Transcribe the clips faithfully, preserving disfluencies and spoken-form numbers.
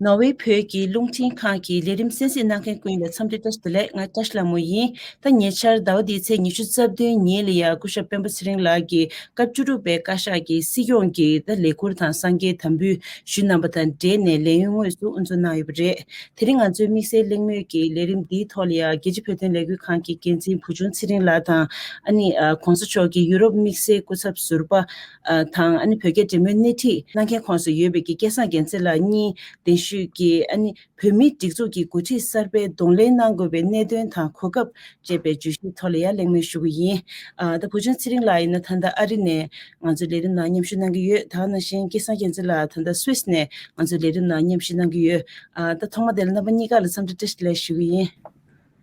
ནོར་ཝེ་བོད་ཀྱི་རླུང་འཕྲིན་ཁང་གི་ལས་རིམ་གསན་གཟིགས་གནང་མཁན་ཀུན་ལ་འཚམས་འདྲི་བཀྲ་ཤིས་བདེ་ལེགས། ང་བཀྲ་ཤིས་ལྷ་མོ་ཡིན། ད་ཉེ་ཆར་ཟླ་བ་འདིའི་ཚེས་ཉི་ཤུ་རྩ་བདུན་ཉིན་ལ་ཡ་སྐུ་ཞབས་སྤེན་པ་ཚེ་རིང་ལགས་ཀྱིས་སྐབས་བཅུ་དྲུག་པའི་བཀའ་ཤག་གི་སྲིད་སྐྱོང་གི་ད་ལས་ཁུར་དང་གསང་རྒྱའི་དམ་འབུལ་ཞུས་གནང་པ་དང་འབྲེལ་ནས་ལས་ཡུན་དངོས་སུ་དབུ་འཛུགས་གནང་ཡོད་པ་རེད། དེ་རིང་ང་ཚོའི་དམིགས་བསལ་གླེང་མོལ་གྱི་ལས་རིམ་འདིའི་ཐོག་ལ་ཡ་རྒྱལ་སྤྱིའི་བོད་དོན་ལས་འགུལ་ཁང་གི་འགན་འཛིན་བུ་ཆུང་ཚེ་རིང་ལགས་དང་། ཨ་ནི་ཨ་༸གོང་ས་མཆོག་གི་ཡུ་རོབ་དམིགས་བསལ་སྐུ་ཚབ་ཟུར་པ་ཨ་དང་། ཨ་ནི་བོད་སྐད་འབྲེལ་མོལ་སྣེ་ཁྲིད་གནང་མཁན་ཁོངས་སུ་ཡོད་པའི་གི་སྐལ་བཟང་རྒྱལ་མཚན་ལགས་གཉིས་གདན་ཞུས་ཀྱིས། ཨ་ནི་བོད་མིའི་སྒྲིག་འཛུགས་ཀྱི་འགོ་ཁྲིད་གསར་པས་གདོང་ལེན་གནང་དགོས་པའི་གནད་དོན་དང་གོ་སྐབས་ཅེས་པའི་བརྗོད་གཞིའི་ཐོག་ལ་ཡང་གླེང་མོལ་ཞུ་གི་ཡིན། ཨ་ད་བུ་ཆུང་ཚེ་རིང་ལགས་ཡིན་ན་ད་ལྟ་ཨ་རི་ནས་ང་ཚོའི་ལས་རིམ་ནང་མཉམ་ཞུགས་གནང་གི་ཡོད། ད་ག་ནང་བཞིན་སྐལ་བཟང་རྒྱལ་མཚན་ལགས་ད་ལྟ་སུད་སི་ནས་ང་ཚོའི་ལས་རིམ་ནང་མཉམ་ཞུགས་གནང་གི་ཡོད། ཨ་ད་ཐོག་མ་དེ་ལ་རྣམ་པ་གཉིས་ཀ་ལ་འཚམས་འདྲི་བཀྲ་ཤིས་བདེ་ལེགས་ཞུ་གི་ཡིན།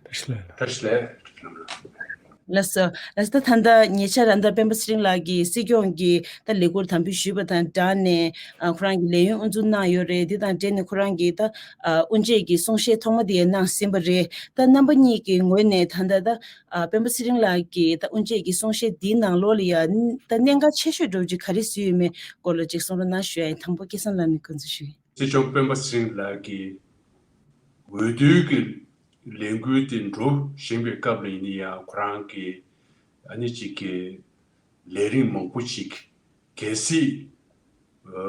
བཀྲ་ཤིས་བདེ་ལེགས། བཀྲ་ཤིས་བདེ་ལེགས། ལགས་སོ། ལགས་སོ། ད་ད་ལྟ་ཉེ་ཆར་ཨ་ད་སྤེན་པ་ཚེ་རིང་ལགས་ཀྱིས་སྲིད་སྐྱོང་གི་ད་ལས་ཁུར་དམ་འབུལ་ཞུས་པ་དང་སྦྲགས་ནས་ཨ་ཁོ་རང་གི་ལས་ཡུན་དབུ་འཛུགས་གནང་ཡོད་རེད། འདི་དང་འབྲེལ་ནས་ཁོ་རང་གིས་ད་ཨ་དབུ་འབྱེད་ཀྱི་གསུང་བཤད་ཐོག་མ་དེ་ཡང་གནང་ཟིན་པ་རེད། ད་རྣམ་པ་གཉིས་ཀྱི་ངོས་ནས་ད་ལྟ་ད་ཨ་སྤེན་པ་ཚེ་རིང་ལགས་ཀྱི་ད་དབུ་འབྱེད་ཀྱི་གསུང་བཤད་འདིའི་ནང་ལོགས་ལ་ཡང་ད་གནད་འགག་ཆེ་ཤོས་འདྲ་བོ་ཅིག་ག་རེ་བཟོས་ཡོད་མེད་སྐོར་ལ་ཅིག་གསུང་རོགས་གནང་ཞུ་ཡ་ཡིན། དང་པོ་སྐལ་བཟང་ལགས་ནས་དགོངས་ཚུལ་ཞུ་ཡིན། སྲིད་སྐྱོང་སྤེན་པ་ཚེ་རིང་ལགས་ཀྱིས་འོས་བསྡུའི་གི་ལས་འགུལ་དེ་འགྲོ་བཞིན་པའི་སྐབས་ལ་ཡིན་ན་ཡང་ཁོ་རང་གི་ཨ་ནི་གཅིག་གི་ལས་རིམ་མང་པོ་ཞིག་གལ་སྲིད་ཨ་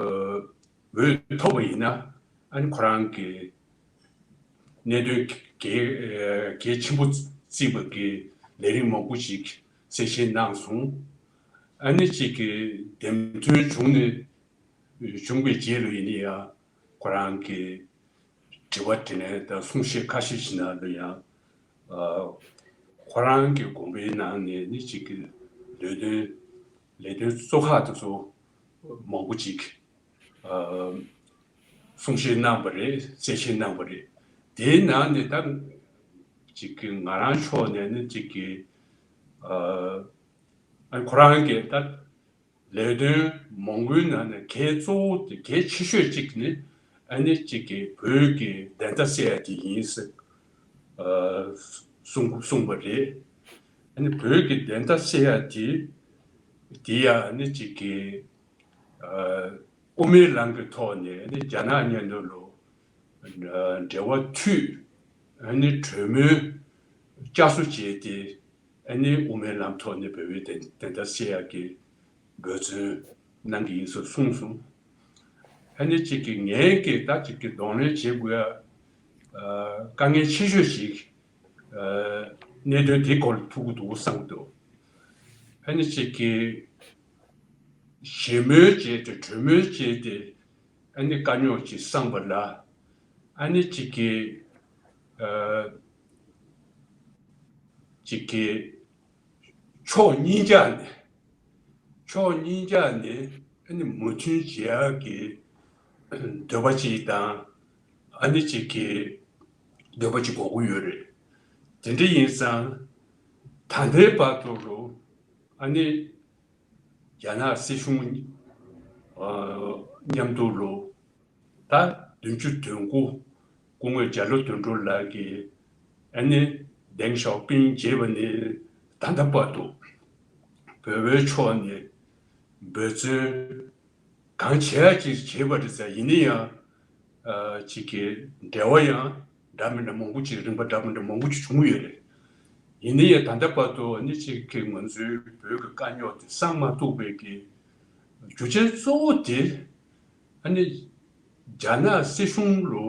འོས་ཐོབ་པ་ཡིན་ན་ཨ་ནི་ཁོ་རང་གི་གནད་དོན་གལ་གལ་ཆེན་པོ་བརྩིས་པ་གི་ལས་རིམ་མང་པོ་ཞིག་གསལ་བཤད་གནང་སོང་། ཨ་ནི་གཅིག་གི་འདེམས་ཐོན་བྱུང་ནས་བྱུང་བའི་རྗེས་ལ་ཡིན་ན་ཡང་ཁོ་རང་གི་དྲི་བ་དྲིས་ལན་དང་གསུང་བཤད་ཁ་ཤས་ཤིག་ནང་ལ་ཡང་ཨ་ཁོ་རང་གི་དགོངས་པའི་ནང་ནས་ནི་གཅིག་གི་ལས་དོན་ལས་དོན་གཙོ་ཁག་དེ་ཚོ་མང་པོ་ཅིག་ཨ་གསུང་བཤད་གནང་བ་རེད། གསལ་བཤད་གནང་བ་རེད། དེའི་ནང་ནས་ད་གཅིག་གི་ང་རང་ཕྱོགས་ནས་ནི་གཅིག་གི་ཨ་ཨ་ཁོ་རང་གི་ད་ལས་དོན་མང་པོའི་ནང་ནས་གལ་གཙོ་བོ་དེ་གལ་ཆེ་ཤོས་གཅིག་ནི་ཨ་ནི་གཅིག་གི་བོད་ཀྱི་བདེན་མཐའ་གསལ་ཡ་དེ་ཡིན་ཟེར་ཨ་གསུངས་གསུངས་པ་རེད། ཨ་ནི་བོད་ཀྱི་བདེན་མཐའ་གསལ་ཡ་དེ་དེ་ཡང་ཨ་ནི་གཅིག་གི་ཨ་དབུ་མའི་ལམ་གྱི་ཐོག་ནས་ཨ་ནི་རྒྱ་ནག་མཉམ་དུ་ལོ་ཨ་འབྲེལ་བ་མཐུད་ཨ་ནི་གྲོས་མོལ་བསྐྱར་གསོ་བྱས་ཏེ། ཨ་ནི་དབུ་མའི་ལམ་ཐོག་ནས་བོད་པའི་བདེན་བདེན་མཐའ་གསལ་ཡག་གི་འབད་བརྩོན་གནང་གི་ཡིན་ཟེར་གསུངས་སོང་། ཨ་ནི་གཅིག་གི་ངས་ཀྱི་ད་གཅིག་གི་གདོང་ལེན་བྱེད་དགོས་ཡ་ཨ་དཀའ་ངལ་ཆེ་ཤོས་ཤིག་ཨ་གནད་དོན་དེ་སྐོར་ལ་ཐུག་གི་འདུག་བསམ་གྱི་འདུག་ཨ་ནི་གཅིག་གི་ཞི་མོལ་བྱས་ཏེ་གྲོས་མོལ་བྱས་ཏེ་ཨ་ནི་དཀའ་རྙོག་ཅིག་སངས་པ་ལ་ཨ་ནི་གཅིག་གི་ཨ་གཅིག་གི་ཕྱོགས་གཉིས་ཆ་ནས་ཕྱོགས་གཉིས་ཆ་ནས་ཨ་ནི་མོས་མཐུན་བྱེད་ཡག་གི་འདོད་པ་ཅིག་དང་ཨ་ནི་གཅིག་གི་འདོད་པ་ཅིག་དགོས་ཀྱི་ཡོད་རེད། དེ་འདྲ་ཡིན་ཙང་ད་ལྟའི་བར་དུ་རུ་ཨ་ནི་རྒྱ་ནག་སྲིད་གཞུང་ཨ་མཉམ་དུ་ལོ་ད་བདུན་ཅུ་དོན་དགུ་སྐུ་ངོ་རྒྱ་ལོ་དོན་གྲུབ་ལགས་ཀྱིས་ཨ་ནི་ཏེང་ཞའོ་ཕིང་བརྗེས་པ་ནས་ད་ལྟ་བར་དུ་བོད་པའི་ཕྱོགས་ནས་འབད་བརྩོན་གང་བྱེད་ཡ་ཅིག་བྱས་པ་རེད་ཟེར། ཡིན་ན་ཡང་ཨ་ཅིག་གི་འབྲེལ་བ་ཡང་འདྲ་མི་འདྲ་མང་པོ་ཅིག་རིམ་པ་འདྲ་མི་འདྲ་མང་པོ་ཅིག་བྱུང་ཡོད་རེད། ཡིན་ན་ཡང་ད་ལྟ་བར་དུ་ཨ་ནི་ཅིག་གི་ང་ཚོའི་བོད་ཀྱི་དཀའ་རྙོག་དེ་སངས་མ་ཐུབ་པའི་གི་རྒྱུ་རྐྱེན་གཙོ་བོ་དེ་ཨ་ནི་རྒྱ་ནག་སྲིད་གཞུང་ལུ་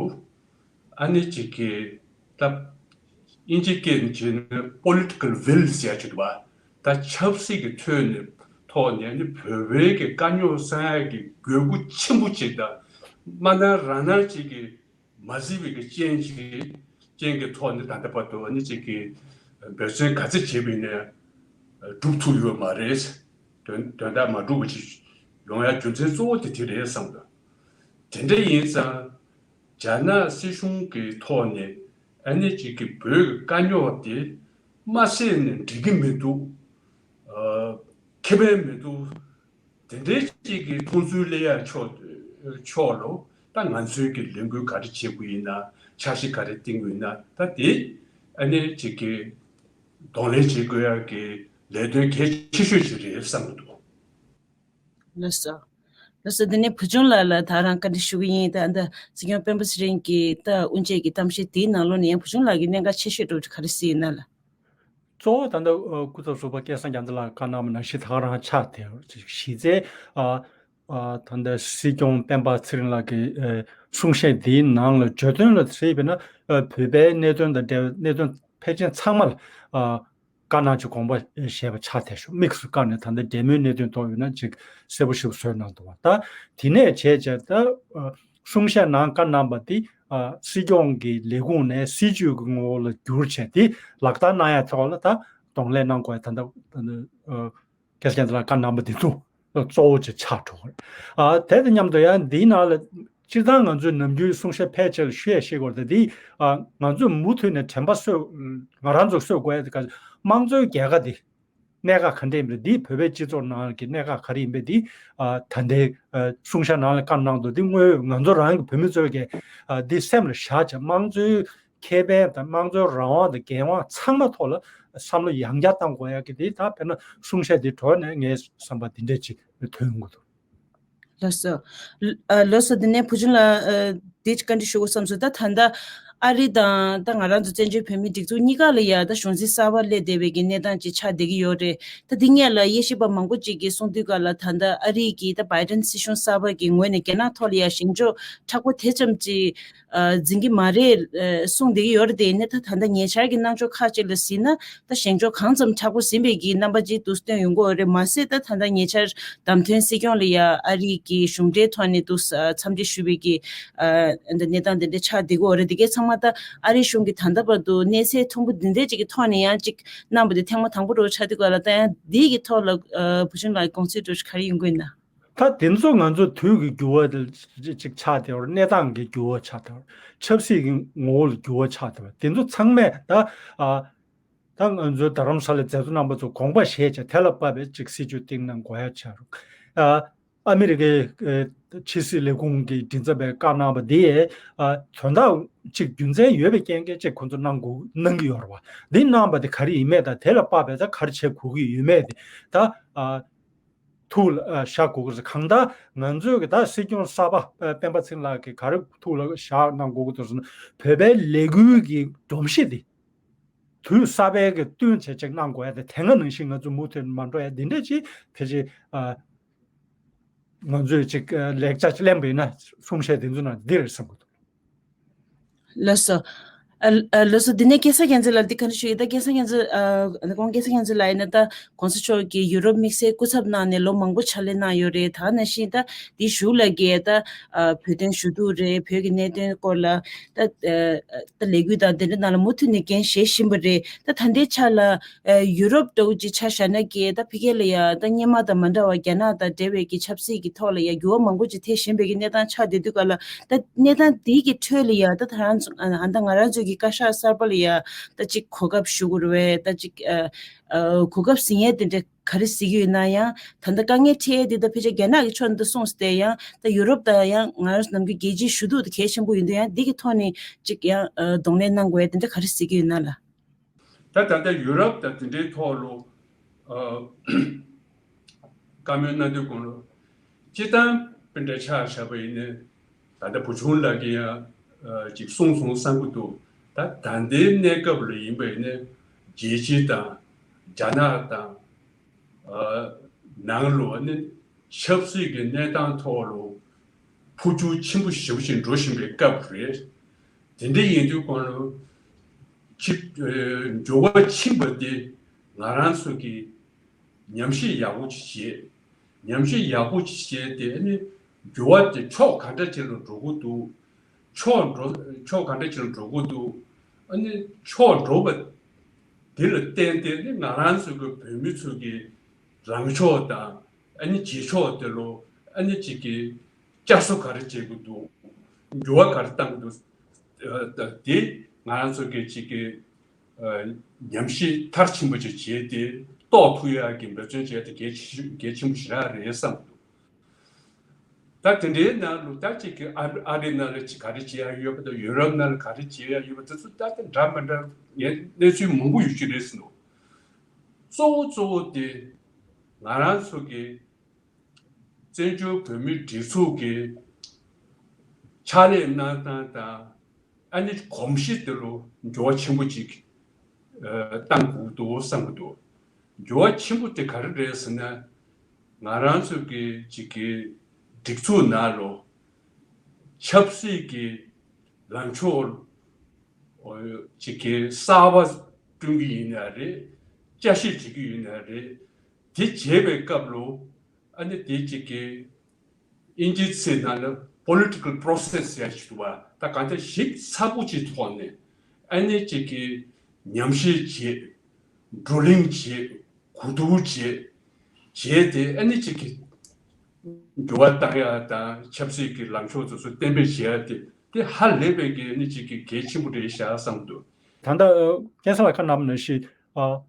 ཨ་ནི་ཅིག་གི་ད་དབྱིན་ཇི་སྐད་ནས་བྱས་ན་political will ཟེར་ཡ་ཅིག་འདུག་པ། ད་ཆབ་སྲིད་ཀྱི་ཐོག་ནས་ཐོག་ནས་ཨ་ནི་བོད་པའི་གི་དཀའ་རྙོག་སེལ་ཡ་གི་དགོས་མཁོ་ཆེན་པོ་ཅིག་དང་མ་ནང་རང་ནང་ཅིག་གི་མ་གཟིགས་པའི་གི་རྐྱེན་གྱིས་རྐྱེན་གྱི་ཐོག་ནས་ད་ལྟ་བར་དུ་ཨ་ནི་གཅིག་གི་འབད་བརྩོན་ག་ཚད་བྱས་པ་ཡིན་ནའི་སྒྲུབ་ཐུབ་ཡོད་མ་རེད། དོན་དོན་དག་མ་འགྲུབ་པ་ཅིག་ཡོང་ཡ་རྒྱུ་མཚན་གཙོ་བོ་དེ་དེ་རེད་བསམ་གི། དེ་འདྲ་ཡིན་ཙང་རྒྱ་ནག་སྲིད་གཞུང་གི་ཐོག་ནས་ཨ་ནི་གཅིག་གི་བོད་ཀྱི་དཀའ་རྙོག་དེ་མ་སེལ་ནས་འགྲིག་གི་མི་འདུག་ཨ་ཁེ་ཕན་མི་འདུག་དེ་འདྲའི་གཅིག་གི་མཐོང་ཚུལ་སླེབས་ཡ་ཕྱོགས་ཕྱོགས་ལ་ད་ང་ཚོའི་གི་ལས་འགུལ་ག་རེ་བྱེད་དགོས་ཡིན་ན། འཆར་གཞི་ག་རེ་བཏིང་དགོས་ཡིན་ན། ད་དེ་ཨ་ནི་གཅིག་གི་གདོང་ལེན་བྱེད་དགོས་ཡ་གི་ལས་དོན་གལ་ཆེ་ཤོས་ཤིག་རེད་བསམ་གྱི་འདུག་ལགས་སོ། ལགས་སོ། དེ་ནས་བུ་ཆུང་ལགས་ལ་ད་རང་བཀའ་འདྲི་ཞུ་གི་ཡིན། ད་ད་སྲིད་སྐྱོང་སྤེན་པ་ཚེ་རིང་གི་ད་དབུ་འབྱེད་ཀྱི་གཏམ་བཤད་དེའི་ནང་ལོགས་ནས་ཡང་བུ་ཆུང་ལགས་ཀྱི་གནད་འགག་ཆེ་ཤོས་འདྲ་བོ་ག་རེ་གཟིགས་ཡོད་ན་ལགས། གཙོ་བོ་ད་ལྟ་སྐུ་ཚབ་ཟུར་པ་སྐལ་བཟང་རྒྱ་མཚོ་ལགས་བཀའ་གནང་བ་ནང་བཞིན་ད་ག་རང་ཆགས་བསྡད་ཡོད། གཞི་རྩའི་ཨ་ཨ་ད་ལྟ་སྲིད་སྐྱོང་སྤེན་པ་ཚེ་རིང་ལགས་ཀྱི་ཨ་གསུང་བཤད་འདིའི་ནང་ལ་བརྗོད་དོན་ལ་ཟེར་བས་ན་ཨ་བོད་པའི་གནད་དོན་དང་འབྲེལ་བའི་གནད་དོན་ཕལ་ཆེར་ཚང་མ་ལ་ཨ་བཀའ་གནང་ཆེད་དགོངས་པ་བཞེས་པ་ཆགས་བསྡད་ཤག་དམིགས་སུ་བཀར་ནས་ད་ལྟ་འབྲེལ་མོལ་གནད་དོན་ཐོག་ཡོད་ན་ཅིག་གསལ་པོ་ཞིག་བཟོས་གནང་འདུག་བ། ད་དེ་ནས་བྱས་བྱས་ད་ཨ་གསུང་བཤད་ནང་བཀའ་གནང་བ་དེ་ཨ་སྲིད་སྐྱོང་གི་ལས་ཁུངས་ནས་སྲིད་ཇུས་ཀྱི་ངོ་བོ་ལ་བསྒྱུར་བྱས་དེ་ལག་བསྟར་གནང་ཡ་ཐོག་ལ་ད་གདོང་ལེན་གནང་དགོས་ཡ་ད་ལྟ་ཨ་སྐལ་བཟང་རྒྱ་མཚོ་ལགས་བཀའ་གནང་བ་དེ་ཚོ་གཙོ་བོ་ཅིག་ཆགས་འགྲོ་གི་རེད། ཨ་དེ་དང་མཉམ་དུ་ཡང་འདིའི་ནང་ལ་སྤྱིར་བཏང་ང་ཚོས་ནམ་རྒྱུན་གསུང་བཤད་ཕལ་ཆེར་ཞུ་ཡ་ཤེས་དགོས་རེད་དེ། ཨ་ང་ཚོས་མུ་མཐུད་ནས་དྲན་པ་གསོས་ང་རང་ཚོ་གསོས་དགོས་ཡ་དེ་ག་དམངས་གཙོའི་རྒྱལ་ཁབ་དེ་གནད་འགག་ག་འདྲ་ཡིན་པ་རེད། འདི་བོད་པའི་སྤྱི་ཚོགས་ནང་གི་གནད་འགག་ག་རེ་ཡིན་པ་འདི་ཨ་ད་ལྟའི་ཨ་གསུང་བཤད་ནང་ལ་བཀའ་གནང་འདུག་འདི་དངོས་ཡོད་ང་ཚོ་རང་གི་བོད་མི་ཚོས་ཀྱི་ཨ་འདི་སེམས་ལ་བཞག་བྱས་དམངས་གཙོའི་ཁེ་ཕན་དང་དམངས་གཙོའི་རང་དབང་དང་འགན་དབང་ཚང་མ་ཐོག་ལ་བསམ་བློ་ཡང་བསྐྱར་གཏང་དགོས་ཡག་གི་དེ་ད་དཔེར་ན་གསུང་བཤད་དེ་གྲོལ་ནས་ངའི་བསམ་པ་དེ་འདྲས་ཅིག་ཐོན་ཡོང་གི་འདུག་ལགས་སོ། ལ་ལགས་སོ། དེ་ནས་བུ་ཆུང་ལགས་ཨ་དེ་ཅིག་བཀའ་འདྲི་ཞུ་དགོས་བསམ་སོང་། ད་ད་ལྟ་ཨ་རི་དང་ད་ང་རང་ཚོ་བཙན་བྱོལ་བོད་མིའི་སྒྲིག་འཛུགས་གཉིས་ཀ་ལ་ཡ་ད་གཞུང་འཛིན་གསར་པ་སླེབས་བསྡད་པའི་གི་གནས་སྟངས་ཅིག་ཆགས་བསྡད་ཀྱི་ཡོད་རེད། ད་དེ་སྔོན་ལ་དབྱེ་ཞིབ་པ་མང་པོ་ཅིག་གིས་གསུངས་དུས་ག་ལ་ད་ལྟ་ཨ་རི་གི་ད་བྷའི་ཌེན་སྲིད་གཞུང་གསར་པ་གི་ངོས་ནས་རྒྱ་ནག་ཐོག་ལ་ཡ་བཞེངས་ཕྱོགས་མཁྲེགས་པོ་དེ་ཙམ་ཅིག་ཨ་འཛིན་གྱི་མ་རེད་ཨ་གསུངས་བསྡད་ཀྱི་ཡོད་རེད། དེ་ནས་ད་ད་ལྟ་ཉེ་ཆར་གྱི་གནང་ཕྱོགས་ཁག་ཅིག་ལ་གཟིགས་ན་ད་བཞེངས་ཕྱོགས་གང་ཙམ་མཁྲེགས་པོ་ཟིན་པའི་གི་རྣམ་པ་ཅིག་འདུག་སྟོན་ཡོང་གི་ཡོད་རེད། མ་ཟད་ད་ད་ལྟ་ཉེ་ཆར་བདམས་ཐོན་སྲིད་སྐྱོང་ལ་ཡ་ཨ་རི་གི་གཞུང་འབྲེལ་ཐོག་ནས་འདུག་ཨ་འཚམས་འདྲི་ཞུས་པའི་གི་ཨ་འདི་གནས་སྟངས་དེ་འདྲ་ཆགས་བསྡད་ཀྱི་ཡོད་རེད། དེ་གའི་ཚང་མ་ད་ཨ་རི་གཞུང་གི་ད་ལྟ་བར་དུ་གནས་ཚད་མཐོན་པོ་འདི་འདྲ་ཅིག་གི་ཐོག་ནས་ཡང་ཅིག་གནང་བ་དེ་ཐེངས་མ་དང་པོ་རེད་ཆགས་བསྡད་ཀྱི་ཡོད་ལ། ད་ཡང་འདི་གི་ཐོག་ལ་ཨ་བུ་ཆུང་ལགས་དགོངས་ཚུལ་འདྲ་ག་རེ་ཡོང་གི་ཡོད་ན། ད་དེ་ཚོ་ང་ཚོ་དུས་ཀྱི་འགྱུར་བ་དེ་ཅིག་ཆགས་བསྡད་པ་རེད། གནས་སྟངས་ཀྱི་འགྱུར་བ་ཆགས་བསྡད་པ་རེད། ཆབ་སྲིད་ཀྱི་ངོ་བོ་ལ་འགྱུར་བ་ཆགས་བསྡད་པ་རེད། དེ་ཚོ་ཚང་མས་ད་ཨ་ད་ང་ཚོའི་རྡ་རམ་ས་ལའི་མཛད་གཙོ་རྣམ་པ་ཚོ་དགོངས་པ་བཞེས་བྱས་དེ་ལ་དཔག་པའི་ཅིག་སྲིད་ཇུས་བཏིང་གནང་དགོས་ཡ་ཆགས་རེད། ཨ་ཨ་མི་རི་ཀའི་ཨ་ཕྱི་སྲིད་ལས་ཁུངས་ཀྱི་མགྲིན་ཚབ་པས་བཀའ་གནང་བ་དེ་ཨ་དོན་དག་ཅིག་རྒྱུ་མཚན་ཡོད་པའི་རྐྱེན་གྱིས་ཅིག་ཁོང་ཚོ་གནང་དགོས་གནང་གི་ཡོད་རེད་བ། འདི་གནང་བ་དེ་ག་རེ་ཡིན་མེད་དང་དེ་ལ་དཔག་པའི་ད་ག་རེ་བྱེད་དགོས་ཀྱི་ཡོད་མེད་དེ་ད་ཨ་ཐུགས་ལ་ཨ་བཞག་དགོས་ཀྱི་རེད། གང་ལྟར་ང་ཚོས་ཀྱི་ད་སྲིད་སྐྱོང་གསར་པ་ཨ་སྤེན་པ་ཚེ་རིང་ལགས་ཀྱིས་ག་རེ་ཐུགས་ལ་བཞག་གནང་དགོས་ཀྱི་འདུག་ཟེར་ན་བོད་པའི་ལས་འགུལ་གྱི་སྒྲོམ་གཞི་དེ་དུས་གསར་པའི་གི་བསྟུན་བྱས་ཅིག་གནང་དགོས་ཡ་དེ་དེ་སྔ་ནང་བཞིན་ང་ཚོ་མུ་མཐུད་མ་འགྲོ་ཡ་འདི་འདྲ་ཅིག་ཕལ་ཆེར་ཨ་ང་ཚོས་ཅིག་ཨ་ལེགས་ཆ་ཅིག་ལེན་པ་ཡིན་ན་གསུང་བཤད་དེ་ཚོ་ནང་འདི་རེད་བསམ་གྱི་འདུག་ལགས་སོ། ཨ་ཨ་ལགས་སོ། འདི་ནས་སྐལ་བཟང་རྒྱ་མཚོ་ལགས་འདི་ག་འདྲ་ཞུ་ཡི། ད་སྐལ་བཟང་རྒྱ་མཚོ་ཨ་ཁོང་སྐལ་བཟང་རྒྱ་མཚོ་ལགས་ཡིན་ན་ད་གོང་ས་མཆོག་གིས་ཡུ་རོབ་དམིགས་བསལ་སྐུ་ཚབ་གནང་ནས་ལོ་མང་པོ་ཕྱག་ལས་གནང་ཡོད་རེད། ད་ནང་བཞིན་ད་འདི་གཞུག་ལ་གི་ད་ཨ་བོད་དོན་ཞུ་གཏུག་རེད། བོད་ཀྱི་གནད་དོན་སྐོར་ལ་ད་ཨ་ད་ལས་འགུལ་དང་དེ་འདྲ་ནང་ལ་མུ་མཐུད་ནས་འགན་བཞེས་བཞིན་པ་རེད། ད་ད་ལྟའི་ཆ་ལ་ཨ་ཡུ་རོབ་འདྲ་བོ་ཅིག་ཆ་བཞག་ན་གི་ད་ཕ་གི་ལ་ཡ་ད་སྔོན་མ་དང་མ་འདྲ་བ་རྒྱ་ནག་དང་འབྲེལ་བའི་གི་ཆབ་སྲིད་ཀྱི་ཐོག་ལ་ཡ་འགྱུར་བ་མང་པོ་ཅིག་ཐེབས་བཞིན་པའི་གི་གནས་སྟངས་ཆགས་བསྡད་དུས་ག་ལ་ད་གནས་སྟངས་དེའི་གི་ཁྲོད་ལ་ཡ་ད་ད་རང་ཚོ་ཨ་ཨ་ད་ང་རང་ཚོའི་གི་བཀའ་ཤག་གསར་པ་ལ་ཡ་ད་ཅིག་གོ་སྐབས་ཞུ་དགོས་རེད་པས། ད་ཅིག་ཨ་ཨ་གོ་སྐབས་ཟིན་ཡས་དེ་འདྲ་ག་རེ་གཟིགས་ཀྱི་ཡོད་ན། ཡང་ད་ལྟ་དཀའ་ངལ་འཕྲད་ཡས་དེ་ད་ཕལ་ཆེར་རྒྱ་ནག་གི་ཕྱོགས་ནས་ད་གསུངས་ཏེ་ཡང་ད་ཡུ་རོབ་དང་ཡང་ང་རང་ཚོ་ནམ་རྒྱུན་རྒྱལ་སྤྱིའི་ཞུ་གཏུག་དེ་གལ་ཆེན་པོ་ཡིན་དུས་ཡང་འདི་གི་ཐོག་ནས་ཅིག་ཡང་ཨ་གདོང་ལེན་གནང་དགོས་ཡས་དེ་འདྲ་ག་རེ་གཟིགས་ཀྱི་ཡོད་ན་ལགས། ད་ད་ལྟ་ཡུ་རོབ་དང་དེ་འདྲའི་ཐོག་ལ་ཨ་བཀའ་མོལ་གནང་དུས་གོང་ལ་སྤྱིར་བཏང་དཔེ་འདྲ་ཆ་བཞག་པ་ཡིན་ན་ད་ལྟ་བུ་ཆུང་ལགས་ཀྱིས་ཡང་ཨ་ཅིག་གསུངས་སོང་བསམ་གྱི་འདུག་ད་ད་ལྟའི་གནས་སྐབས་ལ་ཡིན་པ་ཡིན་ན་རྒྱལ་སྤྱི་དང་རྒྱ་ནག་དང་ཨ་ནང་ལོགས་ནི་ཆབ་སྲིད་ཀྱི་གནས་སྟངས་ཐོག་ལ་འཕོ་འགྱུར་ཆེན་པོ་ཞེ་པོ་ཅིག་འགྲོ་བཞིན་པའི་སྐབས་རེད། དེ་འདྲ་ཡིན་དུས་གོང་ལ་ཕྱི་ཨ་འགྱུར་བ་ཕྱིན་པ་དེ་ང་རང་ཚོ་གིས་ཉམས་ཞིབ་ཡག་པོ་ཅིག་བྱས། ཉམས་ཞིབ་ཡག་པོ་ཅིག་བྱས་ཏེ་ཨ་ནི་འགྱུར་བ་དེ་ཕྱོགས་ག་འདྲ་ཅིག་ལ་འགྲོ་གི་འདུག་ཕྱོགས་འགྲོ་ཕྱོགས་ག་འདྲ་ཅིག་ལ་འགྲོ་གི་འདུག་ཨ་ནི་ཕྱོགས་འགྲོ་བ་དེ་ལ་བརྟེན་ཏེ་ཨ་ནི་ང་རང་ཚོ་གི་བོད་མི་ཚོ་གི་རང་ཕྱོགས་དང་ཨ་ནི་རྗེས་ཕྱོགས་དེ་ལོ་ཨ་ནི་གཅིག་གི་བསྐྱར་གསོ་ག་རེ་བྱེད་དགོས་འདུག་འགྱུར་བ་ག་རེ་གཏང་དགོས་འདུག་ཨ་དེ་ང་རང་ཚོ་གི་གཅིག་གི་ཨ་ཉམས་ཞིབ་མཐར་ཕྱིན་པ་ཅིག་བྱས་ཏེ་རྟོགས་ཐུབ་ཡག་གི་འབད་བརྩོན་བྱས་ཏེ་གལ་ཆེ་གལ་ཆེན་པོ་ཞེ་དྲག་རེད་བསམ་འདུག་ད་དེ་འདྲའི་ནང་ལ་ད་གཅིག་གི་ཨ་ཨ་རི་ནང་ལ་གཅིག་ག་རེ་བྱེད་ཡག་ཡོད་པ་དང་ཡུ་རོབ་ནང་ལ་ག་རེ་བྱེད་ཡག་ཡོད་པ་དེ་ཚོ་ད་ལྟ་འདྲ་མི་འདྲ་ངས་གནས་ཚུལ་མང་པོ་ཡོད་ཀྱི་རེད་ཟེར་འདུག་གཙོ་བོ་གཙོ་བོ་དེ་ང་རང་ཚོ་གི་ བཙན་བྱོལ་བོད་མིའི་སྒྲིག་འཛུགས་ཀྱི་ཕྱག་ལས་གནང་སྟངས་དང་། ཨ་ནི་གོམས་གཤིས་དེ་ལ་འགྱུར་བ་ཆེན་པོ་ཅིག་ཨ་གཏང་དགོས་འདུག་བསམ་གྱི་འདུག་འགྱུར་བ་ཆེན་པོ་དེ་ག་རེ་རེད་ཟེར་ན། ང་རང་ཚོ་གི་ཅིག་གི་སྒྲིག་འཛུགས་ནང་ལ་ཆབ་སྲིད་ཀྱི་ལངས་ཕྱོགས་ཅིག་གི་གསར་པ་བསྐྲུན་གྱི་ཡིན་ན་རེད། དཔྱད་ཞིབ་བྱེད་ཀྱི་ཡིན་ན་རེད། དེ་བྱེད་པའི་སྐབས་ལ་ཨ་ནི་དེ་ཅིག་གི་དབྱིན་ཇིའི་ཚིག་ནང་ལ་political process ཟེར་ཞིག་འདུག་བ། ད་གང་ལྟར་ཞིབ་ཚགས་པོ་ཅིག་ཐོག་ནས་ཨ་ནི་ཅིག་གི་ཉམས་ཞིབ་བྱེད། བགྲོ་གླེང་བྱེད། གོ་བསྡུར་བྱེད། བྱས་ཏེ་ཨ་ནི་ཅིག་གི་འགྱུར་བ་བཏང་ཡ་དང་ཆབ་སྲིད་ཀྱི་ལངས་ཕྱོགས་དེ་ཚོ་གཏན་འབེབས་བྱེད་ཡ་དེ་དེ་ཧ་ལས་པའི་གི་ཨ་ནི་ཅིག་གི་གལ་ཆེན་པོ་རེད་ཤག་བསམ་འདུག་ད་ལྟ་ཨ་སྐལ་བཟང་ལགས་ཁ་ནང་ནང་བཞིན་ཨ་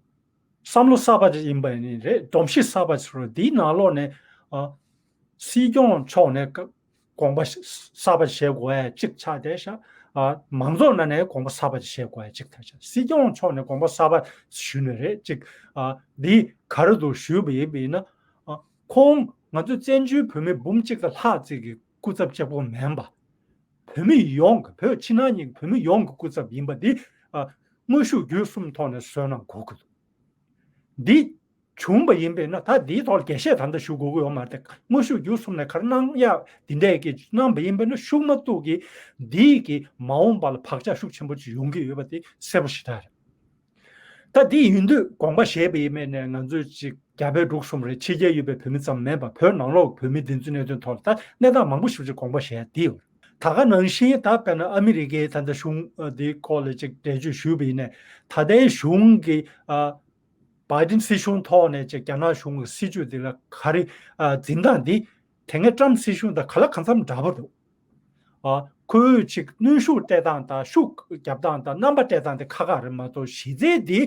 བསམ་བློ་གསར་པ་ཅིག་ཡིན་པ་ཡིན་རེད། སྒྲོམ་གཞི་གསར་པ་ཅིག་རེད། འདིའི་ནང་ལོགས་ནས་ཨ་སྲིད་སྐྱོང་མཆོག་ནས་ཀ་དགོངས་པ་གསར་པ་བཞེས་དགོས་ཡ་གཅིག་ཆགས་བསྡད་ཤག་ཨ་མང་ཚོགས་ནང་ནས་དགོངས་པ་གསར་པ་བཞེས་དགོས་ཡ་གཅིག་ཐག་ཆོད། སྲིད་སྐྱོང་མཆོག་ནས་དགོངས་པ་གསར་པ་ཞུས་ནི་རེད། གཅིག་ཨ་འདི་ག་རེ་འདུག་ཞུས་པ་ཡིན་པ་ཡིན་ན། ཨ་ཁོང་ང་ཚོ་བཙན་བྱོལ་བོད་མི་འབུམ་གཅིག་དང་ལྷག་ཅིག་གི་སྐུ་ཚབ་གཅིག་པོ་མིན་པ། བོད་མི་ཡོངས་ཀྱི་བོད་ཕྱི་ནང་གཉིས་ཀྱི་བོད་མི་ཡོངས་ཀྱི་སྐུ་ཚབ་ཡིན་པ་འདི་ཨ་དངོས་ཤུགས་བརྒྱུད་གསུམ་ཐོག་ནས་བཟོས་གནང་དགོས་ཀྱི་འདུག་འདི་བྱུང་བ་ཡིན་པས་ན་ད་འདིའི་ཐོག་ལ་རྒྱས་བཤད་ད་ལྟ་ཞུ་དགོས་ཀྱི་ཡོད་མ་རེད། དངོས་ཤུགས་བརྒྱུད་གསུམ་ནས་ག་རེ་གནང་ཡག་འདི་འདྲས་ཀྱི་གནང་བ་ཡིན་པས་ན་ཤུགས་མ་གཏོགས་ཀྱི་འདིའི་གི་མ་འོངས་པ་ལ་བག་ཆགས་ཤུགས་ཆེན་པོ་ཅིག་ཡོང་གི་ཡོད་པ་དེ་གསལ་པོ་ཞེ་དྲག་རེད། ད་འདི་ཡིན་དུས་དགོངས་པ་བཞེས་པ་ཡིན་མིན་ནས་ང་ཚོས་ཅིག་རྒྱ་བལ་འབྲུག་གསུམ་རེད། ཕྱི་རྒྱལ་ཡོད་པའི་བོད་མི་ཙམ་མིན་པ་བོད་ནང་ལོགས་བོད་མི་འདི་ཚོའི་གནད་དོན་ཐོག་ལ་ད་གནས་སྟངས་མང་པོ་ཞིག་ཅིག་དགོངས་པ་བཞེས་ཡ་འདི་ཡོད། ད་ག་ནང་བཞིན་ད་དཔེར་ན་ཨ་མི་རི་ཀའི་ད་ལྟ་གཞུང་འདིའི་སྐོར་ལ་ཅིག་འགྲེལ་བརྗོད་ཞུས་པ་ཡིན་ནས་ད་ལྟའི་གཞུང་གི་ཨ་བའི་ཌེན་སྲིད་གཞུང་ཐོག་ནས་ཅིག་རྒྱ་ནག་གཞུང་གི་སྲིད་བྱུས་འདི་ལ་ག་རེ་ཨ་འཛིན་སྟངས་འདི་དེ་སྔའི་ཏྲམ་སྲིད་གཞུང་དང་ག་ལ་གང་འཚམ་འདྲ་པོ་འདུག་ཨ་ཁོའི་ཅིག་གནོན་ཤུགས་སྤྲད་སྟངས་དང་ཤུགས་རྒྱབ་སྟངས་དང་རྣམ་པ་སྤྲད་སྟངས་དེ་ཁག་ཁག་རེད་མ་གཏོགས་གཞི་རྩའི་འདི་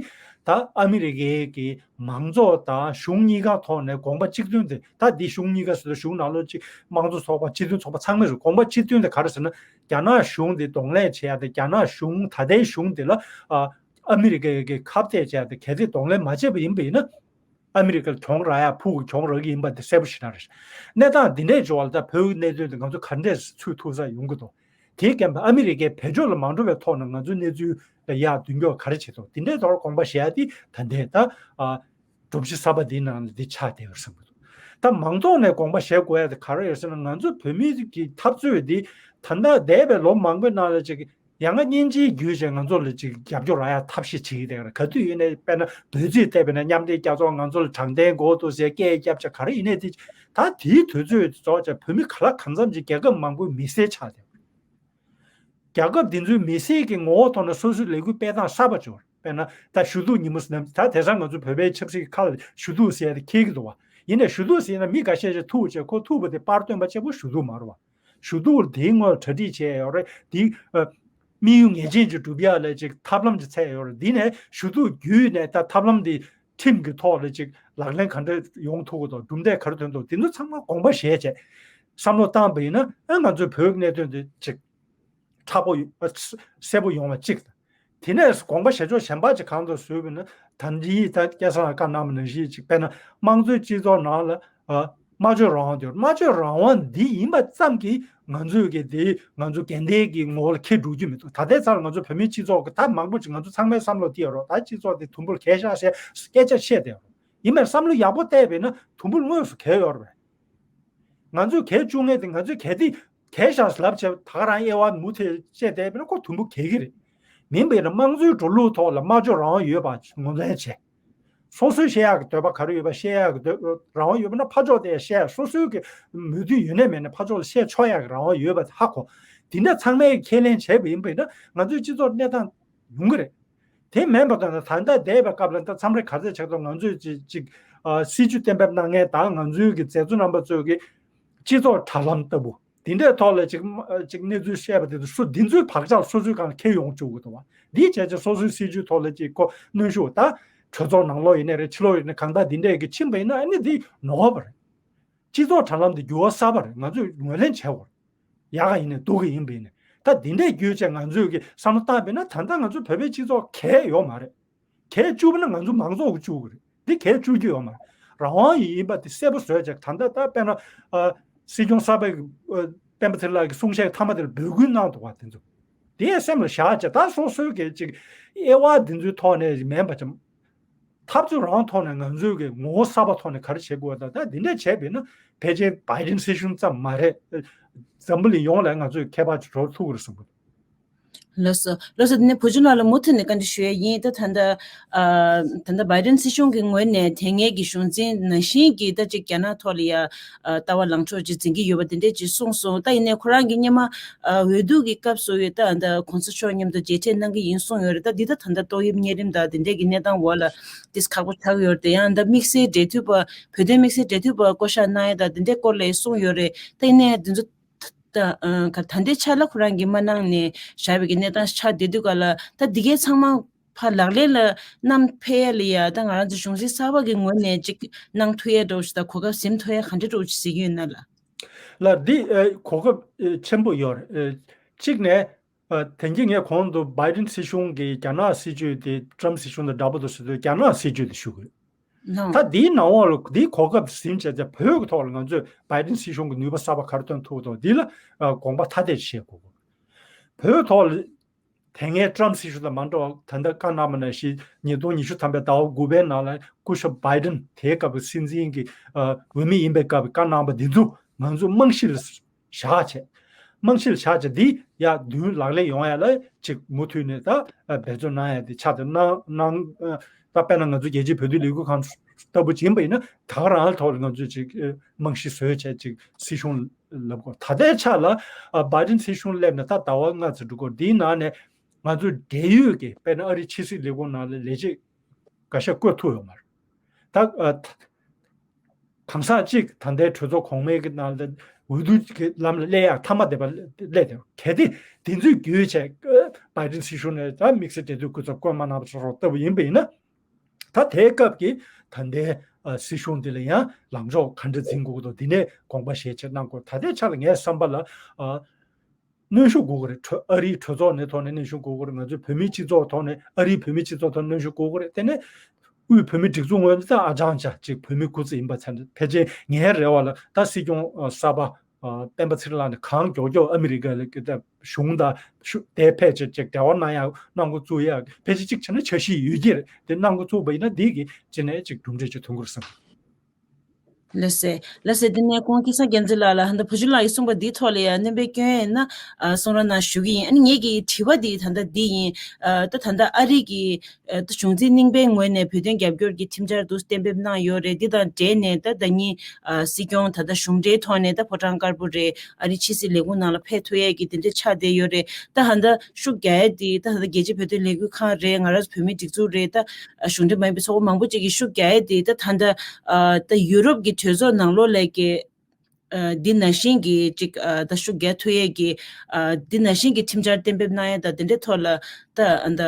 ད་ཨ་མི་རི་ཀའི་གི་མང་ཚོགས་དང་གཞུང་གཉིས་ཀ་ཐོག་ནས་དགོངས་པ་གཅིག་མཐུན་དེ་ད་འདི་གཞུང་གཉིས་ཀ་ཟེར་ན་གཞུང་ནང་ལོགས་ཅིག་དམངས་གཙོ་ཚོགས་པ་སྤྱི་མཐུན་ཚོགས་པ་ཚང་མས་རེད། དགོངས་པ་གཅིག་མཐུན་དེ་ག་རེ་ཟེར་ན་རྒྱ་ནག་གཞུང་འདི་གདོང་ལེན་བྱེད་ཡ་དེ་རྒྱ་ནག་གཞུང་ད་ལྟའི་གཞུང་འདི་ལ་ཨ་ཨ་མི་རི་ཀའི་གི་ཁ་གཏད་བྱེད་ཡ་དེ་གལ་ཏེ་གདོང་ལེན་མ་བྱས་པ་ཡིན་པ་ཡིན་ན། ཨ་མི་རི་ཀར་གྱོང་རག་ཡ་ཕུགས་ཀྱི་གྱོང་རག་གི་ཡིན་པ་དེ་གསལ་པོ་ཞེ་དྲག་རེད། གནས་སྟངས་འདི་འདྲས་འབྱོར་བ་ལ་ད་བོད་ཀྱི་གནད་དོན་དེ་ང་ཚོ་ག་འདྲས་ཚུད་ཐུབ་ས་ཡོང་གི་འདུག་དེའི་རྐྱེན་པས་ཨ་མི་རི་ཀའི་བེད་སྤྱོད་ལ་མ་འགྲོ་བའི་ཐོག་ནས་ང་ཚོའི་གནས་ཚུལ་ལ་ཡར་མདུན་སྐྱོད་ག་རེ་བྱེད་ཐུབ་འདི་འདྲས་ཐོག་ལ་དགོངས་པ་བཞེས་ཡ་དེ་ད་ལྟའི་ད་ཨ་སྒྲོམ་གཞི་གསར་པ་འདིའི་ནང་ལ་འདི་ཆགས་བསྡད་ཡོད་བསམ་གྱི་འདུག་ད་མང་ཚོགས་ནས་དགོངས་པ་བཞེས་དགོས་ཡ་དེ་ག་རེ་ཡོད་ཟེར་ན་ང་ཚོ་བོད་མི་གི་འཐབ་རྩོད་འདི་ད་ལྟ་འདས་པའི་ལོ་མང་པོའི་ནང་ལ་ཅིག་ཡང་ན་སྙིང་རྗེའི་བརྒྱུད་བྱས་ང་ཚོ་ལ་ཅིག་རྒྱབ་སྐྱོར་རག་ཡ་ཐབས་ཤེས་བྱེད་ཀྱི་བསྡད་ཀྱི་རེད། ག་དུས་ཡིན་ནའི་དཔེར་ན་འབོད་ཚིག་བལྟས་པས་ན་མཉམ་འབྲེལ་རྒྱལ་ཚོགས་ང་ཚོ་ལ་དྲང་བདེན་དགོས་འདུག་ཟེར་སྐད་བརྒྱབ་བྱས་ག་རེ་ཡིན་ནའི་དེ་ད་དེའི་དུས་ཚོད་རྫོགས་བྱས་བོད་མི་ག་ལ་གང་འཚམ་ཅིག་རྒྱལ་ཁབ་མང་པོའི་མི་སེར་ཆགས་བསྡད་ཀྱི་རེད། རྒྱལ་ཁབ་འདི་ཚོའི་མི་སེར་གྱི་ངོ་བོ་ཐོག་ནས་སོ་སོའི་ལས་འགུལ་སྤེལ་སྟངས་གསར་པ་བྱུང་རེད། དཔེར་ན་ད་ཞུ་གཏུག་ཉིན་མོ་ཟེར་ན་ད་དེང་སང་ང་ཚོ་བོད་པའི་ཆབ་སྲིད་ཀྱི་ཁ་ལ་ཞུ་གཏུག་ཟེར་ཡ་དེ་འཁེལ་གྱི་འདུག་བ། ཡིན་ནའི་ཞུ་གཏུག་ཟེར་ན་མི་འགའ་ཤས་ཤིག་ཐུག་བྱས་ཁོ་ཐུག་པ་དེ་པར་བཏོན་པ་གཅིག་པོ་ཞུ་གཏུག་མ་རེད་བ། ཞུ་གཏུག་དེའི་སྔོན་གྲ་སྒྲིག་བྱས་ཡོད་རེད། དེའི་ཨ་དམིགས་ཡུལ་ངེས་ཅན་ཅིག་སྒྲུབ་ཡག་ལ་ཅིག་ཐབས་ལམ་ཅིག་འཚོལ་ཡོད་རེད། འདི་ནས་ཞུ་གཏུག་བརྒྱུད་ནས་ད་ཐབས་ལམ་འདི་ཁྲིམས་ཀྱི་ཐོག་ལ་ཅིག་ལག་ལེན་ག་འདྲ་ཡོང་ཐུབ་ཀྱི་འདུག་གྲུབ་འབྲས་ག་རེ་ཐོན་འདུག་དེ་ཚོ་ཚང་མ་དགོངས་པ་བཞེས་བྱས་བསམ་བློ་བཏང་པ་ཡིན་ན་ཨ་ང་ཚོའི་བོད་ཀྱི་གནད་དོན་འདི་ཅིག་མཁྲེགས་པོ་ཡོད་པ་གསལ་པོ་ཡོང་བ་གཅིག་དང་། དེ་ནས་དགོངས་པ་བཞེས་ཕྱོགས་གཞན་པ་ཅིག་གང་དུ་བཟོས་པ་ཡིན་ན་ད་འདི་ད་སྐལ་བཟང་ལགས་བཀའ་གནང་བ་ནང་བཞིན་ཅིག་དཔེར་ན་དམངས་གཙོའི་སྤྱི་ཚོགས་ནང་ལ་ཨ་སྨྲ་བརྗོད་རང་དབང་དེ་སྨྲ་བརྗོད་རང་དབང་འདི་ཡིན་པ་ཙམ་གྱིས་ང་ཚོས་ཀྱི་དེ་ང་ཚོ་འགལ་ཟླའི་གི་ངོ་བོ་ལ་འཁེལ་འགྲོ་རྒྱུ་མི་འདུག་ད་ལྟའི་ཆར་ང་ཚོ་བོད་མིའི་སྤྱི་ཚོགས་ཀྱི་ད་མང་པོ་ཅིག་ང་ཚོ་ཚང་མའི་བསམ་བློ་དེ་ཡོད་རེད། ད་སྤྱི་ཚོགས་དེ་དུམ་བུར་གས་ཤག་ཟེར་སྐད་ཆ་བཤད་བསྡད་ཡོད་རེད། ཡིན་ནའི་བསམ་བློ་ཡག་པོ་བལྟས་པས་ན་དུམ་བུར་དངོས་སུ་གས་ཡོད་རེད། ང་ཚོས་གས་བཅུག་མཁན་དེ་ང་ཚོས་གས་དེ་གས་ཤག་ལབ་བྱས་ད་ག་རང་དབྱེ་བ་མུ་མཐུད་བྱས་བསྡད་པས་ན་ཁོ་དུམ་བུ་གས་ཀྱི་རེད། མིན་པས་ན་དམངས་གཙོའི་འགྲོ་ལུགས་ཐོག་ལ་སྨྲ་བརྗོད་རང་དབང་ཡོད་པ་ངོས་ལེན་བྱས། སོ་སོའི་བཤད་ཡག་གི་འདོད་པ་ག་རེ་ཡོད་པ་བཤད་ཡག་གི་འདོད་རང་དབང་ཡོད་པ་ན་ཕར་ཕྱོགས་དེ་བཤད། སོ་སོའི་གི་མོས་མཐུན་ཡོད་ནའི་མེད་ནའི་ཕར་ཕྱོགས་ལ་བཤད་ཆོག་ཡག་གི་རང་དབང་ཡོད་པ་དེ་ཧ་གོ། དེ་འདྲ་ཚང་མས་ཁས་ལེན་བྱས་པ་ཡིན་པས་ན་ང་ཚོའི་སྤྱི་ཚོགས་གནས་སྟངས་ཡོང་གི་རེད། དེ་མིན་པ་དང་ད་ལྟ་འདས་པའི་སྐབས་ལ་ད་མཚམས་རེ་ག་ཚོད་ཆགས་ཐུབ་ང་ཚོས་ཅིག་ཅིག་ཨ་སྲིད་ཇུས་གཏན་འབེབས་གནང་མཁན་དང་ང་ཚོའི་གི་མཛད་གཙོ་རྣམ་པ་ཚོས་གི་སྤྱི་ཚོགས་དྲ་ལམ་ལྟ་བུ་དེ་འདྲའི་ཐོག་ལ་ཅིག་ཨ་ཅིག་གནས་ཚུལ་བཤད་པ་དེ་ཚོ་སུ་འདི་ཚོའི་བག་ཆགས་སོ་སོའི་སྒང་ལ་འཁྱེར་ཡོང་བཅུག་གི་འདུག་བ། འདིའི་བྱས་ཙང་སོ་སོའི་སྲིད་ཇུས་ཐོག་ལ་ཅིག་ཁོ་གནོན་ཤུགས་ད་གྲོས་ཚོགས་ནང་ལོགས་ཡིན་ནའི་རེད། ཕྱི་ལོགས་ཡིན་ནའི་གང་ལྟར་འདི་འདྲས་གི་ཕྱིན་པ་ཡིན་ན་ཨ་ནི་འདི་ནོར་བ་རེད། སྤྱི་ཚོགས་དྲ་ལམ་འདི་འགྱུར་བ་གསར་པ་རེད། ང་ཚོས་ངོས་ལེན་བྱེད་དགོས་རེད། ཡག་ག་ཡིན་ནའི་སྡུག་ག་ཡིན་པ་ཡིན་ནའི་ད་འདི་འདྲས་བརྒྱུད་བྱས་ང་ཚོས་ཀྱི་བསམ་བློ་བཏང་བས་ན་ད་ལྟ་ང་ཚོ་བོད་པའི་སྤྱི་ཚོགས་གས་ཡོད་མ་རེད། གས་བཅུག་པ་ན་ང་ཚོ་མང་ཚོགས་ཀྱིས་བཅུག་གི་རེད། འདི་གས་བཅུག་རྒྱུ་ཡོད་མ་རེད། རང་དབང་ཡིན་པ་དེ་གསལ་པོ་བཟོས་བྱས། ད་ལྟ་ད་དཔེར་ན་ཨ་སྲིད་སྐྱོང་གསར་པ་ཨ་སྤེན་པ་ཚེ་རིང་ལགས་ཀྱི་གསུང་བཤད་མཐའ་མ་དེར་འབོད་སྐུལ་གནང་འདུག་པ། དེ་ཚོ་དེ་སེམས་ལ་བཞག་བྱས། ད་སོ་སོའི་གི་ཅིག་དབྱེ་བ་འདི་ཚོའི་ཐོག་ནས་མིན་པ་ཅིག་འཐབ་རྩོད་རང་ཐོག་ནས་ང་ཚོའི་གི་ངོ་བོ་གསར་པ་ཐོག་ནས་ག་རེ་བྱེད་དགོས་པ་དང་། ད་འདི་འདྲ་བྱས་པས་ན་ཕལ་ཆེར་བྷའི་ཌེན་སྲིད་གཞུང་ཙམ་མ་རེད། འཛམ་བུ་གླིང་ཡོངས་ལ་ང་ཚོས་ཁྱད་པར་ཅིག་འགྲོ་ཐུབ་ཀྱི་རེད་བསམ་གི་འདུག། ལགས་སོ། ལགས་སོ། དེ་ནས་བུ་ཆུང་ལགས་ལ་མུ་མཐུད་ནས་བཀའ་འདྲི་ཞུ་ཡ་ཡིན། ད་ད་ལྟ་ཨ་ད་ལྟ་བྷའི་ཌེན་སྲིད་གཞུང་གི་ངོས་ནས་དེ་སྔའི་གི་གཞུང་འཛིན་ནང་བཞིན་གྱི་ད་ཅིག་རྒྱ་ནག་ཐོག་ལ་ཡ་ཨ་ལྟ་བ་ལངས་ཕྱོགས་ཅིག་འཛིན་གྱི་ཡོད་པ་དེ་འདྲས་ཅིག་གསུངས་སོང་། ད་ཡིན་ནའི་ཁོ་རང་གི་སྔོན་མ་ཨ་འོས་བསྡུ་གི་སྐབས་སུ་ཡོད་ད་ད་གོང་ས་མཆོག་མཉམ་དུ་མཇལ་འཕྲད་གནང་གི་ཡིན་གསུངས་ཡོད་རེད། ད་འདི་ད་ད་ལྟ་ཏོག་དབྱིབས་གཉན་རིམས་དང་དེ་འདྲས་ཀྱི་གནས་སྟངས་འོག་ལ་ཏིས་ཁག་པོ་ཆགས་ཡོད་རེད། ཡང་ད་དམིགས་བསལ་འབྲེལ་མཐུད་པ་བོད་དོན་དམིགས་བསལ་འབྲེལ་མཐུད་པ་བསྐོ་གཞག་གནང་ཡ་ད་དེ་འདྲས་སྐོར་ལ་གསུངས་ཡོད་རེད། ད་ཡིན་ནའི་འདི་ཚོ་ད་ཨ་ག་ད་ལྟའི་ཆ་ལ་ཁོ་རང་གིས་མ་གནང་ནས་བཞག་པའི་གི་གནས་སྟངས་ཆགས་བསྡད་དུས་ག་ལ། ད་འདི་གའི་ཚང་མ་ཕར་ལག་ལེན་ལ་བསྣམས་ཕེབས་ཡ་ལ་ཡ་ད་ང་རང་ཚོ་གཞུང་འཛིན་གསར་པ་གི་ངོས་ནས་ཅིག་གནང་ཐུབ་ཡ་འདྲ་བོ་ཞིག་དང་གོ་སྐབས་ཟིན་ཐུབ་ཡ་ག་འདྲ་འདྲ་བོ་ཞིག་གཟིགས་ཀྱི་ཡོད་ན་ལགས། ལགས། འདི་ཨ་གོ་སྐབས་ཨ་ཆེན་པོ་ཡོད་རེད། ཨ་གཅིག་ནས་ཨ་དེང་གི་ངས་གོང་དུ་བྷའི་ཌེན་སྲིད་གཞུང་གིས་རྒྱ་ནག་སྲིད་ཇུས་དེ་ཊམ་སྲིད་གཞུང་དང་འདྲ་པོ་འདུག་ཟེར་དུས་རྒྱ་ནག་སྲིད་ཇུས་དེ་ཞུ་དགོས། ད་འདིའི་ནང་འོག་ལ་འདིའི་གོ་སྐབས་ཟིན་བྱས་ཙང་བོད་ཀྱི་ཐོག་ལ་ང་ཚོས་བྷའི་ཌེན་སྲིད་གཞུང་གི་ནུས་པ་གསར་པ་ག་རེ་ཐོན་ཐུབ་ཐུབ། འདི་ལ་ཨ་དགོངས་པ་ཐ་དད་བཞེས་དགོས། བོད་ཐོག་ལ་དེ་སྔའི་ཊམ་སྲིད་གཞུང་དང་མ་འདྲ་བ། ད་ལྟ་བཀའ་གནང་བ་ནང་བཞིན་ཉིས་སྟོང་ཉི་ཤུ་ཐམ་པའི་ཟླ་བ་དགུ་པའི་ནང་ལ་སྐུ་ཞབས་བྷའི་ཌེན་དེའི་སྐབས་ཀྱི་སྲིད་འཛིན་གྱི་ཨ་འོས་མི་ཡིན་པའི་སྐབས་ཀྱི་བཀའ་གནང་བ་འདི་ཚོ་ང་ཚོ་རྨང་གཞི་ལ་བཞག་བྱས། རྨང་གཞི་ལ་བཞག་བྱས་འདི་ཡར་མདུན་ལག་ལེན་ཡོང་ཡ་ལ་ཅིག་མུ་མཐུད་ནས་ད་འབད་བརྩོན་གནང་ཡ་དེ་ཆ་དེ་གནང་གནང་། ད་དཔེར་ན་ང་ཚོ་རྒྱལ་སྤྱིའི་བོད་དོན་ལས་འགུལ་ཁང་ལྟ་བུ་ཅིག་ཡིན་པ་ཡིན་ན། ད་ག་རང་ཐོག་ལ་ང་ཚོས་ཅིག་རྨང་གཞི་བཟོས་བྱས་ཅིག་སྲིད་གཞུང་ལབ་དགོས། ད་ལྟའི་ཆ་ལ་ཨ་བྷའི་ཌེན་སྲིད་གཞུང་སླེབས་ནས་ད་ཟླ་བ་ལྔ་ཙམ་འགྲོ་གི་ཡོད་རེད། འདིའི་ནང་ནས་ང་ཚོའི་འབྲེལ་ཡོད་ཀྱི་དཔེར་ན་ཨ་རིའི་ཕྱི་སྲིད་ལས་ཁུངས་ནང་ལ་ལས་བྱེད་འགའ་ཤས་བསྐོས་ཐུབ་ཡོད་མ་རེད། ད་ཨ་གང་ཟག་གཅིག་ད་ལྟའི་གྲོས་ཚོགས་གོང་མའི་གི་ནང་ལ་འོས་བསྡུ་གི་ལམ་ལ་སླེབས་ཡག་མཐའ་མ་དེ་བ་སླེབས་ཏེ། གལ་ཏེ་དེ་ཚོས་བརྒྱུད་བྱས་བྷའི་ཌེན་སྲིད་གཞུང་ནས་ད་དམིགས་བསལ་འབྲེལ་མཐུད་སྐུ་ཚབ་བསྐོས་མ་གནང་བ་སོགས་ལྟ་བུ་ཡིན་པ་ཡིན་ན། ད་དེའི་སྐབས་ཀྱི་ད་ལྟའི་ཨ་སྲིད་གཞུང་འདི་ལ་ཡང་ལངས་ཕྱོགས་ག་འདྲ་འཛིན་དགོས་ཀྱི་འདུག། འདི་ནས་དགོངས་པ་བཞེས་བྱས་གནང་དགོས། ད་ལྟའི་ཆ་ལ་ངའི་བསམ་པ་ལ་ཨ་གནོན་ཤུགས་དགོས་ཀྱི་རེད། གྲོས་ཨ་རིའི་གྲོས་ཚོགས་ནས་ཐོག་ནས་གནོན་ཤུགས་དགོས་ཀྱི་རེད། ང་ཚོའི་བོད་མིའི་སྤྱི་ཚོགས་ཐོག་ནས་ཨ་རིའི་བོད་མིའི་སྤྱི་ཚོགས་ཐོག་ནས་གནོན་ཤུགས་དགོས་ཀྱི་རེད། དེ་ནས་དབུས་བོད་མིའི་སྒྲིག་འཛུགས་ངོས་ནས་ད་ཨ་ཅང་ཅག་ཅིག་བོད་མི་སྐུ་ཚབ་ཡིན་པ་ཚད་ཕལ་ཆེར་ངའི་རེ་བ་ལ་ད་སྲིད་སྐྱོང་ཨ་གསར་པ་ཨ་སྤེན་པ་ཚེ་རིང་ལགས་ནས་གང་མགྱོགས་མགྱོགས་ཨ་མི་རི་ཀ་ལ་གི་ད་གཞུང་དང་ཤུ་དེ་ཕལ་ཆེར་ཅིག་འབྲེལ་བ་གནང་ཡག་གནང་འགོ་བཙུགས་ཡག་ཕལ་ཆེར་གཅིག་བྱས་ན་འཆར་གཞི་ཡོད་ཀྱི་རེད། དེ་གནང་འགོ་བཙུགས་པ་ཡིན་ན་འདི་གི་ཅི་ནས་ཅིག་གྲུབ་འབྲས་ཅིག་ཐོན་གྱི་རེད་བསམ། ལགས་སེ། ལགས་སེ། དེ་ནས་ཁོང་སྐལ་བཟང་རྒྱལ་མཚན་ལགས་ལ་ཧན་ད་བུ་ཆུང་ལགས་ཀྱིས་གསུངས་པ་འདིའི་ཐོག་ལ་ཡང་སྣོན་པ་སྐྱོན་ཡོད་ན་ཨ་གསུང་རོགས་གནང་ཞུ་གི་ཡིན། ཨ་ནི་ངེད་ཀྱི་དྲི་བ་འདི་ད་ལྟ་འདི་ཡིན། ཨ་ད་ད་ལྟ་ཨ་རི་གི་ཨ་ད་གཞུང་འཛིན་རྙིང་པའི་ངོས་ནས་བོད་དོན་རྒྱབ་སྐྱོར་གྱི་ཁྲིམས་འཆར་དུ་གཏན་འབེབས་གནང་ཡོད་རེད། འདི་དང་འབྲེལ་ནས་ད་ཟླ་ཉིན་ཨ་སྲིད་སྐྱོང་ད་ལྟ་གཞུང་འབྲེལ་ཐོག་ནས་ད་ཕོ་བྲང་དཀར་པོ་རེད། ཨ་རི་ཕྱི་སྲིད་ལས་ཁུངས་ནང་ལ་ཕེབས་ཐུབ་ཡས་ཀྱི་དེ་འདྲ་ཆགས་བསྡད་ཡོད་རེད། ད་ཧན་ད་ཤུགས་རྒྱག་ཡས་དེ་ད་ཧན་ད་རྒྱལ་སྤྱིའི་བོད་དོན་ལས་འགུལ་ཁང་རེད། ང་རང་ཚོ་བོད་མིའི་སྒྲིག་འཛུགས་རེད། ད་གཞུང་འབྲེལ་མ་ཡིན་པའི་ཚོགས་པ་མང་པོ་ཅིག་གིས་ཤུགས་རྒྱག་ཡས་དེ་ད་ད་ད་ཨ་ད་ཡུ་རོབ་ཀྱི་གྲོས་ཚོགས་ནང་ལོགས་ལ་གི་ཨ་འདི་ནང་བཞིན་གྱི་ཅིག་ཨ་ད་ཤུགས་རྒྱག་ཐུབ་ཡས་ཀྱི་ཨ་འདི་ནང་བཞིན་གྱི་ཁྲིམས་འཆར་གཏན་འབེབས་གནང་ཡས་ད་དེ་འདྲའི་ཐོག་ལ་ད་ཨ་ད་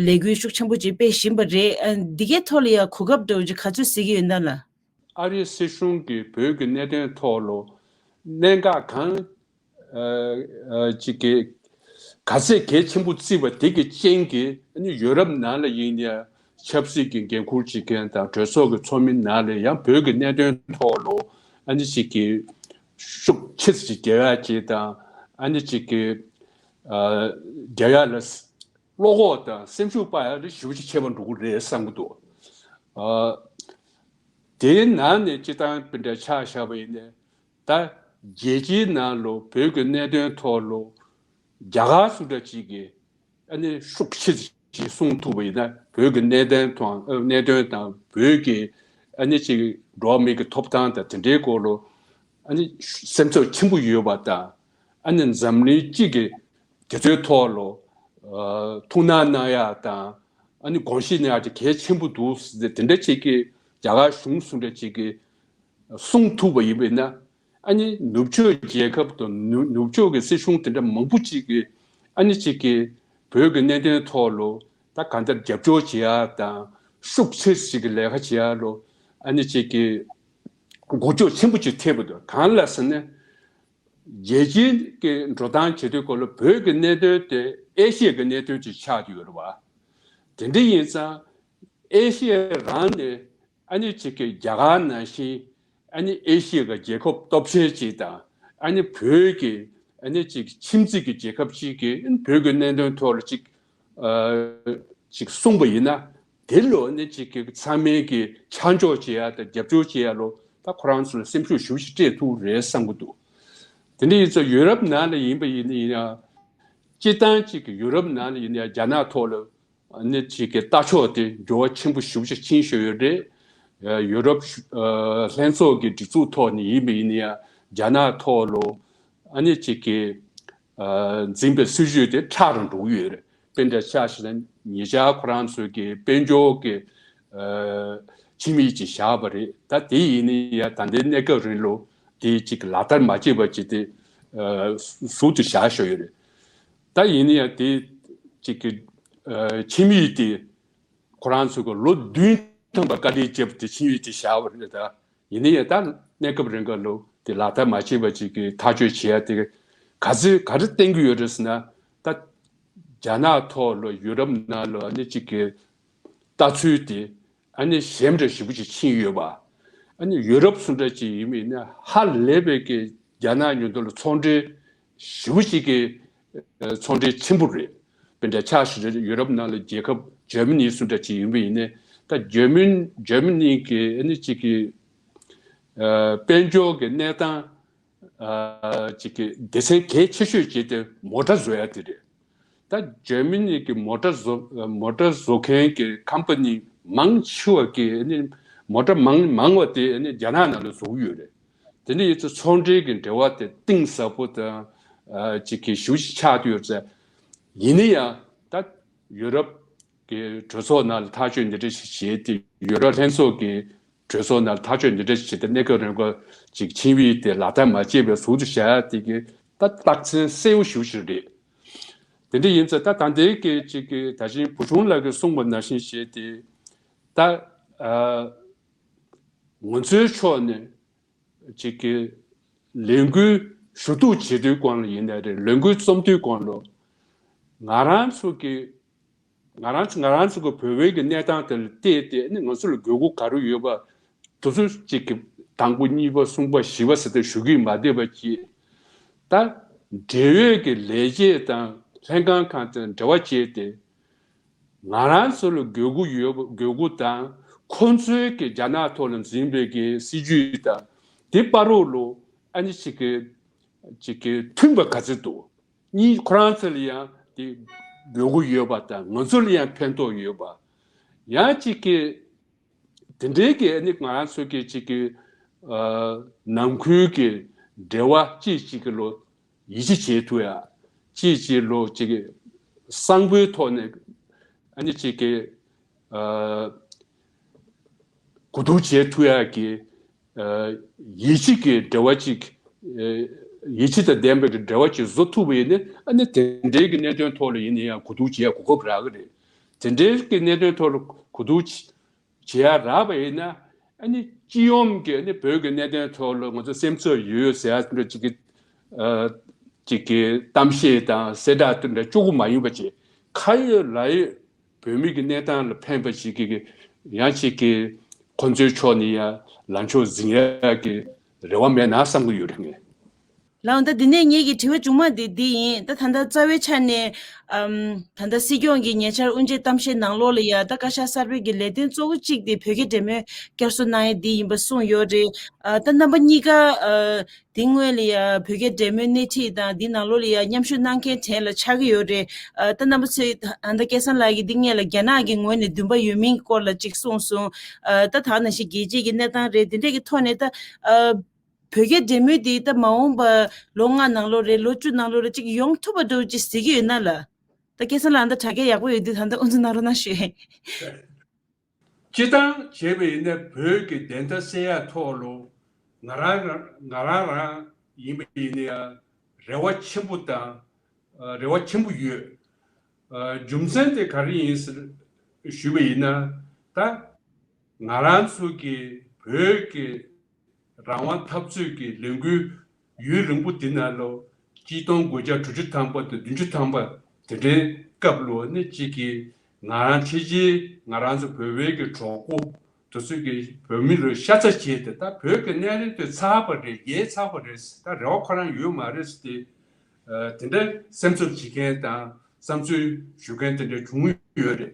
ལས་འགུལ་ཤུགས་ཆེན་པོ་ཅིག་སྤེལ་བཞིན་པ་རེད། ཨ་འདི་གའི་ཐོག་ལ་ཡ་གོ་སྐབས་འདྲ་བོ་ཅིག་ག་ཚོད་གཟིགས་ཀྱི་ཡོད་ན་ལགས། ཨ་རིའི་སྲིད་གཞུང་གིས་བོད་ཀྱི་གནད་དོན་ཐོག་ལ་གནད་འགག་གང་ཨ་ཨ་ཅིག་གི་ག་ཚད་གལ་ཆེན་པོ་བརྩིས་པ་དེ་གི་རྐྱེན་གྱིས་ཨ་ནི་ཡུ་རོབ་ནང་ལ་ཡིན་ཡང་ཆབ་སྲིད་ཀྱི་འགན་འཁུར་བྱེད་མཁན་དང་གྲོས་ཚོགས་ཀྱི་ཚོགས་མི་ནང་ལ་ཡང་བོད་ཀྱི་གནད་དོན་ཐོག་ལ་ཨ་ནི་ཅིག་གི་ཤུགས་ཆེ་ཙམ་ཅིག་རྒྱག་ཡག་ཅིག་དང་ཨ་ནི་ཅིག་གི་ཨ་རྒྱག་ཡག་ལ་བློ་ཁོག་དང་སེམས་ཤུགས་སྤར་ཡག་ལ་ཞེ་པོ་ཅིག་ཆེ་བ་འགྲོ་གི་རེད་བསམ་གྱི་འདུག། ཨ་དེའི་ནང་ནས་སྤྱིར་བཏང་དེ་འདྲ་ཆ་བཞག་པ་ཡིན་ན། ད་རྒྱལ་སྤྱིའི་ནང་ལ་བོད་ཀྱི་གནད་དོན་ཐོག་ལ་རྒྱ་གར་སུ་འདྲ་ཅིག་གིས་ཨ་ནི་ཤུགས་ཆེ་ཅིག་གསུང་ཐུབ་པ་ཡིན་ན། བོད་ཀྱི་གནད་དོན་དང་ཨ་གནད་དོན་དང་བོད་ཀྱི་ཨ་ནི་ཅིག་འགྲོ་བ་མི་གི་ཐོབ་ཐང་དང་དེ་འདྲའི་སྐོར་ལ་ཨ་ནི་སེམས་འཚབ་ཆེན་པོ་ཡོད་པ་དང་། ཨ་ནི་འཛམ་གླིང་སྤྱི་གི་དེ་ཚོའི་ཐོག་ལ་ཨ་ཐུགས་སྣང་གནང་ཡག་དང་ཨ་ནི་དགོངས་བཞེས་གནང་ཡག་དེ་གལ་ཆེན་པོ་འདུག་ཟེར་ཏེ་དེ་འདྲ་ཅིག་གིས་རྒྱ་གར་གཞུང་སུ་འདྲ་ཅིག་གིས་གསུང་ཐུབ་པ་ཡིན་པས་ན། ཨ་ནི་ནུབ་ཕྱོགས་རྒྱལ་ཁབ་དང་ནུབ་ནུབ་ཕྱོགས་ཀྱི་སྲིད་གཞུང་དེ་འདྲ་མང་པོ་ཅིག་གིས་ཨ་ནི་ཅིག་གིས་བོད་ཀྱི་གནད་དོན་ཐོག་ལ་ད་གང་ལྟར་རྒྱབ་སྐྱོར་བྱེད་ཡག་དང་ཤུགས་ཆེ་ཅིག་གི་ལས་ཀ་བྱེད་ཡག་ལ་ཨ་ནི་ཅིག་གིས་འགུལ་སྐྱོད་ཆེན་པོ་ཅིག་ཐེབས་པ་འདུག། གང་ལ་ཟེར་ན། རྒྱལ་སྤྱིའི་གི་འགྲོ་སྟངས་བྱེད་དུས་སྐབས་ལ་བོད་ཀྱི་གནད་དོན་དེ་ཨེ་ཤི་ཡའི་གི་གནད་དོན་ཅིག་ཆགས་ཀྱི་ཡོད་རེད་བ། དེ་འདྲ་ཡིན་ཙང་ཨེ་ཤི་ཡ་རང་ནས་ ཨ་ནི་ཅིག་གི་རྒྱ་གར་ནང་བཞིན་ཨ་ནི་ཨེ་ཤི་ཡ་གི་རྒྱལ་ཁབ་སྟོབས་ཆེན་ཅིག་དང་ཨ་ནི་བོད་ཀྱི་ཨ་ནི་ཅིག་ཁྱིམ་མཚེས་ཀྱི་རྒྱལ་ཁབ་ཅིག་གི་ཨ་ནི་བོད་ཀྱི་གནད་དོན་ཐོག་ལ་ཅིག་ཨ་ཅིག་གསུངས་པ་ཡིན་ན། དེ་ལོ་ནི་ཅིག་གི་ཚང་མས་ཀྱི་ཆ་འཇོག་བྱེད་ཡ་དང་རྒྱབ་སྐྱོར་བྱེད་ཡ་ལོ་ད་ཁོ་རང་ཚོ་ལ་སེམས་ཤུགས་ཞེ་པོ་ཅིག་སྤྲད་ཐུབ་རེད་བསམ་གྱི་འདུག་དེ་འདྲ་ཡིན་ཙང་ཡུ་རོབ་ནང་ལ་ཡིན་པ་ཡིན་ན་ཡིན་ཡང་སྤྱིར་བཏང་ཅིག་གི་ཡུ་རོབ་ནང་ལ་ཡིན་ན་ཡང་རྒྱ་ནག་ཐོག་ལ་ནི་ཅིག་གི་ལྟ་ཕྱོགས་དེ་འགྱུར་བ་ཆེན་པོ་ཞེ་པོ་ཅིག་ཕྱིན་ཤོར་ཡོད་རེད། ཡུ་རོབ་ལྷན་ཚོགས་ཀྱི་སྒྲིག་འཛུགས་ཐོག་ནས་ཡིན་པ་ཡིན་ན་ཡང་རྒྱ་ནག་ཐོག་ལ་ཨ་ནི་ཅིག་གི་འཛིན་པའི་སྲིད་བྱུས་དེ་མཁྲེགས་རུ་འགྲོ་གི་ཡོད་རེད། དཔེ་འདྲ་ཆ་བཞག་ན་ཉེ་ཆར་ཁོ་རང་ཚོའི་གི་དཔལ་འབྱོར་གི་ཨ་ཁྱིམ་ཡིག་ཅིག་བཞག་པ་རེད། ད་དེ་ཡིན་ན་ཡང་ད་ལྟའི་གནས་སྐབས་རིང་ལ་དེ་ཅིག་ལག་བསྟར་མ་བྱས་པ་ཅིག་དེ་ཨ་ཟུར་དུ་བཞག་ཤོར་ཡོད་རེད། ད་ཡིན་ན་ཡང་དེ་ཅིག་གི་ཨ་ཁྱིམ་ཡིག་དེ་ཁོ་རང་ཚོའི་གི་ལོ་བདུན་ཐམ་པ་བཀའ་དྲིན་བརྗེད་པ་དེ་ཕྱིན་ཡིན་དེ་བཞག་པ་རེད། ད་ཡིན་ན་ཡང་ད་གནས་སྐབས་རིང་ག་ལོ་དེ་ལག་བསྟར་མ་བྱས་པ་ཅིག་གི་ཐག་གཅོད་བྱེད་ཡ་དེ་ག་ཚོད་ག་རེ་བསྟན་གྱི་ཡོད་རེད་ཟེར་ན། ད་རྒྱ་ནག་ཐོག་ལ་ཡུ་རོབ་ནང་ལ་ཨ་ནི་ཅིག་གི་ལྟ་ཚུལ་དེ་ཨ་ནི་ཞན་པ་འདྲ་ཞེ་པོ་ཅིག་ཕྱིན་ཡོད་པ། ཨ་ནི་ཡུ་རོབ་སུ་འདྲ་ཅིག་ཡིན་མིན་ན་ཧ་ལས་པའི་གི་རྒྱ་ནག་མཉམ་དུ་ལ་ཚོང་འབྲེལ་ཞེ་པོ་ཅིག་གི་ཚོང་འབྲེལ་ཆེན་པོ་རེད། དཔེ་འདྲ་ཆ་བཞག་ན་ཡུ་རོབ་ནང་ལ་རྒྱལ་ཁབ་འཇར་མ་ནི་སུ་འདྲ་ཅིག་ཡིན་པ་ཡིན་ནའི་ད་འཇར་མ་འཇར་མ་ནི་གི་ཨ་ནི་ཅིག་གི་དཔལ་འབྱོར་གི་གནས་སྟངས་ཅིག་གི་སྡེ་ཚན་གལ་ཆེ་ཤོས་ཅིག་དེ་མོ་ཊ་བཟོ་ཡ་དེ་རེད། ད་འཇར་མ་ནི་གི་མོ་ཊ་བཟོ་མོ་ཊ་བཟོ་མཁན་གི་ཁམ་པ་ནི་མང་ཆེ་བ་གི་ཨ་ནི་མོ་ཊ་མང་མང་བ་དེ་ཨ་ནི་རྒྱ་ནག་ནང་ལ་བཟོ་གི་ཡོད་རེད། དེ་འདྲ་ཡིན་ཙང་ཚོང་འབྲེལ་གྱི་འབྲེལ་བ་དེ་གཏིང་ཟབ་པོ་དང་ཨ་ཅིག་གི་ཞེ་པོ་ཅིག་ཆགས་བསྡད་ཡོད་ཙང་། ཡིན་ན་ཡང་ད་ཡུ་རོབ་ཀྱི་གྲོས་ཚོགས་ནང་ལ་ཐག་གཅོད་འདི་འདྲ་ཞིག་བྱས་ཏེ་ཡུ་རོབ་ལྷན་ཚོགས་ཀྱི་གྲོས་ཚོགས་ནང་ལ་ཐག་གཅོད་འདི་འདྲ་ཞིག་བྱས་ཏེ་གནས་སྐབས་རིང་པོ་ཅིག་ཕྱིན་པ་དེ་ལག་བསྟར་མ་བྱས་པའི་ཟུར་དུ་བཞག་ཡ་དེ་གི་ད་རྟགས་མཚན་གསལ་པོ་ཞེ་པོ་ཅིག་རེད། དེ་འདྲ་ཡིན་ཙང་ད་ད་ལྟའི་གི་ཅིག་གི་ད་ཅིང་བུ་ཆུང་ལགས་ཀྱིས་གསུངས་པ་ནང་བཞིན་བྱས་ཏེ་ད་ཨ་ང་ཚོའི་ཕྱོགས་ནས་ཅིག་གི་ལས་འགུལ་ཞུ་གཏུག་བྱེད་དུས་སྒང་ལ་ཡིན་ནའི་རེད། ལས་འགུལ་རྩོམ་དུས་སྒང་ལ་ང་རང་ཚོ་གི་ང་རང་ང་རང་ཚོ་གི་བོད་པའི་གི་གནས་སྟངས་དེ་ལ་བལྟས་ཏེ་ནི་ང་ཚོ་ལ་དགོས་མཁོ་ག་རེ་ཡོད་པ་དེ་ཚོ་ཅིག་གི་དང་པོ་གཉིས་པ་གསུམ་པ་བཞི་པ་ཟེར་ཏེ་ཞུ་གི་མ་བསྡད་པ་ཅིག་ད་འབྲེལ་ཡོད་ཀྱི་ལས་བྱེད་དང་ལྷན་ཁང་ཁག་དང་འབྲེལ་བ་བྱས་ཏེ། ང་རང་ཚོ་ལ་དགོས་མཁོ་ཡོད་དགོས་མཁོ་དང་ཁོང་ཚོའི་གི་རྒྱ་ནག་ཐོག་ལ་འཛིན་པའི་གི་སྲིད་ཇུས་དང་དེ་བར་རོགས་ལོ་ཨ་ནི་ཅིག་གི་ཅིག་གི་མཐུན་པ་ག་ཚོད་འདུག་གཉིས་ཁོ་རང་ཚོ་ལ་ཡང་དེ་དགོས་མཁོ་ཡོད་པ་དང་ང་ཚོ་ལ་ཡང་ཕན་ཐོགས་ཡོད་པ། ཡང་ཅིག་གི་དེ་འདྲའི་གི་ཨ་ནི་ང་རང་ཚོ་གི་ཅིག་གི་ཨ་ནང་ཁུལ་གི་འབྲེལ་བ་ཅིག་ཅིག་གི་ལོ། ཡིད་ཆེས་བྱེད་ཐུབ་ཡ། ཅིག་ཅིག་ལོ་ཅིག་གསང་པོའི་ཐོག་ནས་ཨ་ནི་ཅིག་གི་ཨ་གོ་བསྡུར་བྱེད་ཐུབ་ཡ་གི་ཨ་ཡིད་ཆེས་ཀྱི་འབྲེལ་བ་ཅིག་ཨ་ཡིད་ཆེས་དང་ལྡན་པའི་གི་འབྲེལ་བ་ཅིག་བཟོ་ཐུབ་པ་ཡིན་ན་ཨ་ནི་དེ་འདྲའི་གི་གནད་དོན་ཐོག་ལ་ཡིན་ན་ཡང་གོ་བསྡུར་བྱེད་ཡ་གོ་སྐབས་རག་གི་རེད། དེ་འདྲའི་གི་གནད་དོན་ཐོག་ལ་གོ་བསྡུར་བྱེད་བྱེད་ཡ་རག་པ་ཡིན་ན་ཨ་ནི་སྤྱི་ཡོངས་ཀྱི་ཨ་ནི་བོད་ཀྱི་གནད་དོན་ཐོག་ལ་ང་ཚོ་སེམས་འཚབ་ཡོད་ཟེར་ཡ་འདྲ་ཅིག་གི་ཨ་ཅིག་གི་གཏམ་བཤད་དང་གསལ་བསྒྲགས་དེ་འདྲ་བཅུག་གི་མ་ཡིན་པ་ཅིག་ཁ་ཡོད་ལག་ཡོད་བོད་མི་གི་གནས་སྟངས་ལ་ཕན་པ་ཅིག་གི་ཡང་ཅིག་གི་ཁོང་ཚོའི་ཕྱོགས་ནས་ཡང་ལངས་ཕྱོགས་འཛིན་ཡ་གི་རེ་བ་མེད་ན་བསམ་གི་ཡོད་རེད་ངས། ལགས་འོང་། ད་འདི་ནས་ངེད་ཀྱི་དྲི་བ་མཇུག་མ་འདི་འདི་ཡིན། ད་ད་ལྟ་རྩ་བའི་ཆ་ནས་ཨམ་ད་ལྟ་སྲིད་སྐྱོང་གིས་ཉེ་ཆར་དབུ་འབྱེད་གཏམ་བཤད་ནང་ལོགས་ལ་ཡ་ད་བཀའ་ཤག་གསར་པའི་གི་ལས་དོན་གཙོ་བོ་གཅིག་དེ་བོད་རྒྱ་འབྲེལ་མོལ་བསྐྱར་གསོ་གནང་ཡས་འདི་ཡིན་པ་གསུངས་ཡོད་རེད། ཨ་ད་རྣམ་པ་གཉིས་ཀ་ཨ་འདི་སྔོན་ལ་ཡ་བོད་རྒྱ་འབྲེལ་མོལ་སྣེ་ཁྲིད་དང་འདི་ནང་ལོགས་ལ་ཡ་མཉམ་ཞུགས་གནང་མཁན་གྲས་ལ་ཆགས་ཀྱི་ཡོད་རེད། ཨ་ད་རྣམ་པ་ཚོས་ད་ལྟ་སྐལ་བཟང་ལགས་ཀྱིས་འདི་སྔོན་ལ་རྒྱ་ནག་གི་ངོས་ནས་འདུན་པ་ཡོད་མིན་གྱི་སྐོར་ལ་གཅིག་གསུངས་སོང་། ཨ་ད་ད་ནང་བཞིན་རྒྱལ་སྤྱིའི་གི་གནས་སྟངས་རེད། འདི་འདྲས་ཀྱི་ཐོག་ནས་ད་ཨ། བོད་རྒྱ་འབྲེལ་མོལ་འདི་ད་མ་འོངས་པ་ལོ་ལྔ་ནང་ལོགས་རེད། ལོ་བཅུ་ནང་ལོགས་རེད། ཅིག་ཡོང་ཐུབ་པ་འདྲ་བོ་ཅིག་གཟིགས་ཀྱི་ཡོད་ན་ལ། ད་སྐལ་བཟང་ལགས་ད་དྲ་རྒྱ་ཡག་པོ་ཡོད་དུས་ད་ལྟ་དབུ་འཛུགས་གནང་རོགས་གནང་ཞུ། སྤྱིར་བཏང་བྱས་པ་ཡིན་ན་བོད་ཀྱི་བདེན་མཐའ་གསལ་ཡག་ཐོག་ལ་ང་རང་རང་ང་རང་རང་ཡིན་པ་ཡིན་ན་ཡང་རེ་བ་ཆེན་པོ་དང་རེ་བ་ཆེན་པོ་ཡོད། རྒྱུ་མཚན་དེ་ག་རེ་ཡིན་ཟེར་ཞུས་པ་ཡིན་ན་ད་ང་རང་ཚོ་གི་བོད་ཀྱི་རང་དབང་འཐབ་རྩོད་ཀྱི་ལས་འགུལ་ཡུན་རིང་པོ་འདི་ནང་ལོ་གཅིག་སྟོང་དགུ་བརྒྱ་དྲུག་ཅུ་ཐམ་པ་དང་བདུན་ཅུ་ཐམ་པ་དེ་འདྲའི་སྐབས་ལོ་ནི་གཅིག་གིས་ང་རང་ཕལ་ཆེར་ང་རང་ཚོ་བོད་པའི་གི་གྲོགས་པོ་ དེ་ཚོས་ཀྱི་བོད་མི་ལ་ཤ་ཚ་བྱས་ཏེ། ད་བོད་ཀྱི་གནས་རིམ་དེ་ཚར་བ་རེད། རྒྱལ་ཚར་བ་རེད། ད་རེ་བ་ཁོ་རང་ཡོད་མ་རེད་ཟེར་ཏེ། ཨ། དེ་འདྲ་སེམས་འཚབ་བྱེད་མཁན་དང་བསམ་ཚུལ་ཞུ་མཁན་དེ་འདྲ་བྱུང་ཡོད་རེད།